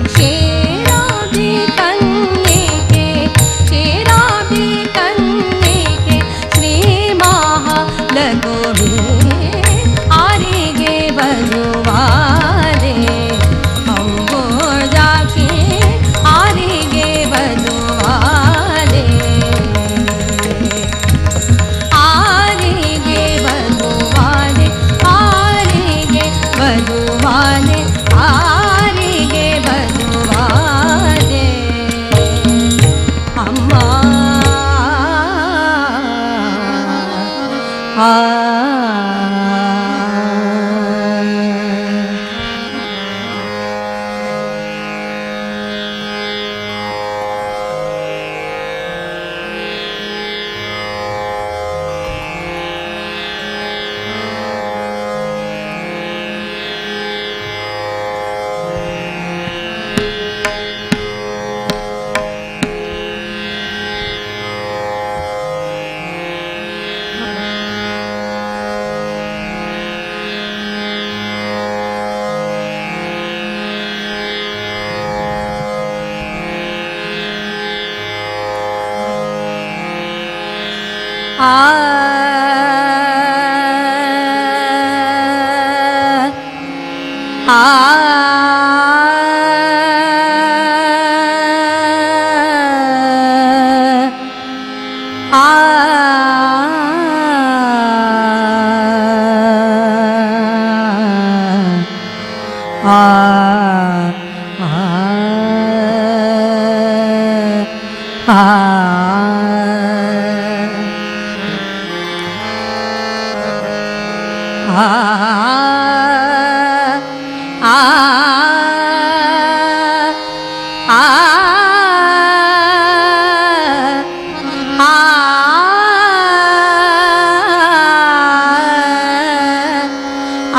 ಕ್ಷೀರಾಬ್ಧಿ ಕನ್ನಿಕೆ ಕ್ಷೀರಾಬ್ಧಿ ಕನ್ನಿಕೆ ಶ್ರೀ ಮಹಾಲಕ್ಷ್ಮಿ ಆರಿಗೆ ಬದುವಾದೆ ಅಂಬುಜಾಕ್ಷಿ ಆರಿಗೆ ಬದುವಾದೆ. ಆರಿಗೆ ಬದುವಾದೆ ಆರಿಗೆ ಬದುವಾದೆ ಆರಿಗೆ ಬದುವಾದೆ ಅಮ್ಮ ಆ. ಆ ಆ ಆ ಆ ಆ ಆ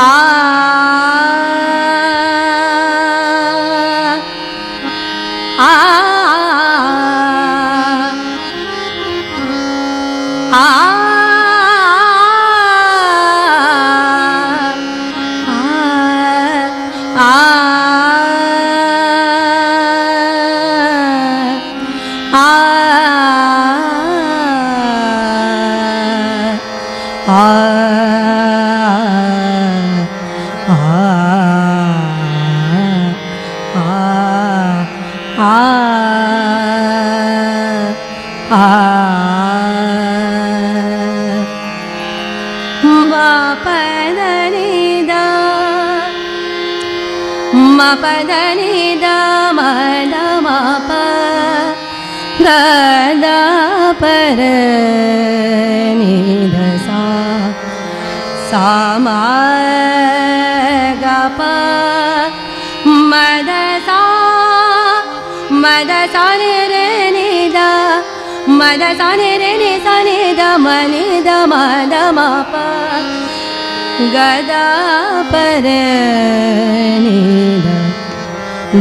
ಆ ಆ ಆ ಆ ಆ The सा ने रे ने सा ने the म ने the म the म प ग the प रे ने the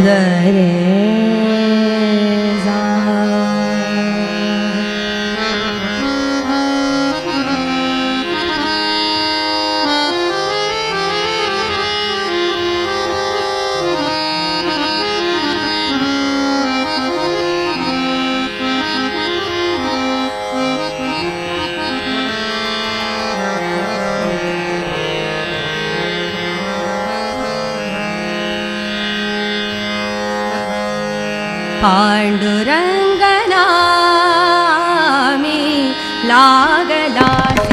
the रे सा। पांडुरंगना मी लागला ध्यास,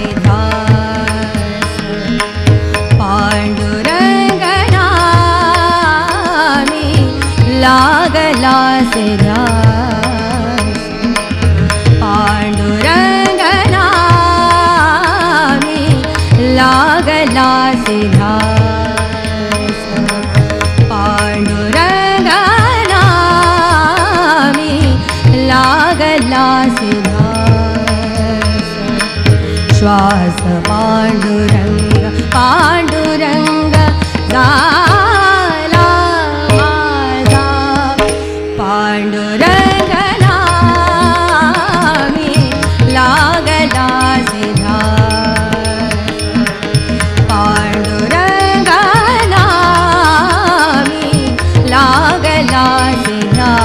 पांडुरंगना मी लागला ध्यास, पांडुरंगना मी लागला ध्यास, पांडुरंगना लागला ध्यास। श्वास पांडुरंग पांडुरंग झाला माझा, पांडुरंगना मी लागला ध्यास, पांडुरंगना मी लागला ध्यास।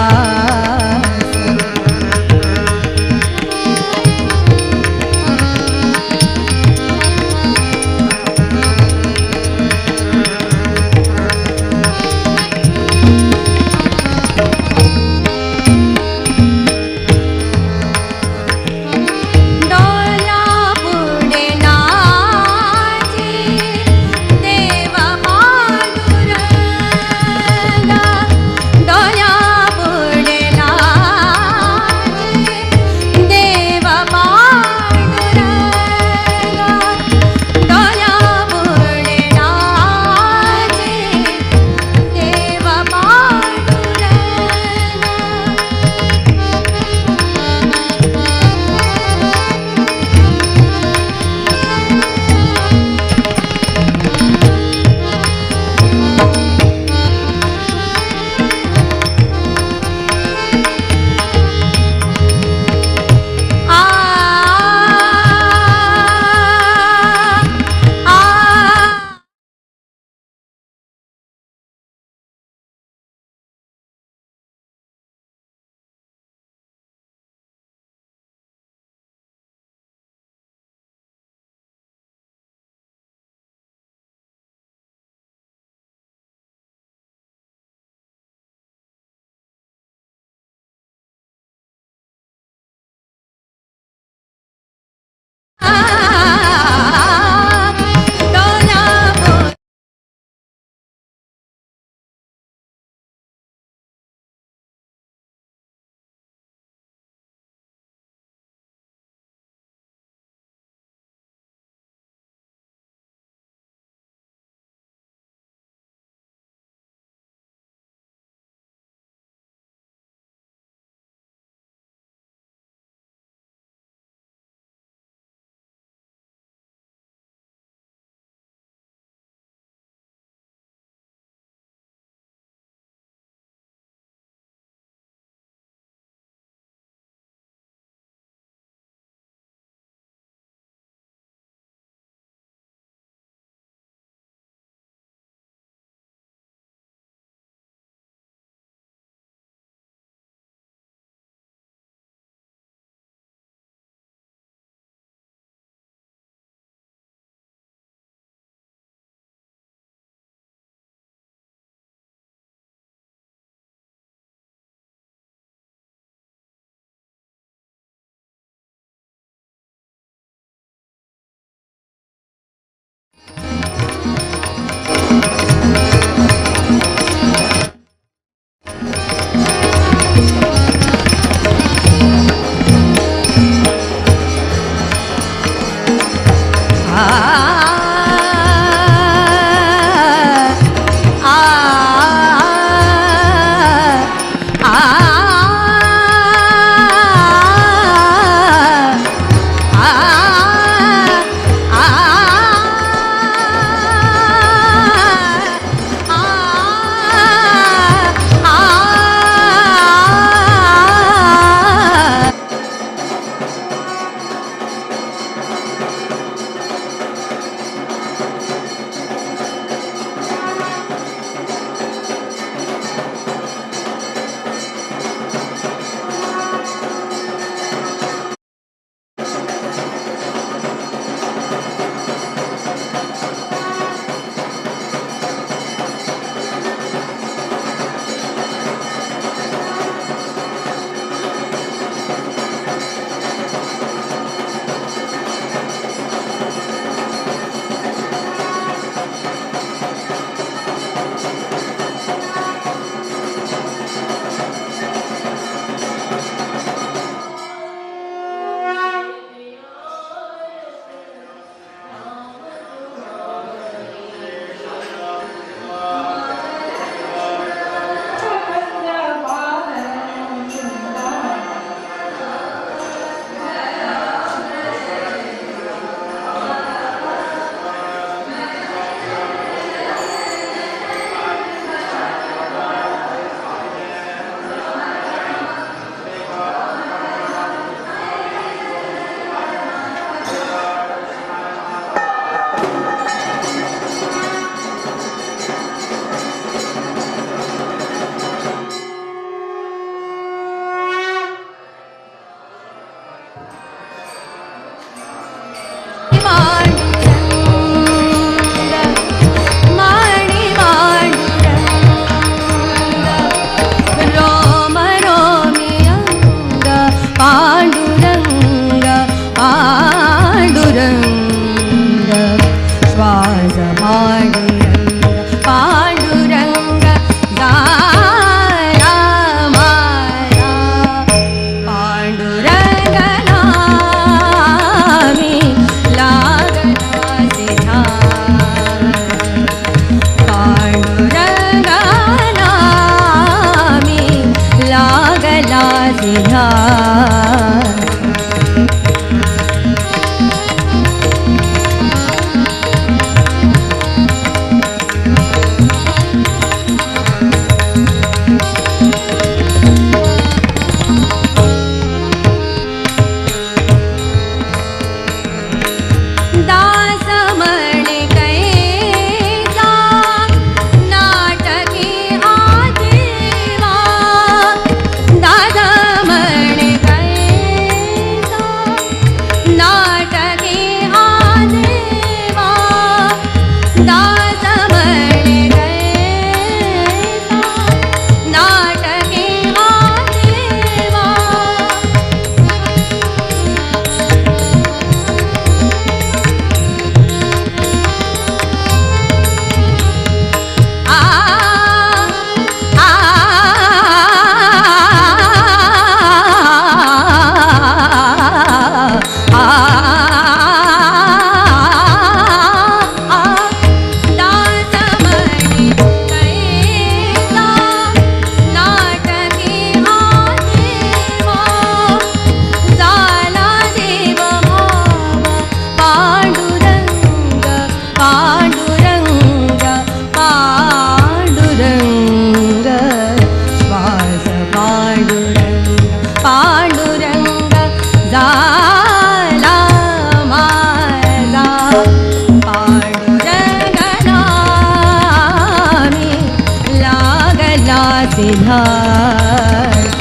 ध्यास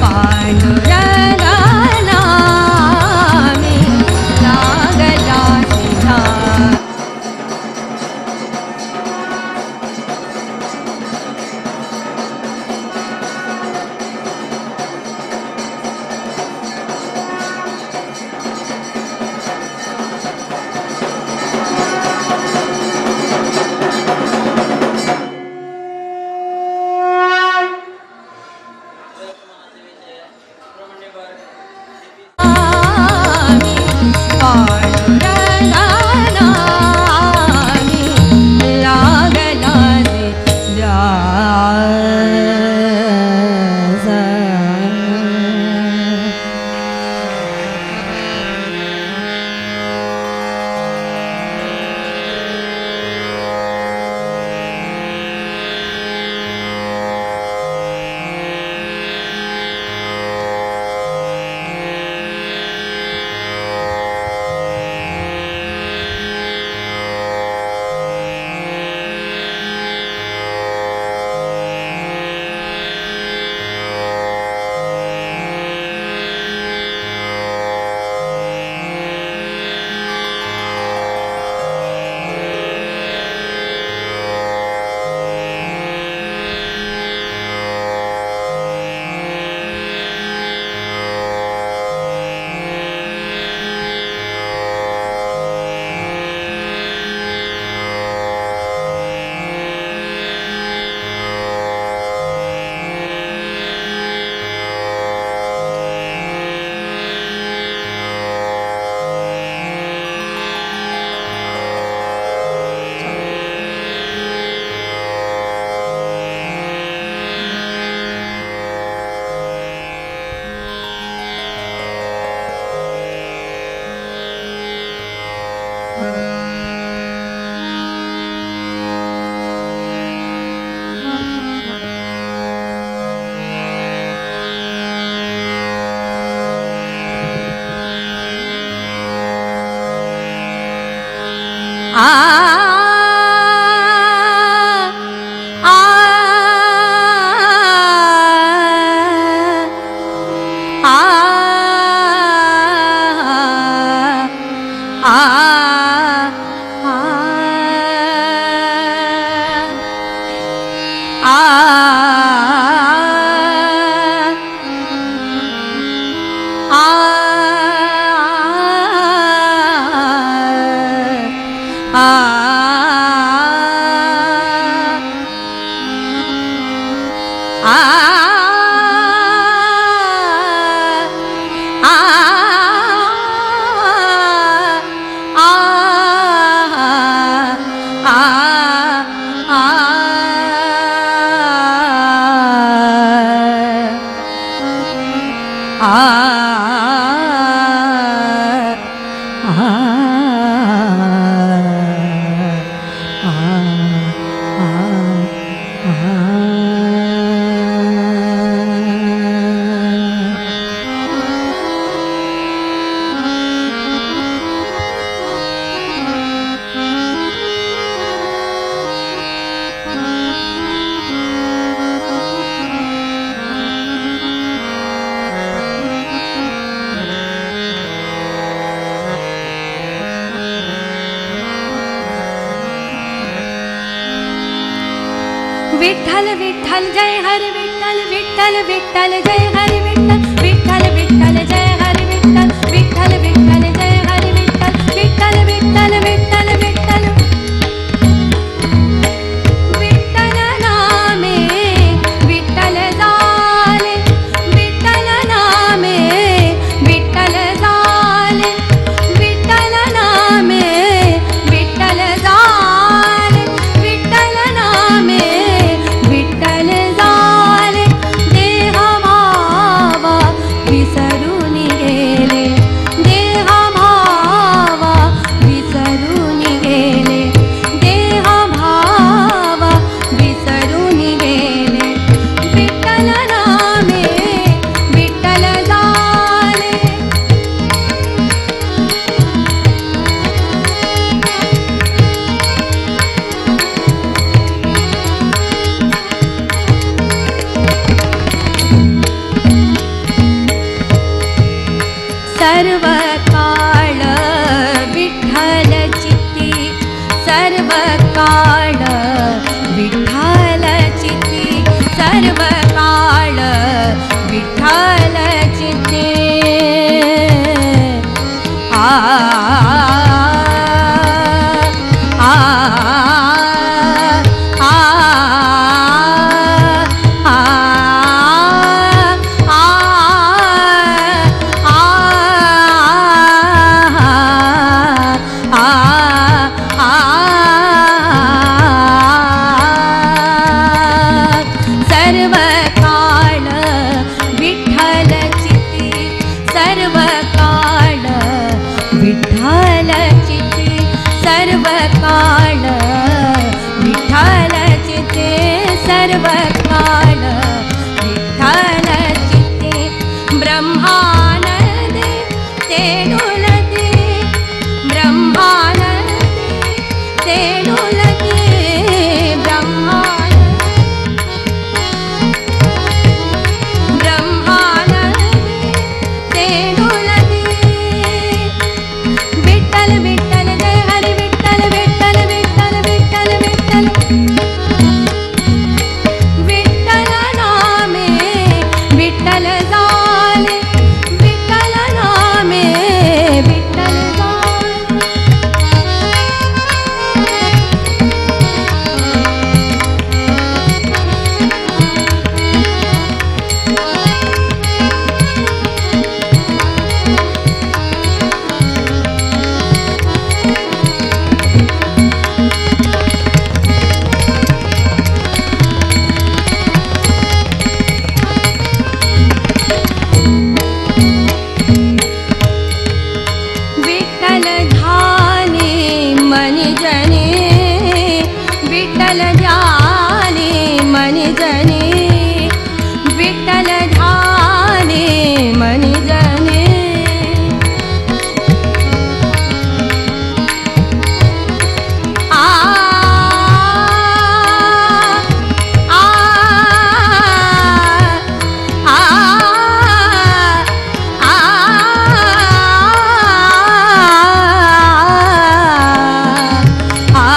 पांडुरंगा नामी लागलासी ध्यास. पांडुरंगा नामी लागलासी ध्यास. आ आ आ आ आ आ विठ्ठल विठ्ठल जय हरी विठ्ठल विठ्ठल विठ्ठल जय हरी विठ्ठल विठ्ठल विठ्ठल जय हरी विठ्ठल विठ्ठल विठ्ठल जय हरी विठ्ठल विठ्ठल विठ्ठल विठ्ठल विठ्ठल विठ्ठल नामे विठ्ठल झाले विठ्ठल नामे विठ्ठल झाले विठ्ठल नामे विठ्ठल झाले विठ्ठल नामे विठ्ठल झाले देह आ आ आ आ आ आ सर्व काळ विठ्ठल चिती, सर्व काळ विठ्ठल चिती, सर्व काळ विठ्ठल चिती, सर्व काळ विठ्ठल चिती. ब्रह्मानंदे ते डोलते, ब्रह्मानंदे ते डोलते, ब्रह्मानंदे ब्रह्मानंदे ते डोलते. विठ्ठल विठ्ठल जय हरी विठ्ठल विठ्ठल विठ्ठल विठ्ठल विठ्ठल विठ्ठल नामे विठ्ठल झाले, विठ्ठल नामे विठ्ठल झाले. विठ्ठल ध्याने मनी जने, विठ्ठल ध्याने मनी जने, विठ्ठल ध्याने मनी जने. आ आ आ आ आ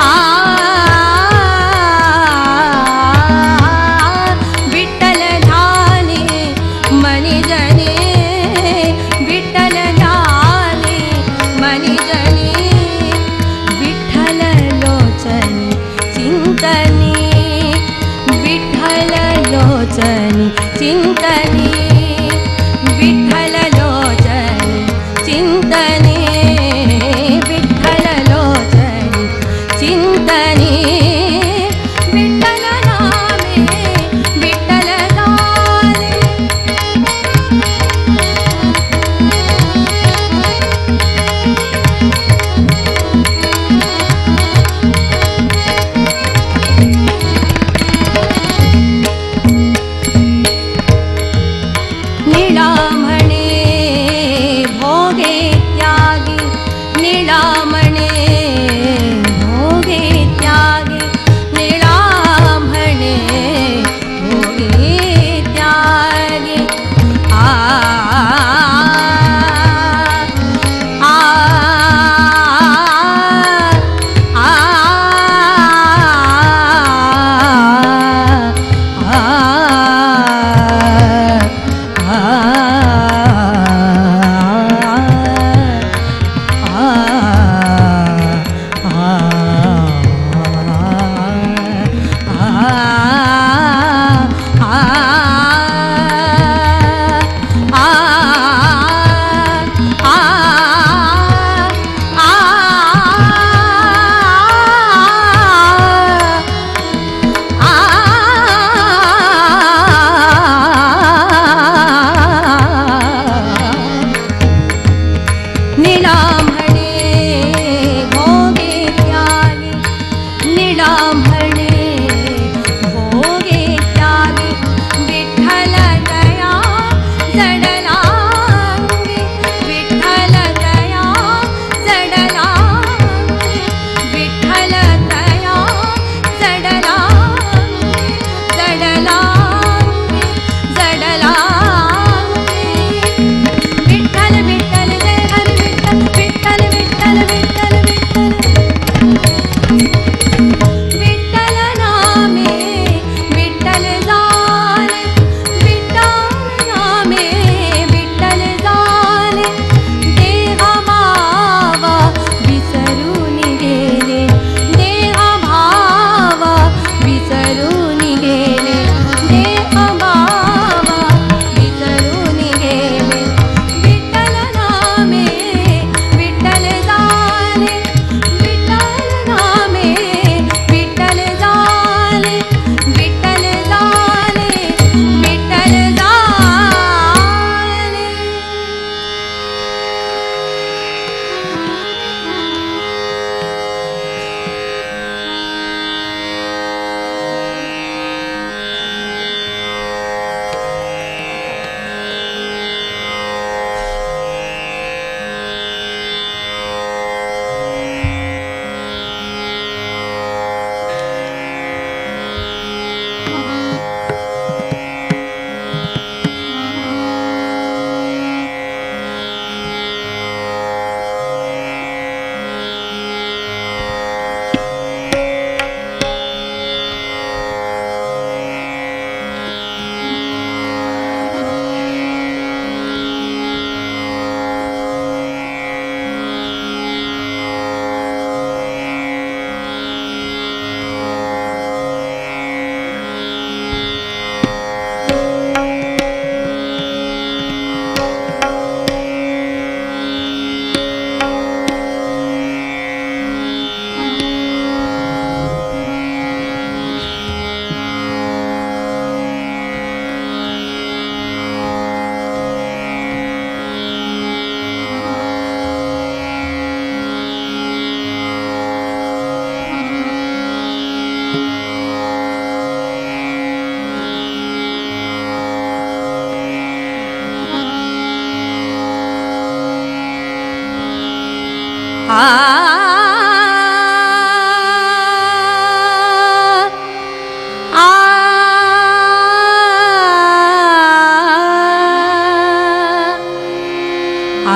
आ विठ्ठल ध्याने मनी जने, विठ्ठल ध्याने मनी जने, विठ्ठल लोचनी चिंतनी, विठ्ठल लोचनी चिंतनी, विठ्ठल लोचनी चिंतनी, विठ्ठल लोचनी चिंतनी. विठ्ठल नामे विठ्ठल झाले. निळामणे भोगे त्यागी, निळामणे भोगे त्यागी, निळामणे भोगे त्यागी. आ आ आ आ आ.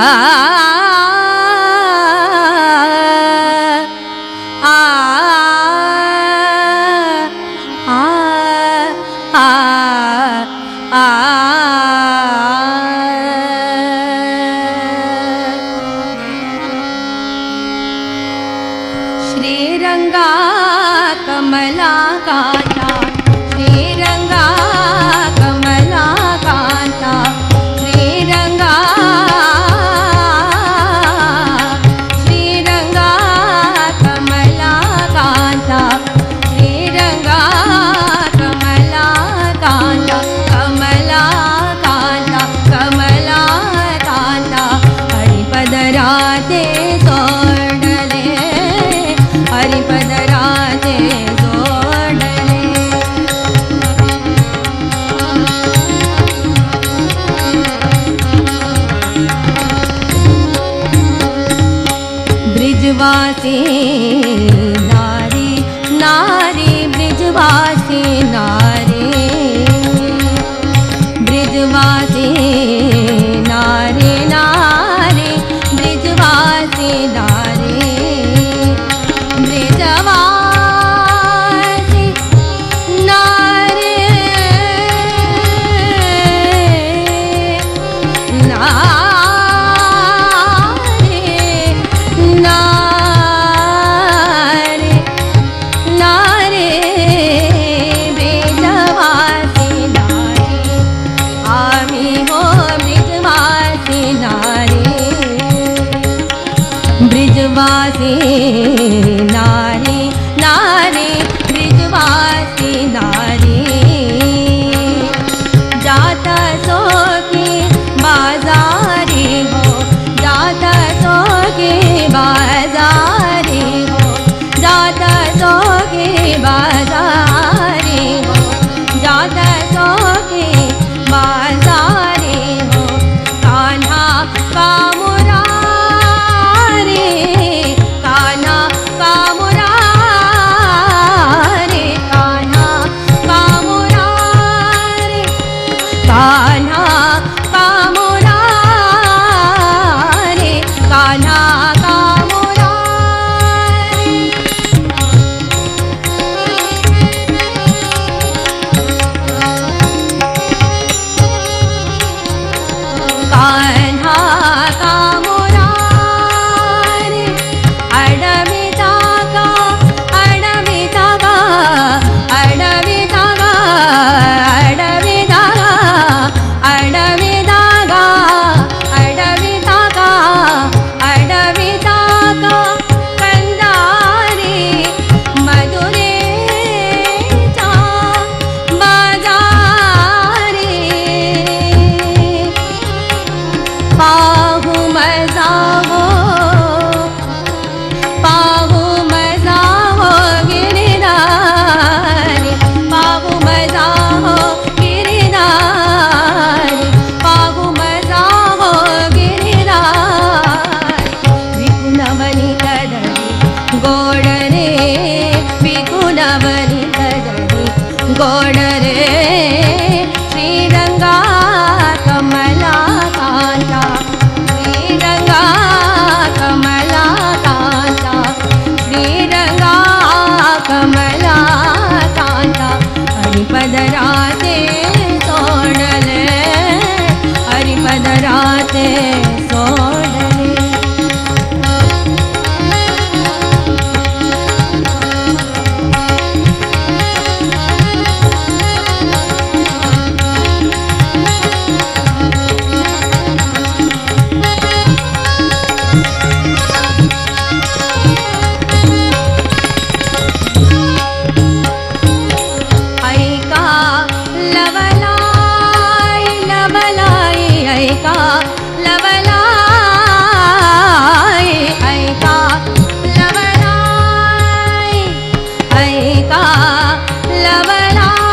आ आ आ आ श्रीरंगा कमला कांता श्रीरंगा कमला कांता श्रीरंगा श्रीरंगा कमला कांता श्रीरंगा कमला कांता कमला कांता कमला कांता हरिपदराते सोडले हरिपदराते सोडले. ब्रिजवासी नारी नारी ब्रिजवासी नारी ब्रिजवासी नारी नारी ब्रिजवासी नारी ब्रिजवासी नारी नारी नारी नारी ब्रिजवासी नारी आमी हो ब्रिजवासी नारी ब्रिजवासी नारी नारी ब्रिजवासी नारी जाता सोकी बाजारी हो जाता सोकी बाजारी हो जाता सोकी बाजारी हो जाता सोकी बाजारी हो कान्हा का मुरारी कान्हा का मुरारी कान्हा का मुरारी कान्हा का मुरारी कान्हा का मुरारी. कान्हा का मुरारी अडविता का अडविता का अडविता का अडविता का अडविता का अडविता का अडविता का कंदारी मधुरेचा बाजारी पाहू मजा हो पाहू मजा हो गिरिधारी पाहू मजा हो गिरिधारी पाहू मजा हो गिरिधारी विकुणवनी कदरी गोड रे विकुणवनी कदरी गोड रे श्रीरंगा कमला कांता श्रीरंगा कमला कांता श्रीरंगा कमला कांता हरिपदराते सोडले हरिपदराते सोडले. ऐका लवलाई लवलाई ऐका लवलाई ऐका लवलाई ऐका लवलाई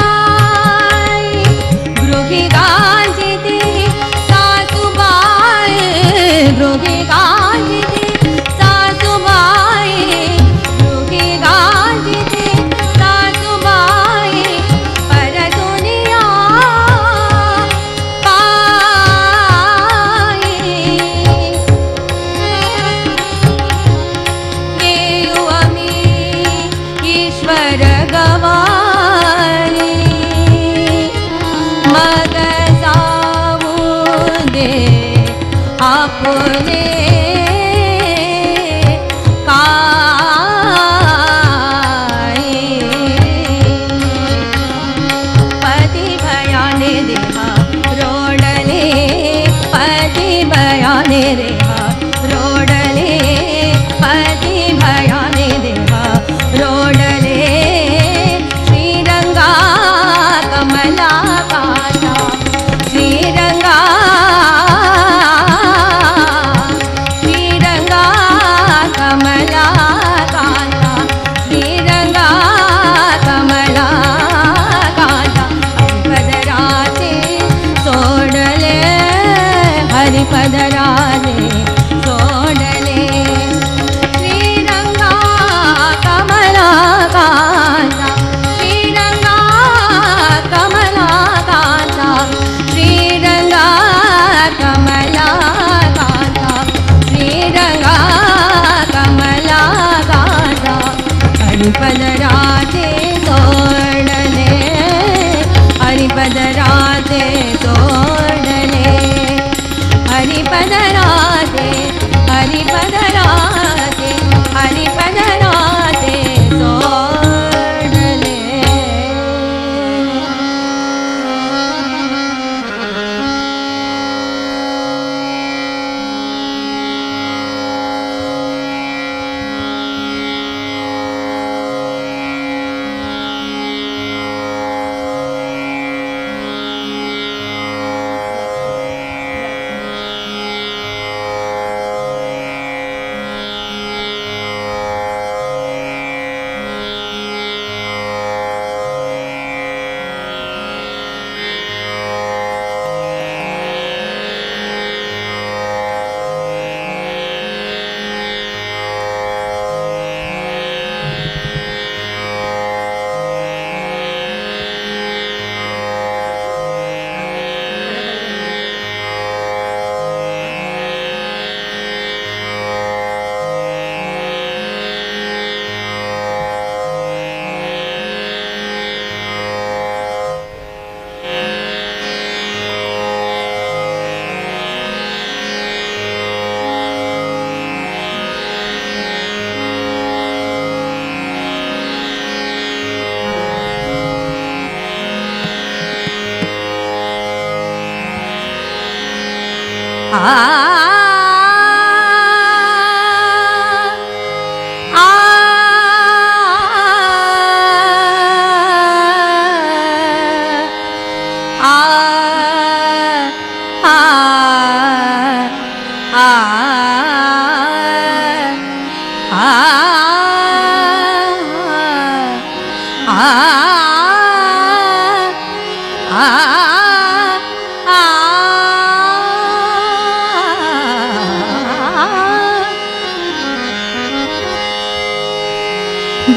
गृही गांजिती सासूबाई गृही गांजिती सासूबाई गृही गांजिती सासूबाई परदुनिया पाई. आपले काय पती भयाने देवा रोडले पती भयाने देवा रोडले पती भयाने देवा रोडले श्रीरंगा कमला कांता श्रीरंगा श्रीरंगा कमला कांता श्रीरंगा कमला कांता हरिपदराचे सोडले हरिपदराचे सोडले श्रीरंगा कमला कांता श्रीरंगा कमला कांता श्रीरंगा कमला कांता श्रीरंगा कमला कांता हरिपदराचे सोडले हरिपदराचे सोडले हरिपदराचे हरिपदराचे हरिपदराचे सोडले. आ आ आ आ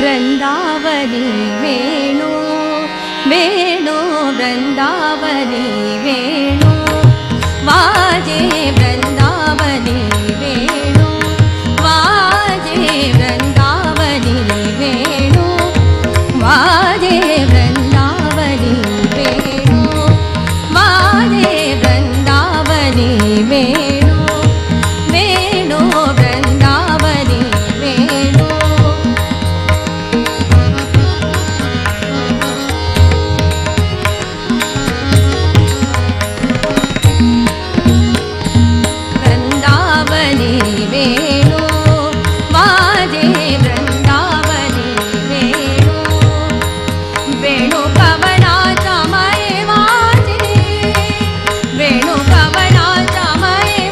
वृंदावनी वेणु वेणु वृंदावनी वेणु वाजे वृंदावनी वेणु वाजे वृंदावनी वेणु वाजे वृंदावनी वेणु वाजे वृंदावनी वेणु वेणु वृंदावनी वेणु. वृंदावनी वेणु वाजे वृंदावनी वेणु वेणु कवनाचा मये वाजे वेणु कवनाचा मये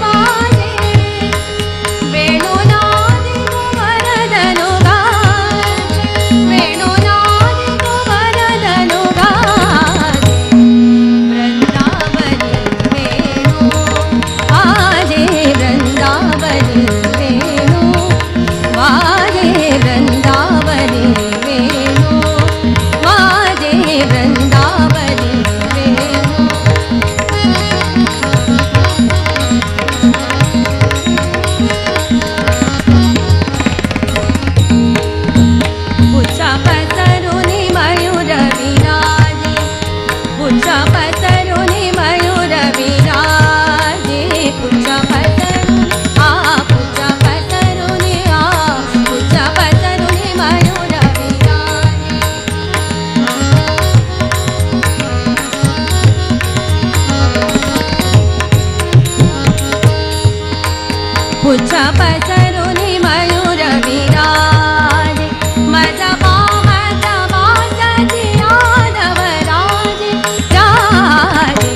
पुच्छ पसरून मयूर विराजे मज पाहत वासती यादवराजे राजे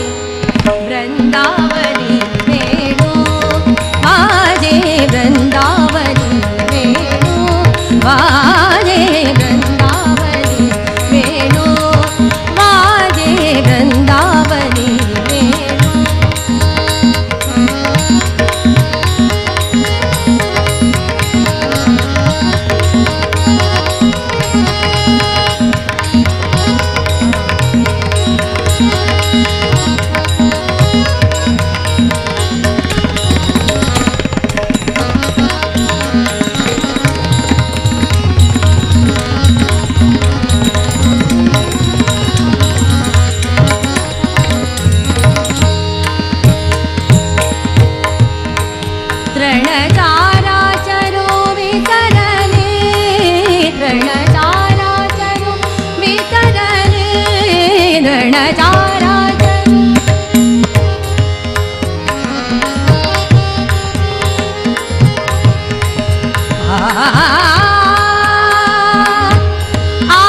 वृंदावनी वेणू वाजे वृंदावनी वेणू वाजे वृंदावनी वेणू वाजे वृंदावनी वेणू. तृणचाराचरो वितरले तृणचाराचरो वितरले तृणचाराचरो आ आ आ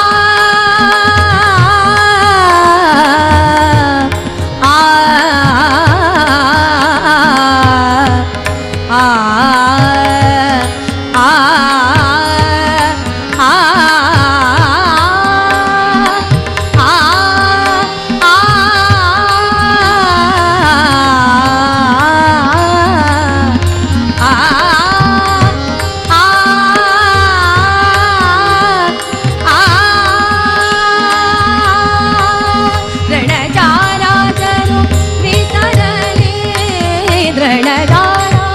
आ आ आ रणचाराचरो विसरले रणचारा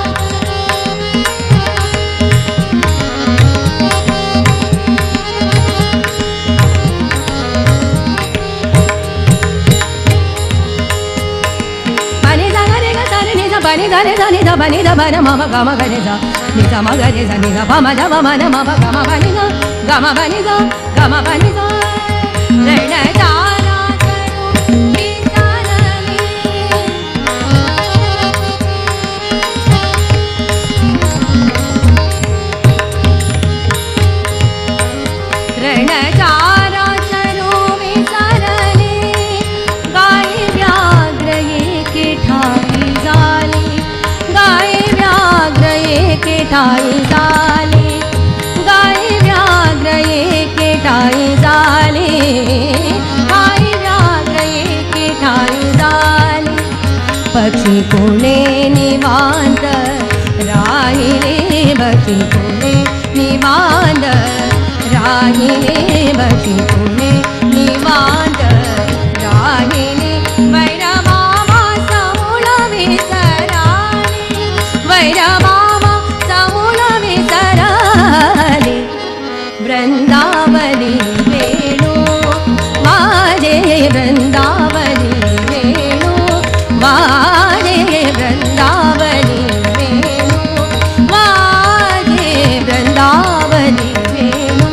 बनि ध ग रे ग सा रे नि ध बनि ध रे ध नि ध बनि ध ब न म म ग म ग रे ध नि ध म ग रे ध नि ध प म ध प म न म प ग म प नि ध ग म प नि ध ग म प नि ध रणचाराचरो विसरले. रणचाराचरो विसरले गाय व्याघ्र एके ठाई झाले गाय व्याघ्र एके ठाई झाले गाय व्याघ्र एके ठाई झाले गाय व्याघ्र एके ठाई झाले पक्षी कोणे निवांत राहिले पक्षी कोणे निवांत राहिले पक्षी कोणे निवांत राहिले वैरमामा समूळ विसराले वैरमामा समूळ विसराले वृंदावनी वेणू वाजे वृंदावनी वेणू वाजे वृंदावनी वेणू वाजे वृंदावनी वेणू.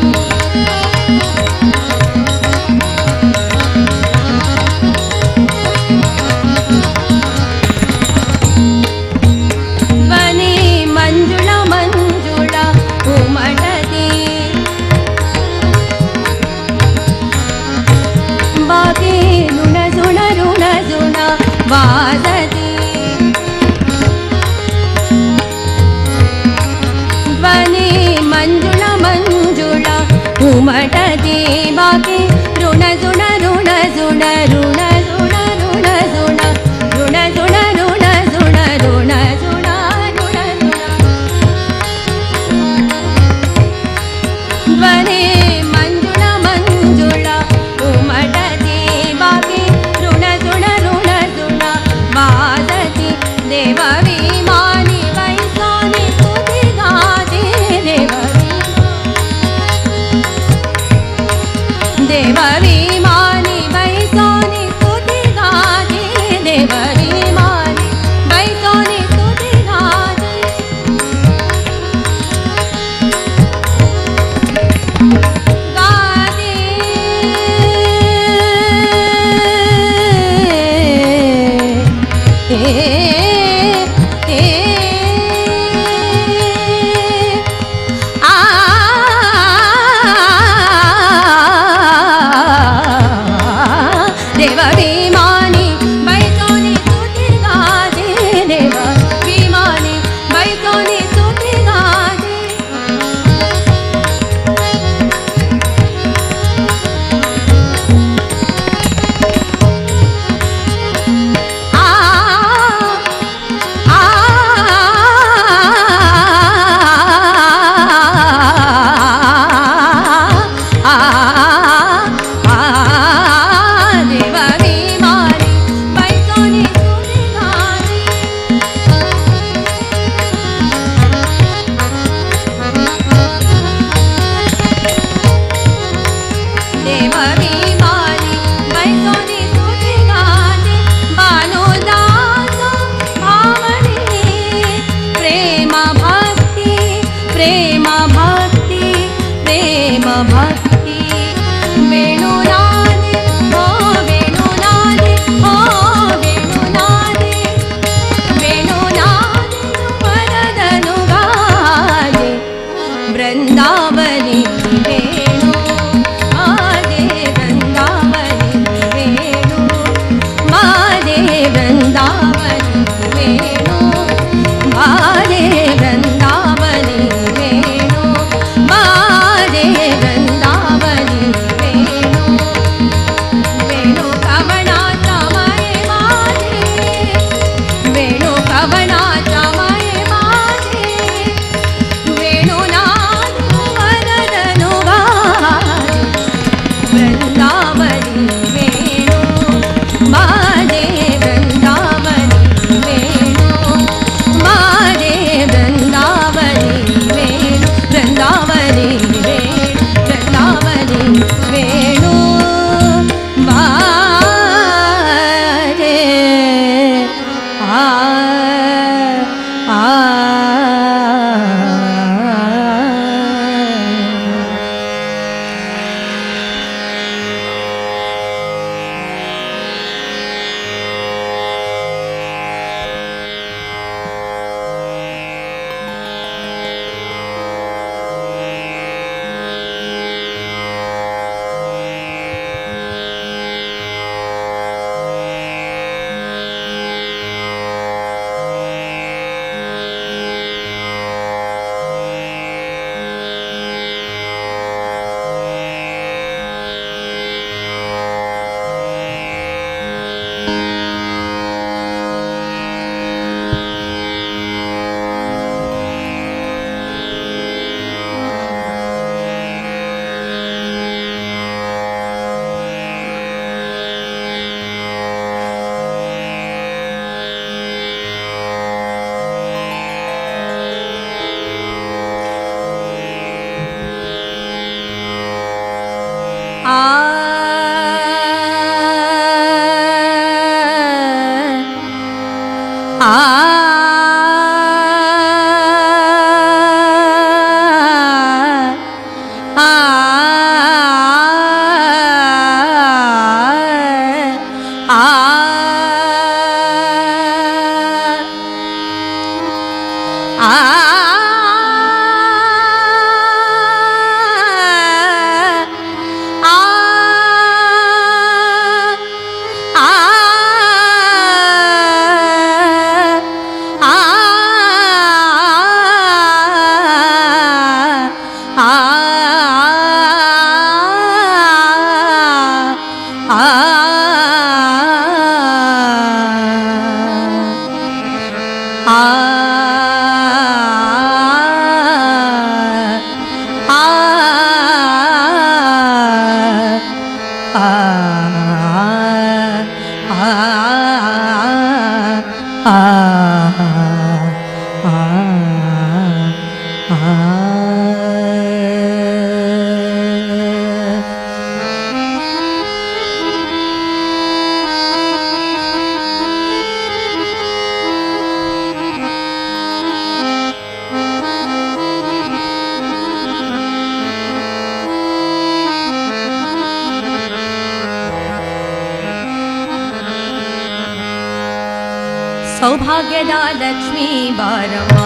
ಸೌಭಾಗ್ಯದ ಲಕ್ಷ್ಮೀ ಬಾರಮ್ಮ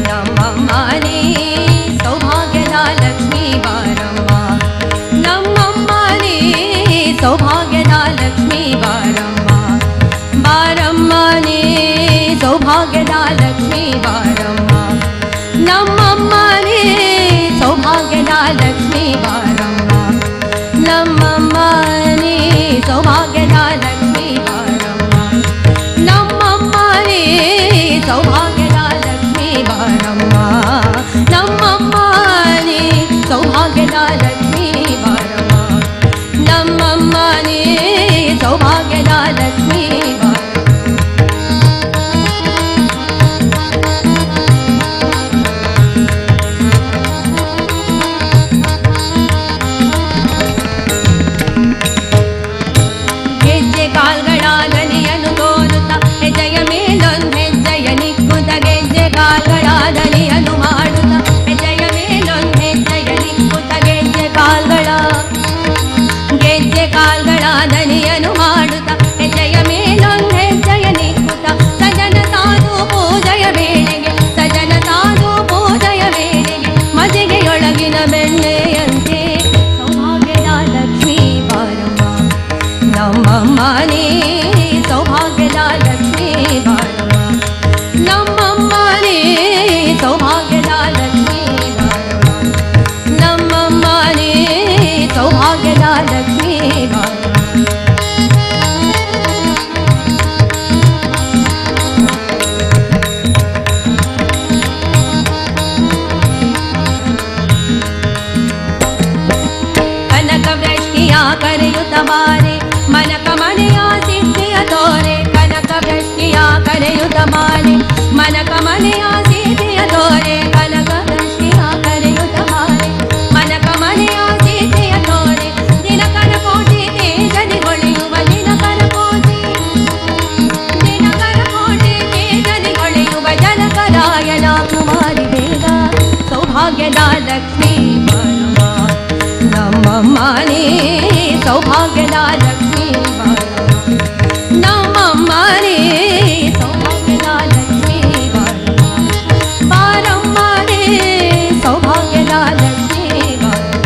ನಮ್ಮಮ್ಮನೇ, ಸೌಭಾಗ್ಯದ ಲಕ್ಷ್ಮೀ ಬಾರಮ್ಮ ನಮ್ಮಮ್ಮನೇ, ಸೌಭಾಗ್ಯದ ಲಕ್ಷ್ಮೀ ಬಾರಮ್ಮ ಬಾರಮ್ಮನೇ, ಸೌಭಾಗ್ಯದ ಲಕ್ಷ್ಮೀ ಬಾರಮ್ಮ ನಮ್ಮಮ್ಮನೇ, ಸೌಭಾಗ್ಯದ ಲಕ್ಷ್ಮೀ ಬಾರಮ್ಮ ನಮ್ಮಮ್ಮನೇ, ಸೌಭಾಗ್ಯದ ಲಕ್ಷ್ಮೀ ಬಾರಮ್ಮ ನಮ್ಮಮ್ಮನೇ, ಸೌಭಾಗ್ಯದ ಲಕ್ಷ್ಮೀ ಬಾರಮ್ಮ ನಮ್ಮಮ್ಮನೇ, ಸೌಭಾಗ್ಯದ ಲಕ್ಷ್ಮೀ ಬಾರಮ್ಮ ನಮ್ಮಮ್ಮನೇ, ಸೌಭಾಗ್ಯದ ಲಕ್ಷ್ಮೀ ಬಾರಮ್ಮ. ಗೆಜ್ಜೆ ಕಾಲ್ಗಳ ದನಿಯನ್ನು ತೋರುತ್ತ ಹೆಜ್ಜೆಯ ಮೇಲೊಂದು ಹೆಜ್ಜೆಯ ನಿಕ್ಕುತ್ತ, ಗೆಜ್ಜೆ ಕಾಲ್ಗಳ ದನಿಯನ್ನು ಮಾಡುತ್ತ ಹೆಜ್ಜೆಯ ಮೇಲೊಂದು ಹೆಜ್ಜೆಯ ನಿಕ್ಕುತ್ತ, ಗೆಜ್ಜೆ ಕಾಲ್ಗಳ ದನಿಯನ್ನು ಮಾಡುತ್ತ ಹೆಜ್ಜೆಯ ಮೇಲೊಂದು ಹೆಜ್ಜೆಯ ನಿಕ್ಕುತ್ತ, ಸಜನ ಸಾಧು ಪೂಜೆಯ ವೇಳೆಗೆ, ಸಜನ ಸಾಧು ಪೂಜೆಯ ವೇಳೆಗೆ ಮಜಿಗೆಯೊಳಗಿನ ಬೆಣ್ಣೆಯಂತೆ ಸೌಭಾಗ್ಯದ ಲಕ್ಷ್ಮೀ ಬಾರಮ್ಮ ನಮ್ಮಮ್ಮನೇ, ಸೌಭಾಗ್ಯದ ಲಕ್ಷ್ಮೀ ಬಾರಮ್ಮ ನಮ್ಮಮ್ಮನೇ, ಸೌಭಾಗ್ಯದ ಲಕ್ಷ್ಮೀ ಬಾರಮ್ಮ ನಮ್ಮಮ್ಮನೇ, ಸೌಭಾಗ್ಯದ ಲಕ್ಷ್ಮೀ ಬಾರಮ್ಮ. ಕನಕ ವೃಷ್ಟಿಯ ಕರೆಯುತ್ತ ಬಾರೆ ಮನಕ ಮನೆಯ ಸಿದ್ಧಿಯ ತೋರೆ, ಕನಕ ವೃಷ್ಟಿಯ ಕರೆಯುತ್ತ ಬಾರೆ ಮನಕ ಮನೆಯ ಸಿದ್ಧಿಯ ತೋರೆ, ಕನಕ ವೃಷ್ಟಿಯ ಕರೆಯುತ್ತ ಬಾರೆ ಮನಕ ಮನೆಯ ಸಿದ್ಧಿಯ ತೋರೆ, ದಿನಕರ ಕೋಟಿ ತೇಜದಿ ಹೊಳೆಯುವ, ದಿನಕರ ಕೋಟಿ ದಿನಕರ ಕೋಟಿ ತೇಜದಿ ಹೊಳೆಯುವ ಜನಕರಾಯನ ಕುಮಾರಿ ಬೇಗ ಸೌಭಾಗ್ಯದ ಲಕ್ಷ್ಮೀ ಬಾರಮ್ಮ ನಮ್ಮಮ್ಮನೇ, ಸೌಭಾಗ್ಯದ ಲಕ್ಷ್ಮೀ ಬಾರಮ್ಮ ನಮ್ಮಮ್ಮನೇ, ಸೌಭಾಗ್ಯದ ಲಕ್ಷ್ಮೀ ಬಾರಮ್ಮ ಬಾರಮ್ಮನೇ, ಸೌಭಾಗ್ಯದ ಲಕ್ಷ್ಮೀ ಬಾರಮ್ಮ.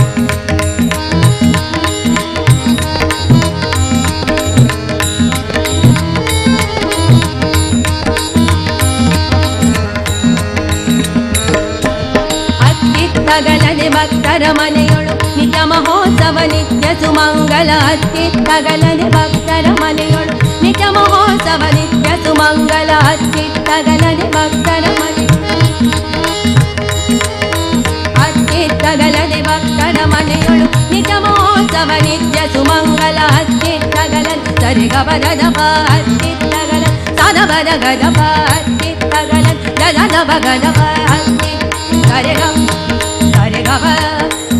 ಅತ್ತಿತ್ತಗಲದೆ ಭಕ್ತರ ಮನೆಯೊಳು ನಿತ್ಯ ಮಹೋತ್ಸವ ನಿತ್ಯ ಸುಮಂಗಲ, ಅತ್ತಿತ್ತಗಲದೆ ಭಕ್ತರ ಮನೆಯೊಳು ನಿತ್ಯ ಮಹೋತ್ಸವ ನಿತ್ಯ ಸುಮಂಗಲ, ಅತ್ತಿತ್ತಗಲದೆ ಭಕ್ತರ ಮನೆ ಅತ್ತಿತ್ತಗಲದೆ ಭಕ್ತರ ಮನೆಯೊಳು ನಿತ್ಯ ಮಹೋತ್ಸವ ನಿತ್ಯ ಸುಮಂಗಲ, ಅತ್ತಿತ್ತಗಲ ಸರಿಗಬದಪ ಅತ್ತಿತ್ತಗಲ ಸದಬದ ಗದಪ ಅತ್ತಿತ್ತಗಲ ದದಬ ಗದಪ ಅತ್ತಿ ಸರಿಗ ಸರಿಗಬ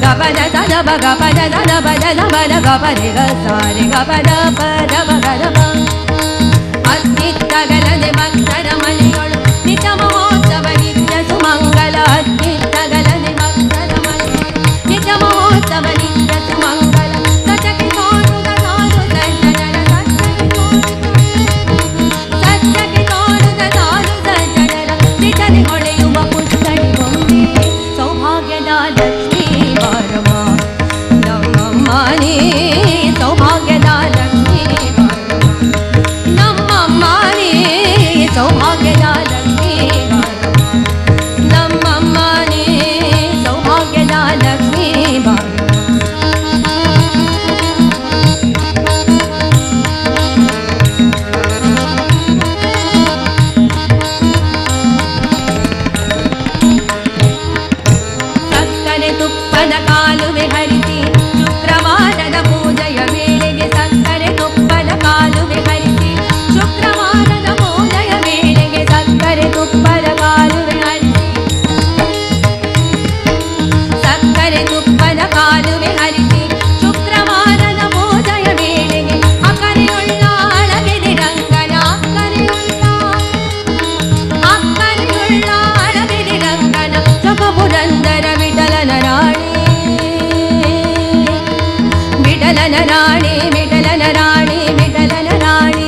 ಗಬದ सा the प ग प the ध the प the ध प the ग प रे ग सा रे ग प the प the प ग the प. ಅತ್ತಿತ್ತಗಲದೆ ಭಕ್ತರ ಮನೆಯೊಳು ನಿತ್ಯ ಮಹೋತ್ಸವ ನಿತ್ಯ ಸುಮಂಗಲ. ಅತ್ತಿತ್ತಗಲದೆ ಭಕ್ತರ ಮನೆಯೊಳು ನಿತ್ಯ ಮಹೋತ್ಸವ ನಿತ್ಯ ಸುಮಂಗಲ. ಸತ್ಯಕ್ಕೆ ತೋರುದ ಸಾಧು ಸಜ್ಜನರ ಸತ್ಯಕ್ಕೆ ತೋರುದ ಸಾಧು ಸಜ್ಜನರ ಚಿತನೆ ಹೊಳೆಯುವ ಪುತ್ತಳಿ ಗೊಂಬೆ. ಸೌಭಾಗ್ಯದ ಲಕ್ಷ್ಮೀ ಬಾರಮ್ಮ ನಮ್ಮಮ್ಮನೇ, ಸೌಭಾಗ್ಯದ ಲಕ್ಷ್ಮೀ ಬಾರಮ್ಮ ನಮ್ಮಮ್ಮನೇ, ಸೌಭಾಗ್ಯದ ಲಕ್ಷ್ಮೀ ಬಾರಮ್ಮ ನಮ್ಮಮ್ಮನೇ, ಸೌಭಾಗ್ಯದ ಲಕ್ಷ್ಮೀ ಬಾರಮ್ಮ. ಸಕ್ಕರೆ ತುಪ್ಪದ ಕಾಲುವೆ ಹರಿಸಿ ಶುಕ್ರವಾರದ ಪೂಜೆಯ ವೇಳೆಗೆ. ಸಕ್ಕರೆ ತುಪ್ಪದ ಕಾಲುವೆ ಹರಿಸಿ ಶುಕ್ರವಾರದ ಪೂಜೆಯ ವೇಳೆಗೆ. ಸಕ್ಕರೆ ತುಪ್ಪದ ಕಾಲುವೆ ಹರಿಸಿ ಸಕ್ಕರೆ ತುಪ್ಪದ ಕಾಲುವೆ ಹರಿಸಿ ಶುಕ್ರವಾರದ ಪೂಜೆಯ ವೇಳೆಗೆ. ಅಕ್ಕರೆಯುಳ್ಳ ಅಳಗೆದೆ ರಂಗನ ಅಕ್ಕರೆಯುಳ್ಳ ಅಕ್ಕರೆಯುಳ್ಳ ಅಳಗೆದೆ ರಂಗನ ಚೊಕಪುರಂದರ ವಿಠಲನ ರಾಣಿ ವಿಠಲನ ರಾಣಿ ವಿಠಲನ ರಾಣಿ ವಿಠಲನ ರಾಣಿ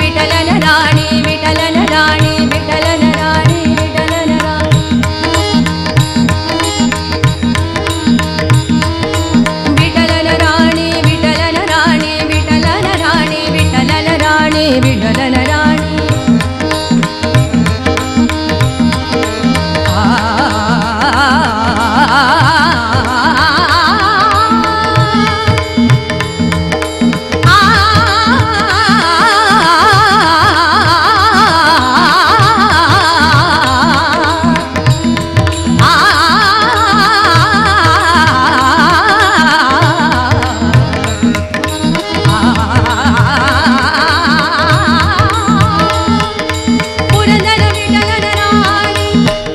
ವಿಠಲನ ರಾಣಿ ವಿಠಲನ ರಾಣಿ ವಿಠಲನ ರಾಣಿ ವಿಠಲನ ರಾಣಿ ವಿಠಲನ ರಾಣಿ ವಿಠಲನ ರಾಣಿ ವಿಠಲನ ರಾಣಿ ವಿಠಲನ ರಾಣಿ ವಿಠಲನ ರಾಣಿ. ಆ ಪುರಂದರ ವಿಠಲನ ರಾಣಿ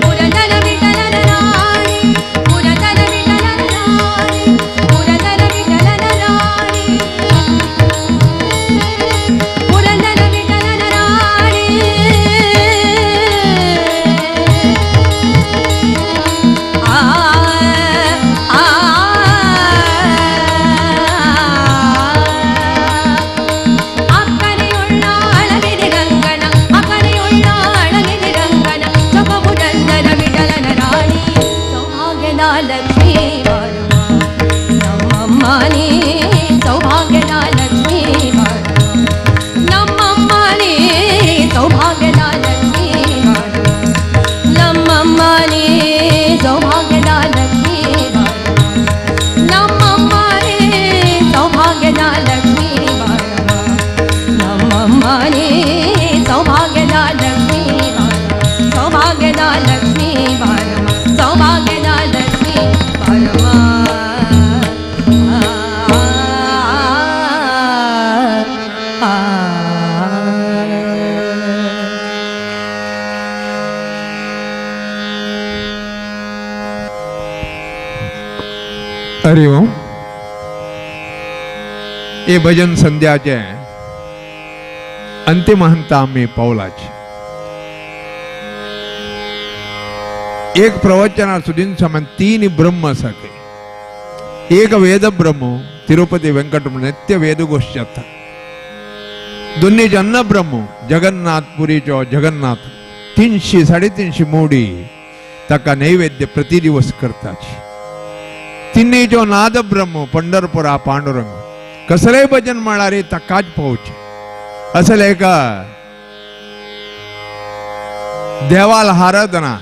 ಪುರಂದರ ವಿಠಲನ ರಾಣಿ ಪುರಂದರ ವಿಠಲನ ರಾಣಿ ಪುರಂದರ ವಿಠಲನ ರಾಣಿ ಪುರಂದರ ವಿಠಲನ ರಾಣಿ. ಆ ಆ ಅಕ್ಕರೆಯುಳ್ಳ ಅಳಗೆದೆ ರಂಗನ ಅಕ್ಕರೆಯುಳ್ಳ ಅಳಗೆದೆ ರಂಗನ ಚೊಕಪುರಂದರ ವಿಠಲನ ರಾಣಿ. ಸೌಭಾಗ್ಯದ ಲಕ್ಷ್ಮೀ ಬಾರಮ್ಮ ನಮ್ಮಮ್ಮನೇ, ಸೌಭಾಗ್ಯದ ಲಕ್ಷ್ಮೀ ಬಾರಮ್ಮ ನಮ್ಮಮ್ಮನೇ, ಸೌಭಾಗ್ಯದ ಲಕ್ಷ್ಮೀ ಬಾರಮ್ಮ ನಮ್ಮಮ್ಮನೇ, ಸೌಭಾಗ್ಯದ ಲಕ್ಷ್ಮೀ ಬಾರಮ್ಮ ನಮ್ಮಮ್ಮನೇ, ಸೌಭಾಗ್ಯದ ಲಕ್ಷ್ಮೀ ಬಾರಮ್ಮ ನಮ್ಮಮ್ಮನೇ, ಸೌಭಾಗ್ಯದ ಲಕ್ಷ್ಮೀ ಬಾರಮ್ಮ ಸೌಭಾಗ್ಯದ ಲಕ್ಷ್ಮೀ ಬಾರಮ್ಮ ಸೌಭಾಗ್ಯದ ಲಕ್ಷ್ಮೀ ಬಾರಮ್ಮ. ಆ हरि ओम. हे भजन संध्याचे अंतिम हंता आमी पावलाचे. एक प्रवचना सुदीन समान तीन ब्रह्म आसा खंय. एक वेद ब्रह्म तिरुपती वेंकटरमण नित्य वेदघोश जाता. दोन्ही जन्न ब्रह्म जगन्नाथ पुरीचो जगन्नाथ 300 350 मोडी ताका नैवेद्य प्रति दिवस करतात. तिन्हीचो नाद ब्रह्म पंढरपुरा पांडुरंग कसलेय भजन म्हळ्यार ताकाच पावचें. असले एका देवाल आराधना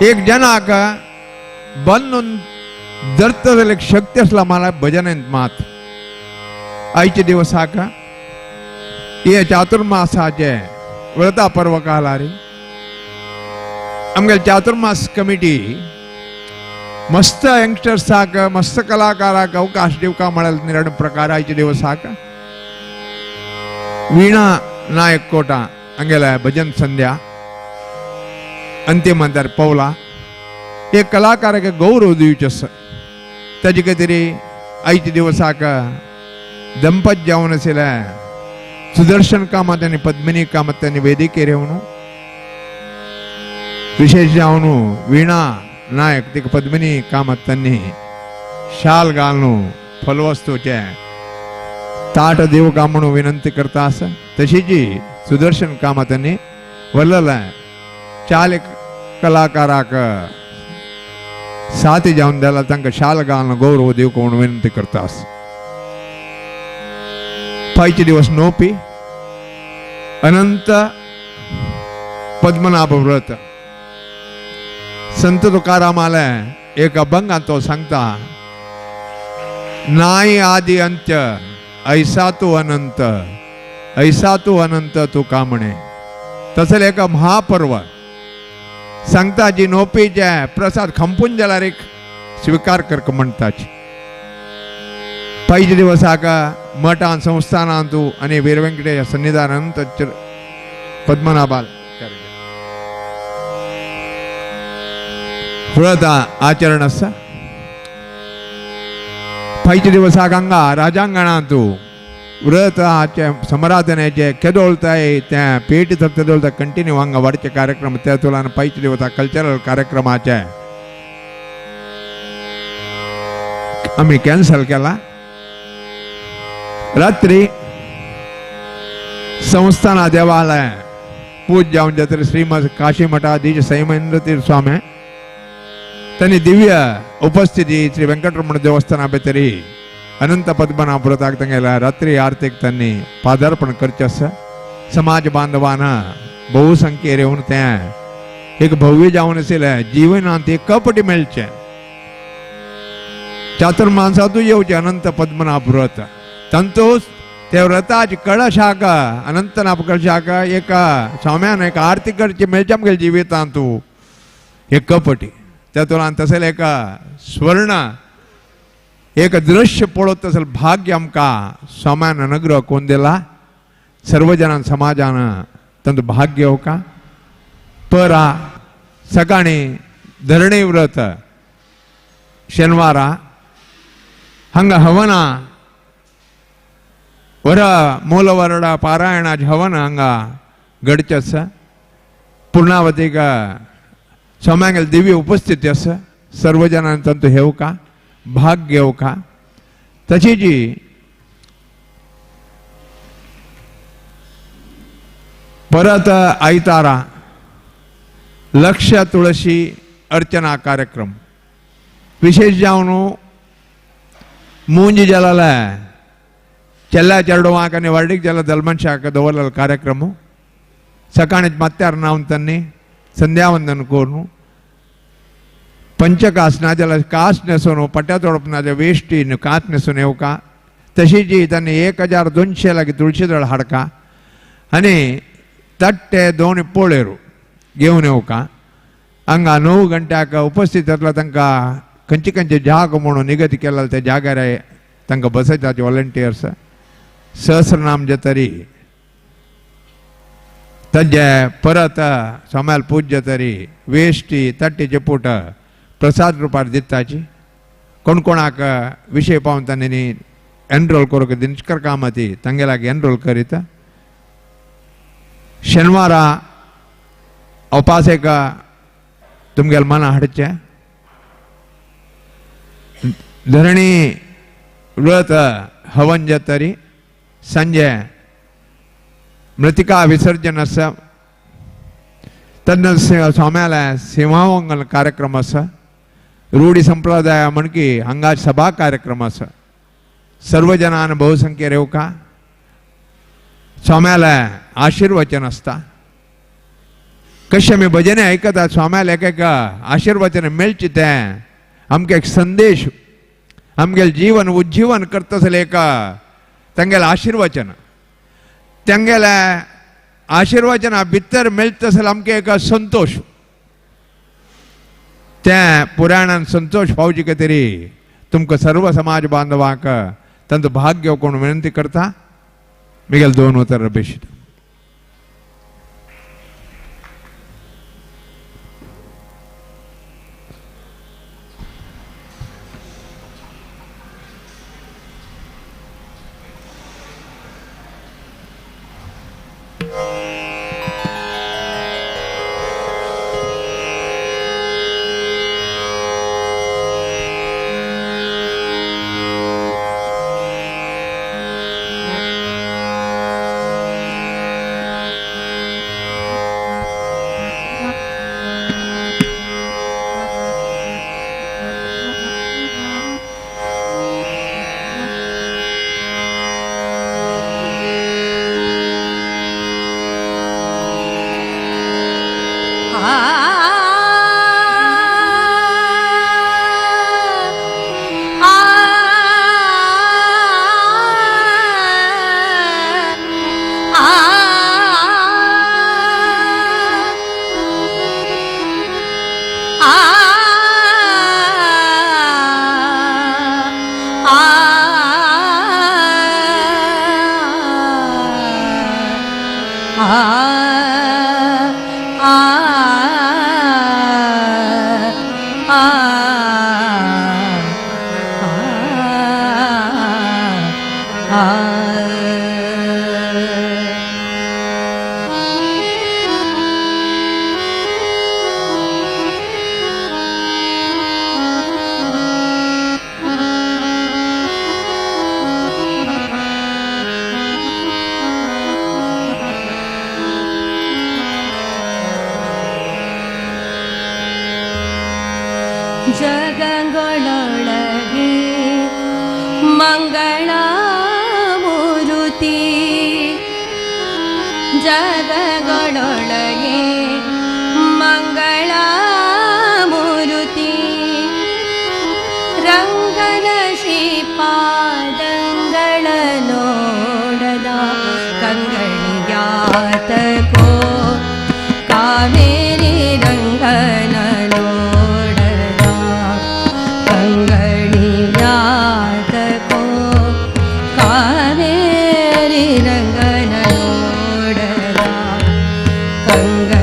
एक जनाक बनून धरता जाल्यार शक्ती आसला मला भजनेंत मात. आयचे दिवसाक हे चातुर्मासाचे व्रता पर्व कालारी आमगे चातुर्मास कमिटी मस्त यंगस्टर्साक मस्त कलाकाराक अवकाश दिवका म्हळ्यार निरण प्रकार आयचे दिवसाक वीणा नायक कोटा हांगेल्या भजन संध्या अंतिम अंतर पवला एक कलाकाराक गौरव दिवचो आसा. ताजे खातीर आयच्या दिवसाक दंपत जावन आशिल्ले सुदर्शन कामत आनी पद्मिनी कामत आनी वेदिकेर येवन विशेष जावन वीणा नायक तिका पद्मिनी कामत तांणी शाल घालून फलवस्तूचे ताट दिवका म्हणून विनंती करता आसा. तशीच सुदर्शन कामतांनी वल्लला चाल कलाकाराक साथी जावन दिला तांकां शाल घालून गौरव दिवका म्हणून विनंती करता आसा. फायचे दिवस नोपी अनंत पद्मनाभ व्रत संत तुकारामाले एक अभंगान तो सांगता, नाय आदि अंत्य ऐसा तू अनंत, ऐसा तू अनंत तू का म्हणे. तसले एक महापर्व सांगता जी नोपीचे प्रसाद खंपून जाल्यार एक स्वीकार करक म्हणटाची. पयले दिवसाक मठान संस्थानांतू आनी वीरवेंकटेश सन्निधानांत पद्मनाभाल व्रत आचरण आसा. पयले दिवसाक हांगा राजांगणांतू व्रत समराधनेचे केदोळताय त्या पेटी तेदोळता कंटिन्यू हांगा वाडचे कार्यक्रम त्या तुलान पयले दिवसा कल्चरल कार्यक्रमाचे आमी कॅन्सल केला. रात्री संस्थाना देवालय पूज जावन जातरी श्रीमद काशी मठाधीश सैमेंद्र तीर्थ स्वामी त्यांनी दिव्य उपस्थिती श्री वेंकटरमण देवस्थाना भितरी अनंत पद्मनाभ व्रताक तांगेल्या रात्री आरतीक त्यांनी पादार्पण करचें आसा. समाज बांधवान बहुसंख्येर येवन तें एक भव्य जावन आशिल्लें जिवनांत एक कपटी मेळचें चातुर्मासांतूय येवचें अनंत पद्मनाभ व्रत. तांतूच ते व्रताची कळशाक अनंतनाभ कळशाक एका स्वाम्यान एक आरती करची मेळचें आमगेल्या जिवितांतू एक कपटी. त्या तुलान तशें एक स्वर्ण एक दृश्य पळोवत तसलें भाग्य आमकां स्वाम्यान अनुग्रह कोण दिला सर्व जणान समाजान तांचो भाग्य हो का. परा सकाळी धरणी व्रत शेनवारा हांगा हवना वर मूलवरडा पारायणाचे हवन हांगा घडचें आसा. पुर्णावतीक स्वाम्यांगेली दिव्य उपस्थिती आसा. सर्व जणांनी तांचो हेवका भाग घेवका. तशीच परत आयतारा लक्ष तुळशी अर्चना कार्यक्रम विशेष जावन मूंज जलाला चेल्ल्या चेरडुवांक आनी वर्डीक जला दलमनशाक दवरलेलो कार्यक्रम. सकाळीं मात्यार न्हावन तांणी संध्यावंदन करून पंचकास ना जाल्यार कास न्हेसून पट्ट्या तोडप ना जाल्यार वेश्टी कास न्हेसून येवका. तशीच तांणी 1200 लागीं तुळशी दळ हाडका आनी तट्टे दोन पोळेर घेवन येवका. हांगा 9 घंट्याक उपस्थित जातलो तांकां खंयचे खंयचे जाग म्हणून निगदी केला त्या जाग्यार तांकां बसयतात वॉलंटियर्स. सहस्रनाम जातरी तांचे परत स्वाम्याल पूज जातरी वेश्टी तट्टीचे पूट प्रसाद रुपार दिताची. कोण कोणाक विशय पावन तांणी एनरोल करूंक दिनकर कामती तांगेल्याक एनरोल करीत. शेनवारा उपासेक तुमगेले मना हाडचें. धरणी व्रत हवन जातरी संजे मृतिका विसर्जन आसा. तेन्ना स्वाम्याले सिंहावंगन कार्यक्रम आसा. रूढी संप्रदाय म्हणकी हांगा सभा कार्यक्रम आसा. सर्व जणान बहुसंख्येर येवका स्वाम्याले आशीर्वचन आसता. कशें आमी भजने आयकता स्वाम्याले एक एक आशीर्वचन मेळचें तें आमकां एक संदेश आमगेलें जीवन उज्जीवन करता एक तांगेलें आशीर्वचन. तांगेलें आशीर्वचना भितर मेळटा जाल्यार आमकां एक संतोश तें पुराणान संतोश पावचे खातीर तुमकां सर्व समाज बांधवांक तांचो भाग्य कोण विनंती करता. मिगेल दोन उतर बेशीत. ಜಗಗಳೊಳಗೆ ಮಂಗಳ ಮೂರುತಿ ಜಗಗಳೊಳಗೆ ಮಂಗಳ ಮೂರುತಿ ರಂಗನ ಶ್ರೀಪಾದಂಗಳ ನೋಡದ ಕಂಗಳಿಯಾತಕೋ ಕಾವೇರಿ ರಂಗನ ನೋಡದ ಕಂಗಳಿಯಾತಕೋ ಕಾವೇರಿ ರಂಗನ ನೋಡದ ಕಂಗಳಿಯಾತಕೋ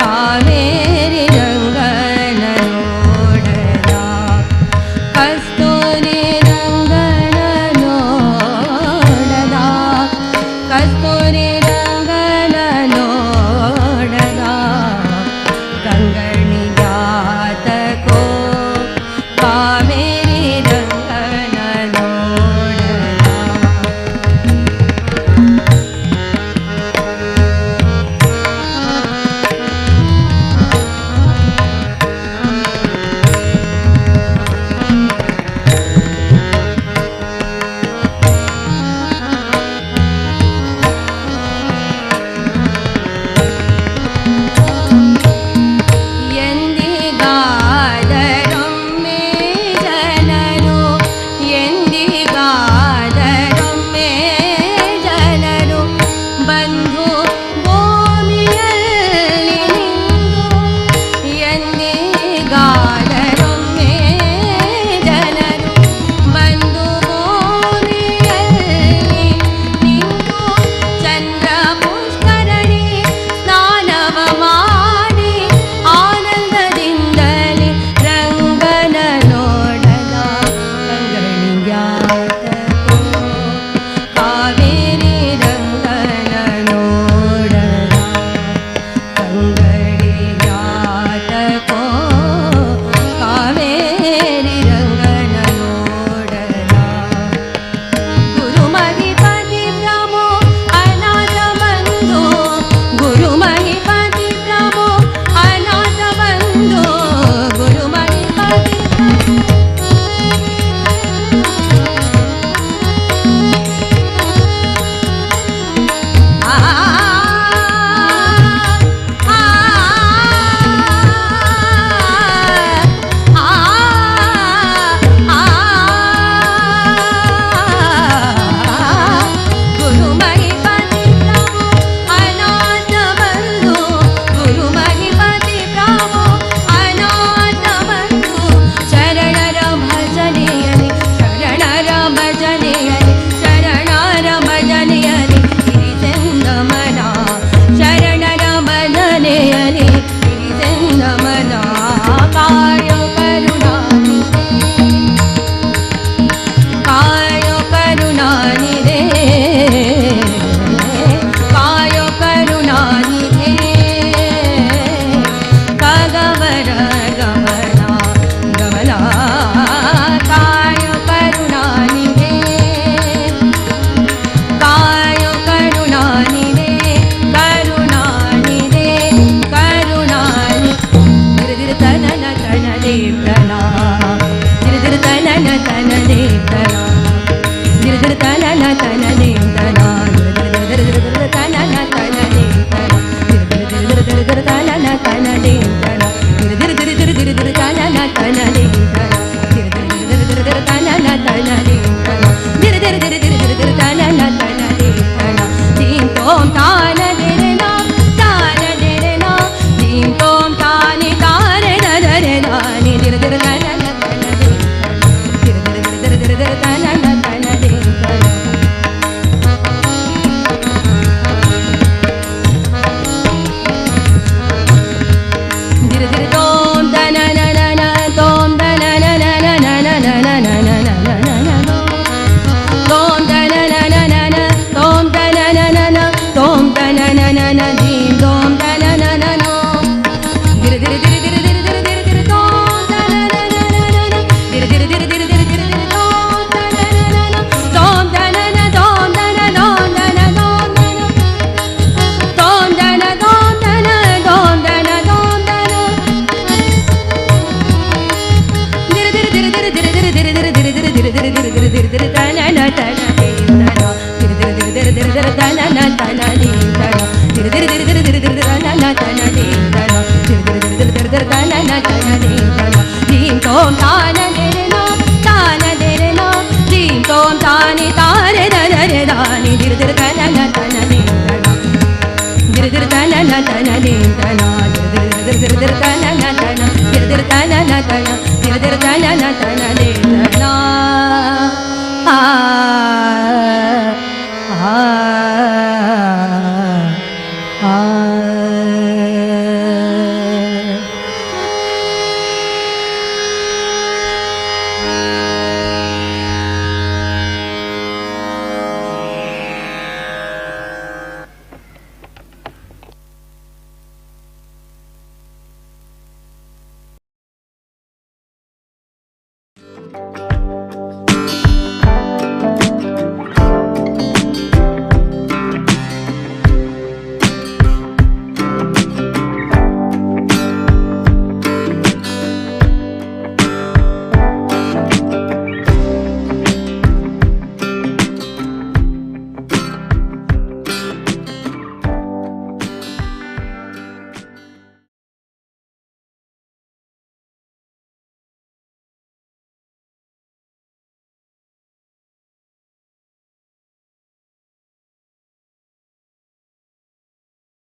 ಕಾವೇರಿ ರಂಗನ ನೋಡದ ಕಸ್ತೂರಿ ರಂಗನ ನೋಡದ ಕಸ್ತೂರಿ ರಂಗನ ನೋಡದ ಕಂಗಳಿಯಾತಕೋ ಕಾವೇರಿ ರಂಗನ ನೋಡದ. ಎಂದಿಗಾದರೊಮ್ಮೆ ಜನರು ಎಂದಿಗಾದರೊಮ್ಮೆ ಜನರು ಬಂಧು ಭೂಮಿಯಲ್ಲಿ ನಿಂದು ಎಂದಿಗಾದರೊಮ್ಮೆ ಜನರು ಬಂಧು ಭೂಮಿಯಲ್ಲಿ ನಿಂದು ಚಂದ್ರ ಪುಷ್ಕರಣಿ ಸ್ನಾನವ ಮಾಡಿ ಆನಂದದಿಂದಲೇ ರಂಗನ ನೋಡದ ಕಂಗಳಿಯಾತಕೋ ಕಾವೇರಿ ರಂಗನ ನೋಡದ ಕಂಗಳಿಯಾತಕೋ ಕಾವೇರಿ ರಂಗನ ನೋಡದ. ಗುರುಮಹಿಪತಿ ಪ್ರಭು ಅನಾಥ ಬಂಧು ಗುರುಮಹಿಪತಿ ಪ್ರಭು ಅನಾಥ ಬಂಧು ಗುರುಮಹಿಪತಿ ಪ್ರಭು ಆ ಆ ಆ ಆ ಗುರುಮಹಿಪತಿ ಪ್ರಭು ಅನಾಥ ಬಂಧು ಗುರುಮಹಿಪತಿ ಪ್ರಭು ಅನಾಥ ಬಂಧು ಶರಣರ ಭಜನೆಯಲಿ ಶರಣರ ಭಜನೆಯಲಿ ಶರಣರ ಭಜನೆಯಲಿ ಇರಿಸೆಂದ ಮನ ಶರಣರ ಭಜನೆಯಲಿ ಇರಿಸೆಂದ ಮನ ಕಾಯೋ ಕರುಣಾನಿಧೆ ಕಾಯೋ ಕರುಣಾನಿಧೆ ಕಾಯೋ ಕರುಣಾನಿಧೆ ಕಗವರ ಗಮನ ಗಮನ ಕಾಯೋ ಕರುಣಾನಿಧೆ ಕಾಯೋ ಕರುಣಾನಿಧೆ ಕರುಣಾನಿಧೆ ಕರುಣಾನಿ ಧೀರೆ ತನನ ತನದೆ धिर तन धीं तन धिर धिर धिर धिर धिर तन तन धीं तन धीं तोम तान धिर ना तान धिर ना धीं तोम तानि तारे धन रे धानि धिर धिर तन तन धीं तन धिर धिर तन तन धीं तन धिर धिर धिर धिर तन तन धिर धिर तन तन धिर धिर तन तन धीं तन आ आ आ।